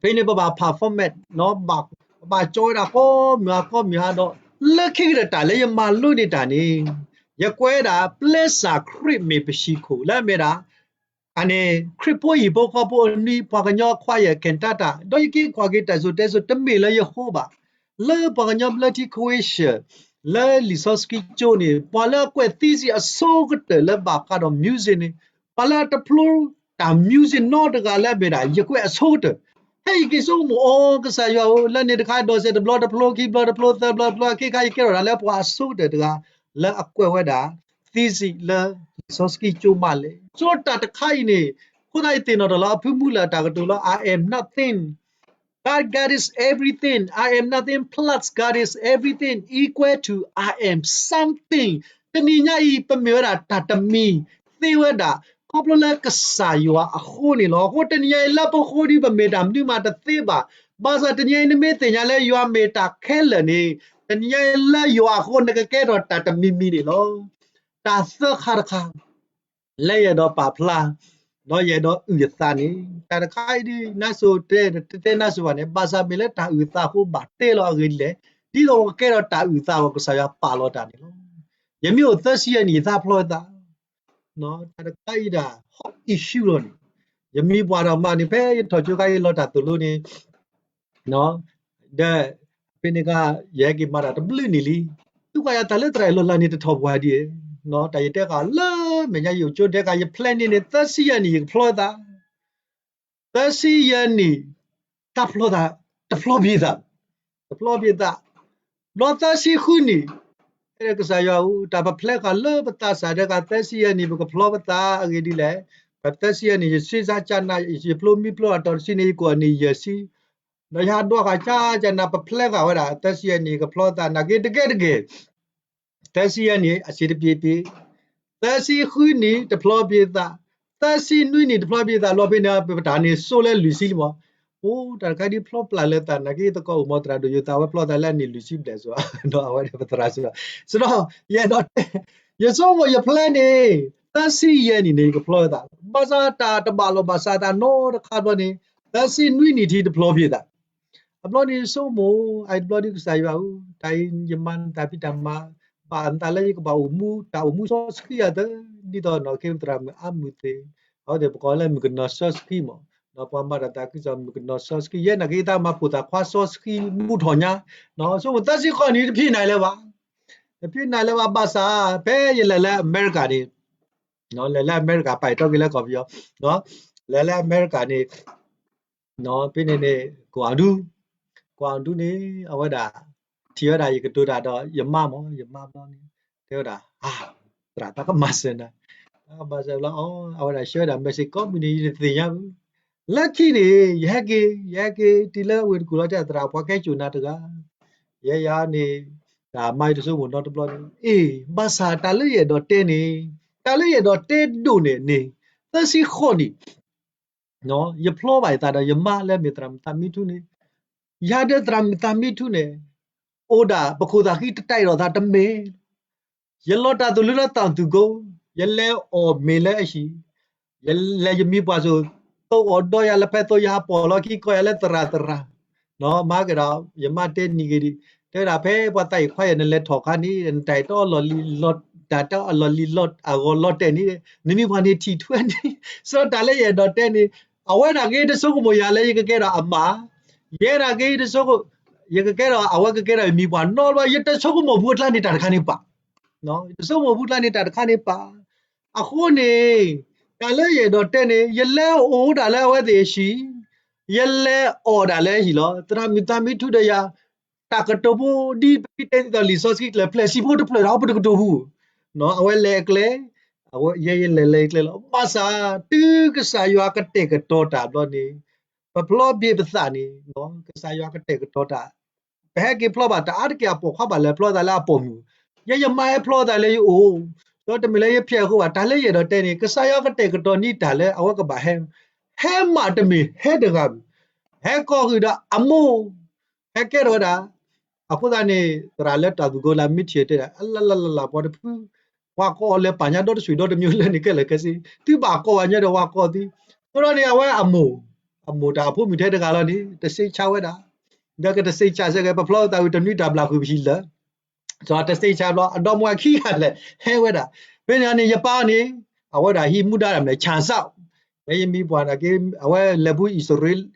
ဖဲန့ၣ်ပဘၣ် performance နီၤ, ပဘၣ်ကၠီဝဲဒၣ်ကိးမုၢ်ဟါကိးမုၢ်ဟါဒီး, လၢခံကတၢၢ်တၢ်လၢယမၤလိန့ၢ်တၢ်န့ၣ်, ယကွဲးဒၣ် ပျဲစၢ်ခရံာ်မ့ၢ်ပဆံးခိၣ် လၢအမ့ၢ်ဒၣ် အန့ၣ် ခရံာ်ဖိဟံၣ်ဖိဃီဖိအနွံ ပှၤကညီ choir ကဲၤတၢ်တၢ်, ဒီးယက့ၤကွၢ်က့ၤတၢ်စိၤတဲစိၤ တမ့ၢ်လၢယဃိဘၣ်, လၢပှၤကညီဘျၢထံ Croatia လၢလံာ်စီဆှံကၠိန့ၣ် ပှၤလၢအကွဲး thesis အဆိကတၢၢ်လၢဘၣ်ဃးဒီး music န့ၣ် ပှၤလၢအတဖျိ တၢ် music နီတဂၤလၢအမ့ၢ်ဒၣ် ယကွဲးအဆိကတၢၢ်, ဖဲယက့ၤဆိကမိၣ်အီၤ ကစၢ်ယွၤဧၢ, လၢန့ၣ်တခါ ဒိးစဲးတဘျီတဖျိ ခံဘျီတဖျိ သၢဘျီတဖျိ အခ့ခါ ယကဲထီၣ်ဒၣ်လၢပှၤအဆိကတၢၢ်တဂၤ လၢအကွဲးဝဲဒၣ် thesis လၢလံာ်စီဆှံကၠိမးလဲၣ်. ဆိတၢ်တခါအံၤန့ၣ် အဃိသတးယသ့ၣ်နီၣ်ထီၣ်လၢအဖုမူလၢအတၢ်ကတိၤလၢ I am nothing, God, God is everything, I am nothing plus God is everything equal to I am something. တနံၤညါအံၤ ပမ့ၢ်ဝဲဒၣ်တၢ်တမံၤသ့ဝဲဒၣ် ခီဖျိလၢကစၢ်ယွၤအဃိန့ၣ်လီၤ. အဃိတနံၤညါအံၤလၢပဃိဒီး ပမ့ၢ်တၢ်မနုၤမးတသ့ဘၣ်. ဘၣ်ဆၣ်တနံၤညါအံၤ နမ့ၢ်သ့ၣ်ညါလၢယွၤမ့ၢ်တၢ်ခဲလၢာ်န့ၣ် တနံၤညါအံၤလၢယွၤအဃိ နကကဲထီၣ်တၢ်တမံၤမံၤန့ၣ်လီၤ. တၢ်သၢခါတခါ လၢယအဲၣ်ဒိးပာ်ဖျါ ဒီးယအဲၣ်ဒိးအုၣ်အသးန့ၣ် တၢ်တခါအံၤဒ်နါစိၤတဲ တတဲနါစိၤဘၣ်န့ၣ် ဘၣ်ဆၣ်မ့ၢ်လၢတၢ်အုၣ်အသးအဃိဘၣ်တဲလီၤအဂ့ၢ်ဒ်လဲၣ်, ဒ်သိးပကကဲထီၣ်တၢ်အုၣ်အသးအဂီၢ် ကစၢ်ယွၤပာ်လီၤတၢ်န့ၣ်လီၤ. ယမ့ၢ်အိၣ်သၢဆံယဲၢ်နံၣ် ယသးဖျီသး, တၢ်တခါအံၤဒၣ် hot issue လီၤန့ၣ်, ယမံၤပှၢ်ဒီးမးန့ၣ် ဖဲယထီၣ်ကၠိခါအံၤလီၤတၢ်သိၣ်လိန့ၣ် ဒီးဖဲန့ၣ်အခါ ယဟဲက့ၤမၤတၢ်တဘျုးနံၣ်လံ, သုကွၢ်ယၤတၢ်လၢသရၣ်အံၤလီၤလၢ်န့ၣ် တထီၣ်ပှၤဒ်အံၤ, တၢ်ယတဲဃာ်လၢမဲာ်ညါ ယအိၣ်ကၠိတဲဃာ် ယ plan န့ၣ်န့ၣ် သၢဆံယဲၢ်နံၣ် ယကဖျီသး, သၢဆံယဲၢ်နံၣ် တၢ်ဖျီသး တဖျီဘၣ်သး, တဖျီဘၣ်သး, ဘျီသၢဆံဃုနံၣ် ကစၢ်ယွၤဧၢ, တၢ်ပ plan ဃာ်လၢပသးစၢ်တဲဃာ် သၢဆံယဲၢ်နံၣ် ပကဖျီပသးအဂ့ၢ်ဒ်လဲၣ်, ပသၢဆံယဲၢ်နံၣ် ယစ့စါကနၣ် ယဖျိမံဖျိအတီၤတဆံန့ၣ် ယကိးအနံၣ်ယဲၢ်ဆံ, ဒီးယဟးဒွးဃာ်ကနၣ် ပ plan ဃာ်ဝဲဒၣ် သၢဆံယဲၢ်နံၣ် ကဖျီသး နာ်က့တကဲတကဲ သၢဆံယဲၢ်နံၣ် အဆံးတပျ့ၤပျ့ၤ, သၢဆံဃုနံၣ် တဖျီဘၣ်သး, သၢဆံနွံနံၣ် တဖျီဘၣ်သး လီၤဖဲန့ၣ် ပတၢ်န့ၣ်စိလၢလွံၢ်ဆံလံမး, အိ တၢ်တခါဒ်ဖျီပျၢ်လၢသး နာ်က့သကိးအိၣ်မး သရၣ်ဒိၣ်ယိၤသး အဝဲဖျီသးလၢအနံၣ်လွံၢ်ဆံဘျဲၣ်စ့ၢ်, ဒီးအဝဲဒၣ်ပသရၣ်စ့ၢ်, စဒီး ယအဲၣ်ဒိးတဲ ယဆိကမိၣ်ယ plan န့ၣ် သၢဆံယဲၢ်နံၣ်န့ၣ် ယကဖျီသး, ဘၣ်ဆၣ်တၢ်တဘၣ်လီၢ်ဘၣ်စးသးနီတခါဘျီန့ၣ် သၢဆံနွံနံၣ်ထံတဖျီဘၣ်သး အဘျီန့ၣ်ဆိကမိၣ် အဘျီဒ်ကစၢ်ယွၤဧၢ, တၢ်အံၤယမၤနသးဖံးတၢ်မၤ ဘၣ်နသးလၢယကဘၣ်အိၣ်မူ တၢ်အိၣ်မူစီဆှံအသး, ဒ်သိးနီၢ်က့ပသရၣ်မုၣ်အါမုၢ်သ့ၣ်, အဝဲသ့ၣ်ပကိးလၢမုၣ်ကနီၤစီဆှံမး, ဒီးပှၤမၤတၢ်သးခုကစီၣ်မုၣ်ကနီၤစီဆှံ, ယဲနာ်က့ ယတၢ်မၤပိာ်သးခွါစီဆှံမူထီၣ်ညါ, ဆိကမိၣ်သၢဆံဃိးနံၣ်တဖံးနၤလၢၤဘၣ်, တဖံးနၤလၢၤဘၣ် ဘၣ်ဆၣ် ဖဲယလဲၤလၢအမဲရကၤန့ၣ် လဲၤလၢအမဲရကၤ ပာ်အံၤတီက့ၤလၢကီၢ်ပယီၤ, လဲၤလၢအမဲရကၤန့ၣ် ဖဲန့ၣ်န့ၣ် ကွၢ်ဒူ, ကွၢ်ဒူန့ၣ် အဝဲဒၣ် ထံၣ်ဝဲဒၣ်ယကတိၤတၢ်ဒီးယမါမး, ယမါဘျီန့ၣ် တဲဝဲဒၣ်, သရၣ် တၢ်ကမၤစၢၤနၤ, တၢ်ကမၤစၢၤဘျီ အဝဲဒၣ်ဆှၢဝဲဒၣ် message ကိးမုၢ်နံၤ ယတသ့ၣ်ညါဘၣ်, လၢခံန့ၣ် ယဟဲက့ၤ ယဟဲက့ၤတုၤလၢဝ့ၢ်တကူၣ်လီၤ တဲသရၣ် ပှၤကဟဲစိာ်နၤတဂၤ, ယဲယၤန့ၣ် တၢ်မၤယတဆိကမိၣ်နီတဘျီန့ၣ် အ့ ဘၣ်ဆၣ်တၢ်လၢယအဲၣ်ဒိးတဲန့ၣ်, တၢ်လၢယအဲၣ်ဒိးတဲဒိၣ်န့ၣ်န့ၣ် သၢဆံဃိးနံၣ် ယဖျီဘၣ်ယသးဒီးယမါလၢမ့ၢ်သရၣ်မုၣ်သးမံထူန့ၣ်, ယၤဒီးသရၣ်မုၣ်သးမံထူန့ၣ် အိၣ်ဒၣ်ပခိၣ်သးဃံတတဲာ်ဒီးသးတမ့ၢ်, ယလီၤတၢ်သိၣ်လိလၢသးသူၣ်ကိ, ယလဲၤအီၣ်မ့ၤလၢအဟံၣ်, ယလဲၤယမံၤပှၢ်စိၣ်, သိအီၣ်ဒီးယၤလၢဖဲသိယဟးပိာ်လီၤခံ ကိးယၤလၢသရၣ်သရၣ်, မၤကဒီး ယမါတဲနံၤဂ့ၤဒံး, တဲဝဲဒၣ်ဖဲပှၤသးအံၤခွါယၤ နလဲၤထီၣ်ခါန့ၣ် နတၢ်တအီၣ်လီၢ်လံၤလီၤ, တၢ်တအီၣ်လီၢ်လံၤလီၤအဂီၢ်လီၤတဲာ်န့ၣ် နမံၤပှၢ်န့ၣ်ထံၣ်ထွဲန့ၣ်, စီတၢ်လၢယအဲၣ်ဒိးတဲန့ၣ်, အဝဲဒၣ်က့တဆိကမိၣ်ယၤလၢယကကဲထီၣ်အမါ, ယဲဒၣ်က့တဆိကမိၣ်, ယကကဲထီၣ် အဝဲကကဲထီၣ်ယမံၤပှၢ်နီတဘျီ ယတဆိကမိၣ်ဘူးအကျါန့ၣ် တၢ်တခါန့ၣ်ပာ် ယတဆိကမိၣ်ဘူးအကျါန့ၣ် တၢ်တခါန့ၣ်ပာ်, အဃိန့ၣ် တၢ်လၢယအဲၣ်ဒိးတဲန့ၣ် ယလဲၤအိၣ်ဒၣ်လၢအဝဲသ့ၣ်အဟံၣ်, ယလဲၤအီၣ်ဒၣ်လၢအဟံၣ်လီၤ. သရၣ်မုၣ်သးမံထူဒီးယၤ တၢ်ကတိၤဖိဒ်ပမ့ၢ်တဲဒ်သိးလံာ်စီဆှံကျၢၢ် ဖျၢၣ်ဆံဖိတဖျၢၣ်ဒီးပတကတိၤဘူး, အဝဲလဲၤအကျဲ, အဝဲယဲယလဲၤလဲၤအကျဲလီၤ. ဘၣ်ဆၣ် တုၤကစၢ်ယွၤကတဲာ်ကတီၤတၢ်ဘျီန့ၣ် ပဖျီဘၣ်ပသးန့ၣ် ကစၢ်ယွၤကတဲာ်ကတီၤတၢ် ပဟဲက့ၤဖျီဘၣ်တၢ်အါတက့ၢ် အပိာ်ခွါဘၣ်လဲၤဖျီသးလၢအပိာ်မုၣ်, ယဲယမါဟဲဖျီသးလၢယအိၣ်, ဒီးတမ့ၢ်လၢယဖျဲးအဃိဘၣ် တၢ်လၢယအဲၣ်ဒိးတဲန့ၣ် ကစၢ်ယွၤကတဲာ်ကတီၤန့ၢ်တၢ်လၢအဝဲကဘၣ်ဟဲ, ဟဲမးတမ့ၢ်ဟဲတဂၤဘၣ်, ဟဲကိးဃုာ်ဒီးအမိၢ်, ဟဲကဲထီၣ်ဝဲဒၣ် အဃိသတးန့ၣ် သရၣ်လၢတၢ်သူၣ်ကိလၢမ့ၢ်ထံၣ်တဲဒၣ် အလလလလ ပှၤတဖု ပှၤကိးအီၤလၢပာ်ညါဒီတဆူၣ်ဒီတမံၤလၢန့ၣ် ကဲလၢာ်ခဲဆ့ သုဘၣ်ကိးဝဲညါဒီးပှၤကိးသု, အဃိဒီးန့ၣ် အဝဲအမိၢ်, အမိၢ်တၢ်အဖိမုၣ်ထဲတဂၤလီၤန့ၣ် တစ့ဆါဝဲဒၣ်, ဒီးကတစ့ဆါစ့ၢ်ကီး ပဖျီသးဝံၤတနွံတၢ်ဘျၣ်ဃုာ်ပဟံၣ်လၢာ် စီၤတစ့ဆါဘျီ အဒီမါဝၤခံဂၤလဲၣ် ဟဲဝဲဒၣ်, ဖဲန့ၣ်န့ၣ် ယပၢ်န့ၣ် အဝဲဒၣ်ဟံးမူဒါတၢ်မနုၤလဲၣ် ဆၣ်စၣ်, ဖဲယမံၤပှၢ်နာ်က့ အဝဲလဲၤဖဲအံၣ်စရ့လး,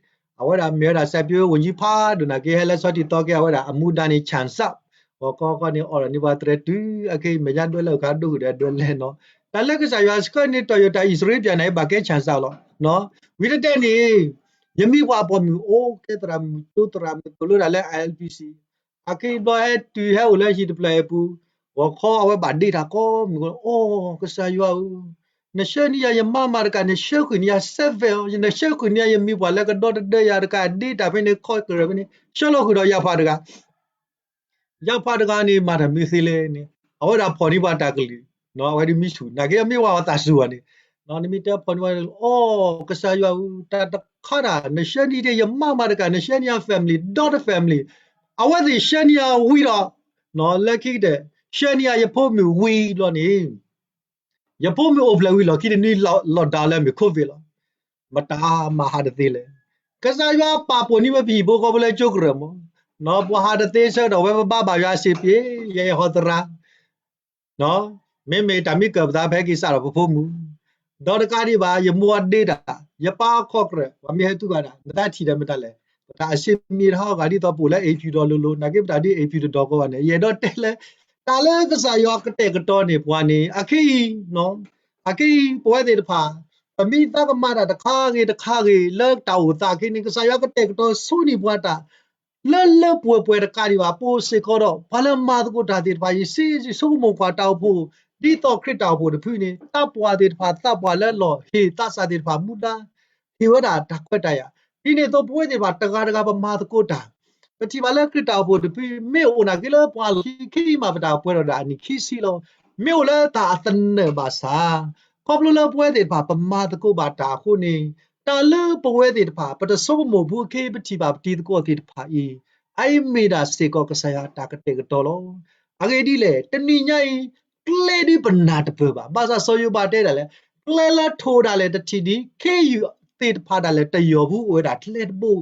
အဝဲဒၣ်မ့ၢ်ဝဲဒၣ် စံးပျိဝ့ၢ်ယံဖးဒိၣ်နာ်က့ ဟဲလၢဆီထံးသီက့ အဝဲဒၣ်အမူဒါန့ၣ် ဆၣ်စၣ်, ဂီၤကီကီန့ၣ် အိၣ်ဒီးန့ၢ်ပှၤတြဲၤတုၤ အခဲအံၤမဲာ်ညါဒွဲလၢအခါဒိၣ်ဃုာ်ဒီးဒွဲလဲၣ်နီၤ, တၢ်လၢကစၢ်ယွၤဆှၢန့ၢ်တီၢ်ယိၤတၢ်အံၣ်စရ့လးပၠးန့ၣ် ဘၣ်ကဲဆၣ်စၢ်လီၤ. ဝံၤတတဲန့ၣ် ယမံၤပှၢ်ပိာ်မုၣ်အိၣ်ကဲသရၣ်မုၣ်ကၠိသရၣ်မုၣ်သိၣ်လိတၢ်လၢ I L P C အခံဘျီဟဲတုၤဟဲအိၣ်လၢဟံၣ်တဖျၢၣ်အပူၤ, ဂီၤခီအဝဲဘၣ်ဒ့တၢ်ကိးမုၢ်ကီး, အိ ကစၢ်ယွၤဧၢ, နဆှၢန့ၢ်ယၤယမါမၤတကး, နဆှၢဃုာ်န့ၢ်ယၤ seven, နဆှၢဃုာ်န့ၢ်ယၤယမံၤပှၢ်လၢကဒီတဒၢယၤတကး ဒ့တၢ်ဖဲန့ၣ် ခီကရၢၢ်ဖဲန့ၣ် ဆှၢလီၤဃုာ်ဒီးယၤပှၤတဂၤ ယၤပှၤတဂၤန့ၣ် မၤတၢ်မနုၤသ့လဲၣ်န့ၣ် အဝဲဒၣ်ဖီၣ်န့ၢ်ပှၤတၢ်ကလုၢ်, အဝဲဒၣ်မံဆူၣ် နာ်က့မ့ၢ်ဝဲအသးစူၤဘၣ်န့ၣ်, နမ့ၢ်တဲဖီၣ်န့ၢ်ပှၤ, အိ ကစၢ်ယွၤဧၢ, တၢ်တခါတၢ် နဆှၢန့ၢ်တ့ၢ်ယမါမၤတကး, နဆှၢန့ၢ်ယၤ family, daughter family, အဝဲသ့ၣ်ဆှၢန့ၢ်ယၤဝံၤဒီး, လၢခံကတၢၢ် ဆှၢန့ၢ်ယၤယဖိမုၣ်ဝံၤဘျီန့ၣ် ယဖိမုၣ်အိၣ်ဖျဲၣ်ဝံၤလီၢ်ခံတနွံ lockdown လၢမ့ၢ် COVID လီၤ. မတၤမၤဟးတသ့လဲၣ်. ကစၢ်ယွၤပာ်ဖှိၣ်န့ၢ်ဝဲပဟံၣ်ဖိဃီဖိလၢကၠိကရၢၢ်မး, ပှၤဟးတသ့ဆၢကတီၢ်ဝဲပဘါဘၣ်ယွၤစ့ပ့ၤ, ယဲယဟီသရၣ်, မ့မ့ၢ်တၢ်မ့ၢ်ကၢၢ်ပသးဖဲက့ၤစးထီၣ်ပဖိမုၣ်, ဒီးတကးဒံးဘၣ် ယမိၢ်အဒ့တၢ်, ယပၢ်အခီၣ်ကြၢး, ပှၤမ့ၢ်ဟဲတူၢ်ဘၣ်တၢ် နသးထံၣ်ဒီးမတၤလဲၣ်, ပတၢ်အဆ့မံၤတဟးဂီၤဒ်သိးပအိၣ်လၢ အိမ်ဖြူတော် လိၤလိၤ, နာ်က့ပတၢ်ဒ် အိမ်ဖြူတော် ကိးဂၤန့ၣ် ယအဲၣ်ဒိးတဲလၢ တၢ်လၢကစၢ်ယွၤကတဲာ်ကတီၤန့ၢ်ပှၤန့ၣ် အခဲအံၤ, အခဲအံၤ ပဝဲသ့ၣ်တဖၣ် ပမ့ၢ်သးကမၤတၢ်တခါဂ့ၤတခါဂ့ၤ လၢတၢ်အိၣ်သးခဲအံၤန့ၣ် ကစၢ်ယွၤကတဲာ်ကတီၤဆိန့ၢ်ပှၤတၢ် လၢလၢပှဲၤပှဲၤတကးဒံးဘၣ် ပအိၣ်စ့ၢ်ကီးဒီး ပှၤလၢမၤသကိးတၢ်သ့ၣ်တဖၣ်အံၤ စ့စ့ၢ်ကီးဆိကမိၣ်ကွၢ်တၢ်အိၣ်ဖှိၣ် ဒ်သိးခရံာ်တၢ်အိၣ်ဖှိၣ်တဖုန့ၣ် တၢ်ပှၢ်သ့ၣ်တဖၣ် သးပှၢ်လၢလီၢ်ဟ့ၣ်သးစၢ်သ့ၣ်တဖၣ်မူဒါ ဟ့ၣ်ဝဲဒၣ်တၢ်ခွဲးတၢ်ယာ်, ဒ်န့ၣ်အသိးပဝဲသ့ၣ်တဖၣ်တဂၤတဂၤပမၤသကိးတၢ်, ပထံၣ်ဘၣ်လၢခရံာ်တၢ်အိၣ်ဖှိၣ်တဖု မ့ၢ်အိၣ်နာ်က့လၢပှၤလီၢ်ခံခဲအံၤမး ပတၢ်ပှဲၤထီၣ်ဒၣ်အနံၣ်ခံဆံလီၤ. မ့ၢ်အိၣ်လၢတၢ်အသနၢၣ်ဘၣ်ဆၣ်, ခီဖျိလၢပဝဲသ့ၣ်တဖၣ်ပမၤသကိးဘၣ်တၢ်အဃိန့ၣ်, တၢ်လၢပဝဲသ့ၣ်တဖၣ် ပတဆိကမိၣ်ဘၣ်ခဲအံၤ ပထံၣ်ဘၣ်ပတံၤသကိးသ့ၣ်တဖၣ်အံၤ, အအံၤမ့ၢ်ဒၣ်စ့ၢ်ကီးကစၢ်ယွၤအတၢ်ကတဲာ်ကတီၤလီၤ. အဂ့ၢ်ဒ်လဲၣ်, တနံၤညါအံၤ ကျဲဒ်ပနၢ်တပၢၢ်ဘၣ်. ဘၣ်ဆၣ်စီၤယိၤဘးတဲဒၣ်လဲာ်, ကျဲလၢထိၣ်ဒၣ်လဲာ်တထံၣ်ဒံး, ခ့ယုၢ်သ့ၣ်တဖၣ်ဒၣ်လဲာ်တယီၢ်ဘူးအိၣ်ဝဲဒၣ်ကျဲတဘိ,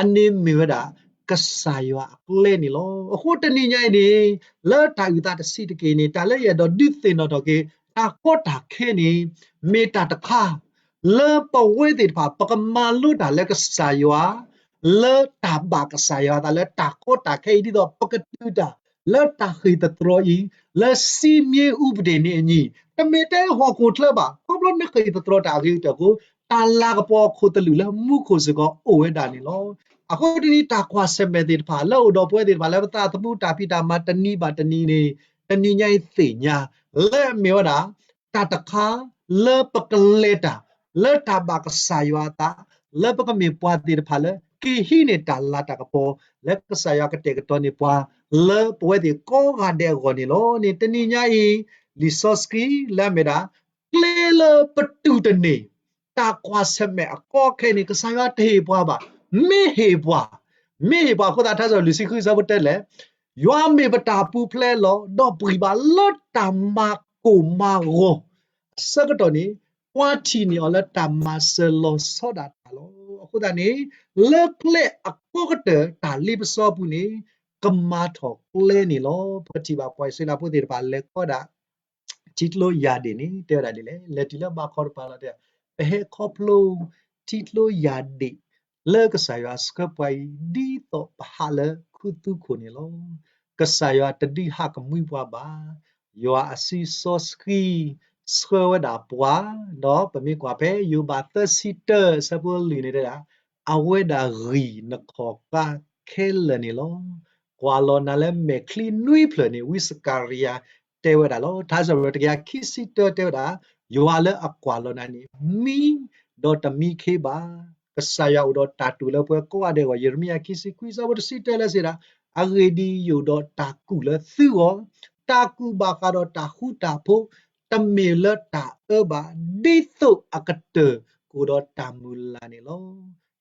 အန့ၣ်မ့ၢ်ဝဲဒၣ် ကစၢ်ယွၤအကျဲန့ၣ်လီၤ. အဃိတနံၤညါအံၤန့ၣ်, လၢတၢ်အုၣ်သးတဆံးတက့ၢ်န့ၣ် တၢ်လၢယအဲၣ်ဒိးဒုးသ့ၣ်နီၣ်ထီၣ်က့ၤ တၢ်ကီတၢ်ခဲန့ၣ် မ့ၢ်တၢ်တခါ လၢပဝဲသ့ၣ်တဖၣ် ပကမၤလိတၢ်လၢကစၢ်ယွၤ လၢတၢ်ဘၣ်ကစၢ်ယွၤအသးလၢတၢ်ကီတၢ်ခဲအံၤ ဒ်သိးပကတုၤတၢ်လၢတၢ်ဃ့ၢ်သတြီၤအံၤ လၢစံးမြဲဥပဒေန့ၣ်အညီ, တမ့ၢ်ထဲဟီၣ်ခိၣ်ချၢဘၣ်. ခီဖျိနဃ့ၢ်သတြီၤတၢ်အဂ့ၤကတၢၢ်အဃိ, တၢ်လၤကပီၤအခိၣ်သလုးလၢမူခိၣ်စ့ၢ်ကီးအိၣ်ဝဲဒၣ်န့ၣ်လီၤ. အဃိတနံၤတၢ်ကွၢ်ဆၢၣ်မဲာ်သ့ၣ်တဖၣ် လၢအိၣ်ဒီးပဝဲသ့ၣ်တဖၣ်လၢပသးသမူတၢ်ဖံးတၢ်မၤတနံၤဘၣ်တနံၤန့ၣ်, တနံၤညါအံၤသ့ၣ်ညါ လၢအမ့ၢ်ဝဲဒၣ် တၢ်တခါ လၢပကလဲၤတၢ် လၢတၢ်ဘၣ်ကစၢ်ယွၤအသး, လၢပကမ့ၢ်ပှၤသ့ၣ်တဖၣ်လၢ က့ၤဟံးန့ၢ်တၢ်လၤတၢ်ကပီၤ လၢကစၢ်ယွၤကတဲာ်ကတီၤန့ၢ်ပှၤ လၢပဝဲသ့ၣ်ကိးဂၤဒဲးအဂီၢ်န့ၣ်လီၤ. န့ၣ်တနံၤညါအံၤ လံာ်စီဆှံလၢအမ့ၢ်ဒၣ် ကျဲလၢပတူၢ်တန့ၢ် တၢ်ကွၢ်ဆၢၣ်မဲာ်အကီအခဲန့ၣ် ကစၢ်ယွၤတဟ့ၣ်ပှၤဘၣ်. မ့ၢ်ဟ့ၣ်ပှၤ, မ့ၢ်ဟ့ၣ်ပှၤအဃိသတး ထါစံးပတြၢၤလွံၢ်ဆံဃု အဆၢဖိတၢလဲၣ်, ယွၤမ့ၢ်ပတၢ်ပူၤဖျဲးလီၤ. ဒီးပှၤဘၣ်လၢတၢ်မၤကိၢ်မၤဂီၤအဆၢကတီၢ်န့ၣ်, ပှၤထံၣ်န့ၢ်အီၤလၢတၢ်မၤစၢၤလီၤဆီဒၣ်တၢ်လီၤ. အဃိသတးန့ၣ်, လၢကျဲအကီကတၢၢ်တၢ်လ့ပစီအပူၤန့ၣ်, ကမၤထီၣ်ကျဲန့ၣ်လီၤ. ပကထံၣ်ဘၣ်ပှၤအံၣ်စရ့လးဖိသ့ၣ်တဖၣ်လဲၤခီဒၣ် ထံကျိယၢ်ဒ့ၣ်န့ၣ် တဲဝဲဒၣ်ဒ်လဲၣ်, လဲၤတုၤလၢဘါခီတပၤလီၤတဲ, ပဟဲခီဖျိ ထံကျိယၢ်ဒ့ၣ် လၢကစၢ်ယွၤဆှၢပှၤအံၤ ဒ်သိးပဟးလၢခူသူၣ်ခိၣ်န့ၣ်လီၤ. ကစၢ်ယွၤတဒုးဟးကမှံပှၤဘၣ်. ယွၤအစုစီဆှံ ဆှၢဝဲဒၣ်ပှၤ, ဒီးပမ့ၢ်ကွၢ်ဖဲယိၤဘးသၢဆံတၢ အဆၢဖိလွံၢ်န့ၣ်တဲဒၣ်, အဝဲဒၣ်ဂံၢ်နခီၣ်ကါခဲလၢာ်န့ၣ်လီၤ. ကွၢ်လီၤနၤလၢမဲာ်ချံနွံဖျၢၣ်န့ၣ် ဝံစကၤရယၤတဲဝဲဒၣ်လီၤ. ထါစံးပတြၢၤတကယၤခံဆံတၢတဲဝဲဒၣ်, ယွၤလၢအကွၢ်လီၤနၤန့ၣ် မံဒီးတမံခ့ဘၣ်. ကစၢ်ယွၤအိၣ်ဒီးတၢ်တိာ်လၢပှၤကိးဂၤဒဲးအဂီၢ်, ယံးရမံယၤခံဆံခွံ အဆၢဖိတဆံတၢလၢစံးဒၣ်, အဂ့ၢ်ဒ်အံၤ, ယအိၣ်ဒီးတၢ်ကူၣ်လၢသုဂီၢ်, တၢ်ကူၣ်ဘၣ်ဃးဒီးတၢ်ဃူတၢ်ဖိး, တမ့ၢ်လၢတၢ်အၢဘၣ်, ဒ်သိးအကတၢၢ်ကအိၣ်ဒီးတၢ်မုၢ်လၢ်န့ၣ်လီၤ.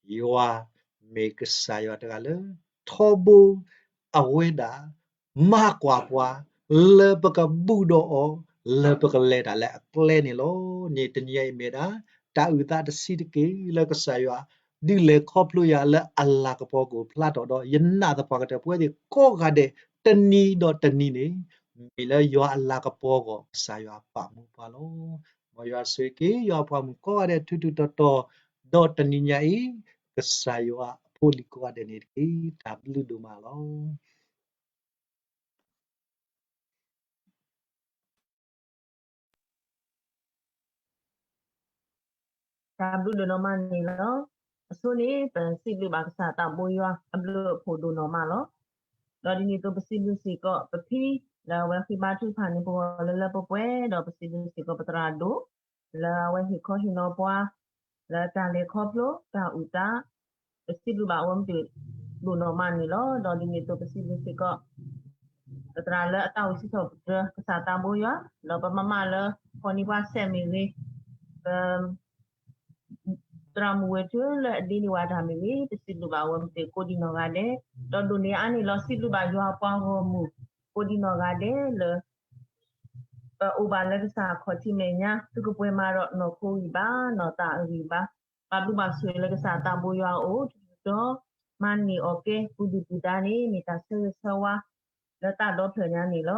ယွၤမ့ၢ်ကစၢ်ယွၤတဂၤလၢထီဘိ, အဝဲဒၣ်မၤကွၢ်ပှၤ လၢပကဘူၣ်ဒီးအီၤ, လၢပကလဲၤတၢ်လၢအကျဲန့ၣ်လီၤ. န့ၣ်တနံၤအံၤမ့ၢ်ဒၣ် တၢ်အုၣ်သးတဆံးတက့ၢ် လၢကစၢ်ယွၤ ဒုးလဲၤခီဖျိယၤလၢအလၤကပီၤကအိၣ်ဖျါထီၣ်ဒီး ယနာ်သပှၢ်ကတၢၢ် ပဝဲသ့ၣ်ကိးဂၤဒဲး တနံၤဒီးတနံၤန့ၣ် မ့ၢ်လၢယွၤအလၤကပီၤအဂီၢ် ကစၢ်ယွၤပာ်မူပှၤလီၤ. မ်ယွၤဆိၣ်ဂ့ၤက့ၤယွၤအပှၤမုၣ်ကိးဂၤဒဲး ထူထူတီတီ, ဒီးတနံၤညါအံၤ ကစၢ်ယွၤအဖိအလံၤကိးဂၤဒဲးန့ၣ်တက့ၢ်. တၢ်ဘျုးဒိၣ်မးလီၤ. တၢ်ဘျုးဒိၣ်နီၢ်မးန့ၣ်လီၤ. အဆိန့ၣ် ပစံးဘျုးဘၣ်ကစၢ်သးဘိယွၤအဘျုးအဖှိၣ်ဒိၣ်နီၢ်မးလီၤ. ဒီးဒ်န့ၣ်အသိးပစံးဘျုးစ့ၢ်ကီး ပဖံ လၢအဝဲဃ့ဘါထုကဖၣ်န့ၢ်ပဂီၢ်လၢလၢပှဲၤပှဲၤ, ဒီးပစံးဘျုးစ့ၢ်ကီးပသရၣ်ဒိၣ် လၢအဝဲဟ့ၣ်ခီဟ့ၣ်နီၤပှၤ လၢတၢ်လဲၤခီဖျိတၢ်အုၣ်သး, ပစံးဘျုးဘၣ်အဝဲမ့ၢ်တၢ်ဒိၣ်နီၢ်မးန့ၣ်လီၤ. ဒီးဒ်န့ၣ်အသိးပစံးဘျုးစ့ၢ်ကီး ပသရၣ်လၢအသးအိၣ်စံးထီၣ်ပတြၢၤကစၢ်သးဘိယွၤ, ဒီးပမၤမးလၢ ဖီၣ်န့ၢ်ပှၤစဲးမ့ၢ်ဂ့ၤ, ပ သရၣ်မုၣ်ဝဲၢ်ထူလၢအဒ့န့ၢ်ဝဲတၢ်မ့ၢ်ဂ့ၤ, ပစံးဘျုးဘၣ်အဝဲမ့ၢ်တၢ်ကိးဒံနီၢ်ဂၤဒဲး, ဒီးဒိၣ်န့ၢ်အါန့ၣ်လီၤ စံးဘျုးဘၣ်ယွၤအပှၤဂီၢ်မုၢ် ကိးဒံနီၢ်ဂၤဒဲးလၢ ပအိၣ်ဘၣ်လၢကစၢ်အခီၣ်ထံးမဲာ်ညါ, သုကပှဲၤမးဒီးနီၢ်ခိဂံၢ်ဘါ, နီၢ်သးအဂံၢ်ဘါ, ဘၣ်ဘျုးဘၣ်ဆိၣ်ဂ့ၤလၢကစၢ်သးဘိယွၤအအိၣ်, ဒီးမၤန့ၢ်အီၣ်ကဲပူၤဒုၣ်ပူၤဒါန့ၣ် မ့ၢ်တၢ်ဆၢဂ့ၤဆၢဝါလၢသးဒီဖျၢၣ်ညါန့ၣ်လီၤ.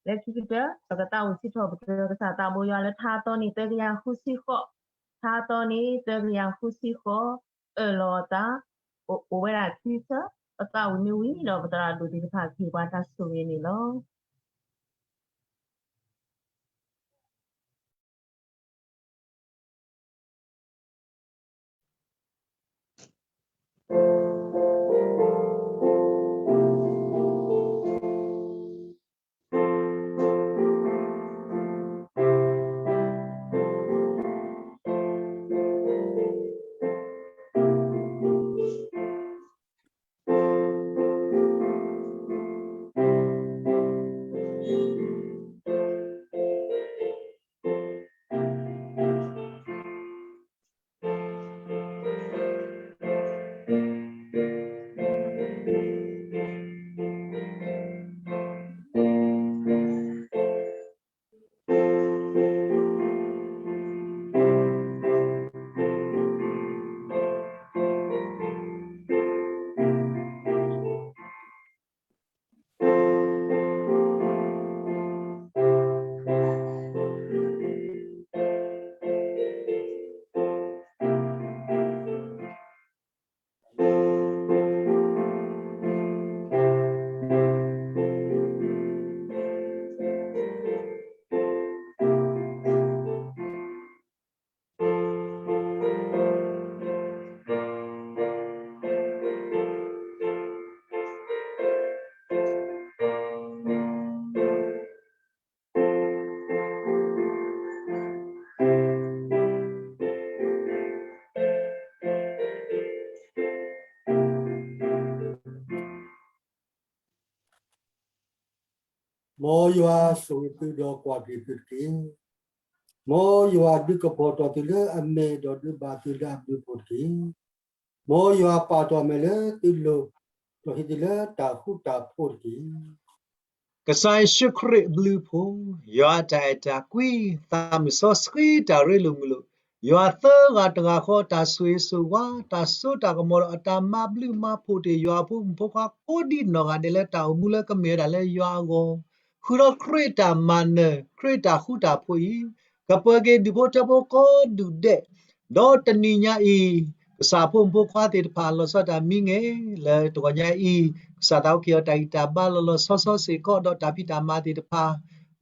လၢခံကတၢၢ် ပကသးအိၣ်စံးထီၣ်ပတြၢၤကစၢ်သးဘိယွၤလၢထါအသီန့ၣ် သၢကယၤဃုဆံဃိး, ထါအသီန့ၣ် သၢကယၤဃုဆံဃိး, အၢၣ်လီၤအသး, အိၣ်ဝဲဒၣ်ခံဆၢ, ပသးဝံၣ်မ့ၢ်ဝံၤဒီး ပသရၣ်ဒိၣ်သ့ၣ်တဖၣ်ကဟ့ၣ်ပှၤတၢ်ဆိၣ်ဂ့ၤန့ၣ်လီၤ. မ်ယွၤဆိၣ်ဂ့ၤသုဒီးကွၢ်က့ၤသုတက့ၢ်. မ်ယွၤဒုးကပီၤထီၣ်သုလၢအမဲာ်ဒီးဒုးဘၣ်သုလၢအဘျုးအဖှိၣ်တက့ၢ်. မ်ယွၤပာ်ထီၣ်အမဲာ်လၢသုလိၤ, ဒီးဟ့ၣ်သုလၢတၢ်ဃူတၢ်ဖိးတက့ၢ်. ကစၢ်ယ့ၣ်ၡူးခရံာ်အဘျုးအဖှိၣ်, ယွၤအတၢ်အဲၣ်တၢ်ကွံ, သးမုၢ်စီဆှံတၢ်ရ့လိာ်မုာ်လိာ်, ယွၤသၢဂၤတဂၤဃီတၢ်ဆိၣ်ဂ့ၤဆိၣ်ဝါ, တၢ်စိတၢ်ကမီၤဒီးအတၢ်မၤဘျုးမၤဖှိၣ်တ့ၢ်ယွၤအဖိမုၣ်ဖိခွါကိးဒံနီၢ်ဂၤဒဲးလၢတၢ်အိၣ်မူလၢကမ့ၢ်ဝဲဒၣ်လၢယွၤအဂီၢ်, ဃုာ်ဒီးခရံာ်တၢ်မၤနၢၤ, ခရံာ်တၢ်ဃူတၢ်ဖိးအံၤ, ကပှဲၤက့ၤဒူၣ်ဖိထၢဖိကိးဒူၣ်ဒဲး, ဒီးတနံၤညါအံၤ, ကစၢ်အဖိမုၣ်ဖိခွါသ့ၣ်တဖၣ်လီၤဆီတၢ်မံငဲၤ, လၢတဂီၤညါအံၤ, ကစၢ်သးအိၣ်က့ၤအီၤတၢ်ဂံၢ်တၢ်ဘါလီၤလီၤဆီဆီစ့ၢ်ကီး ဒီးတၢ်ဖံးတၢ်မၤသ့ၣ်တဖၣ်,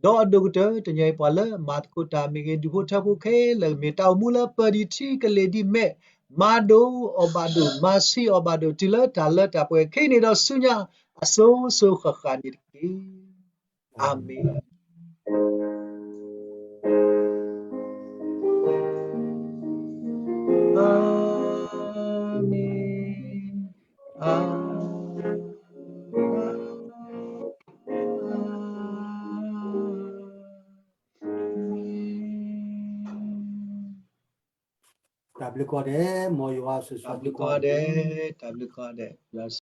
ဒီးအဒိၣ်ကတၢၢ်တနံၤအံၤပှၤလၢအမၤသကိးတၢ်မ့ၢ်ဂ့ၤ, ဒူၣ်ဖိထၢဖိခဲလၢာ်မ့ၢ်တၢ်အိၣ်မူလၢပၢၤဒံးထံကလ့ၤဒံးမဲာ်, မၤဒိးအီၣ်ဘၣ်ဒိၣ်, မၤဆံးအီၣ်ဘၣ်ဒိၣ်, တုၤလၢတၢ်လၢတၢ်ပှဲၤခဲအံၤန့ၣ်ဒီးဆူညါ, အစိၤစိၤဃၣ်ဃၣ်န့ၣ်တက့ၢ်. အၤမ့ၣ်. အၤမ့ၣ်, အၤမ့ၣ်. တၢ်ဘျုးကိးဂၤဒဲး, မ်ယွၤဆိၣ်ဂ့ၤဆိၣ်ဝါ, တၢ်ဘျုးကိးဂၤဒဲး, တၢ်ဘျုးကိးဂၤဒဲး, ယွၤ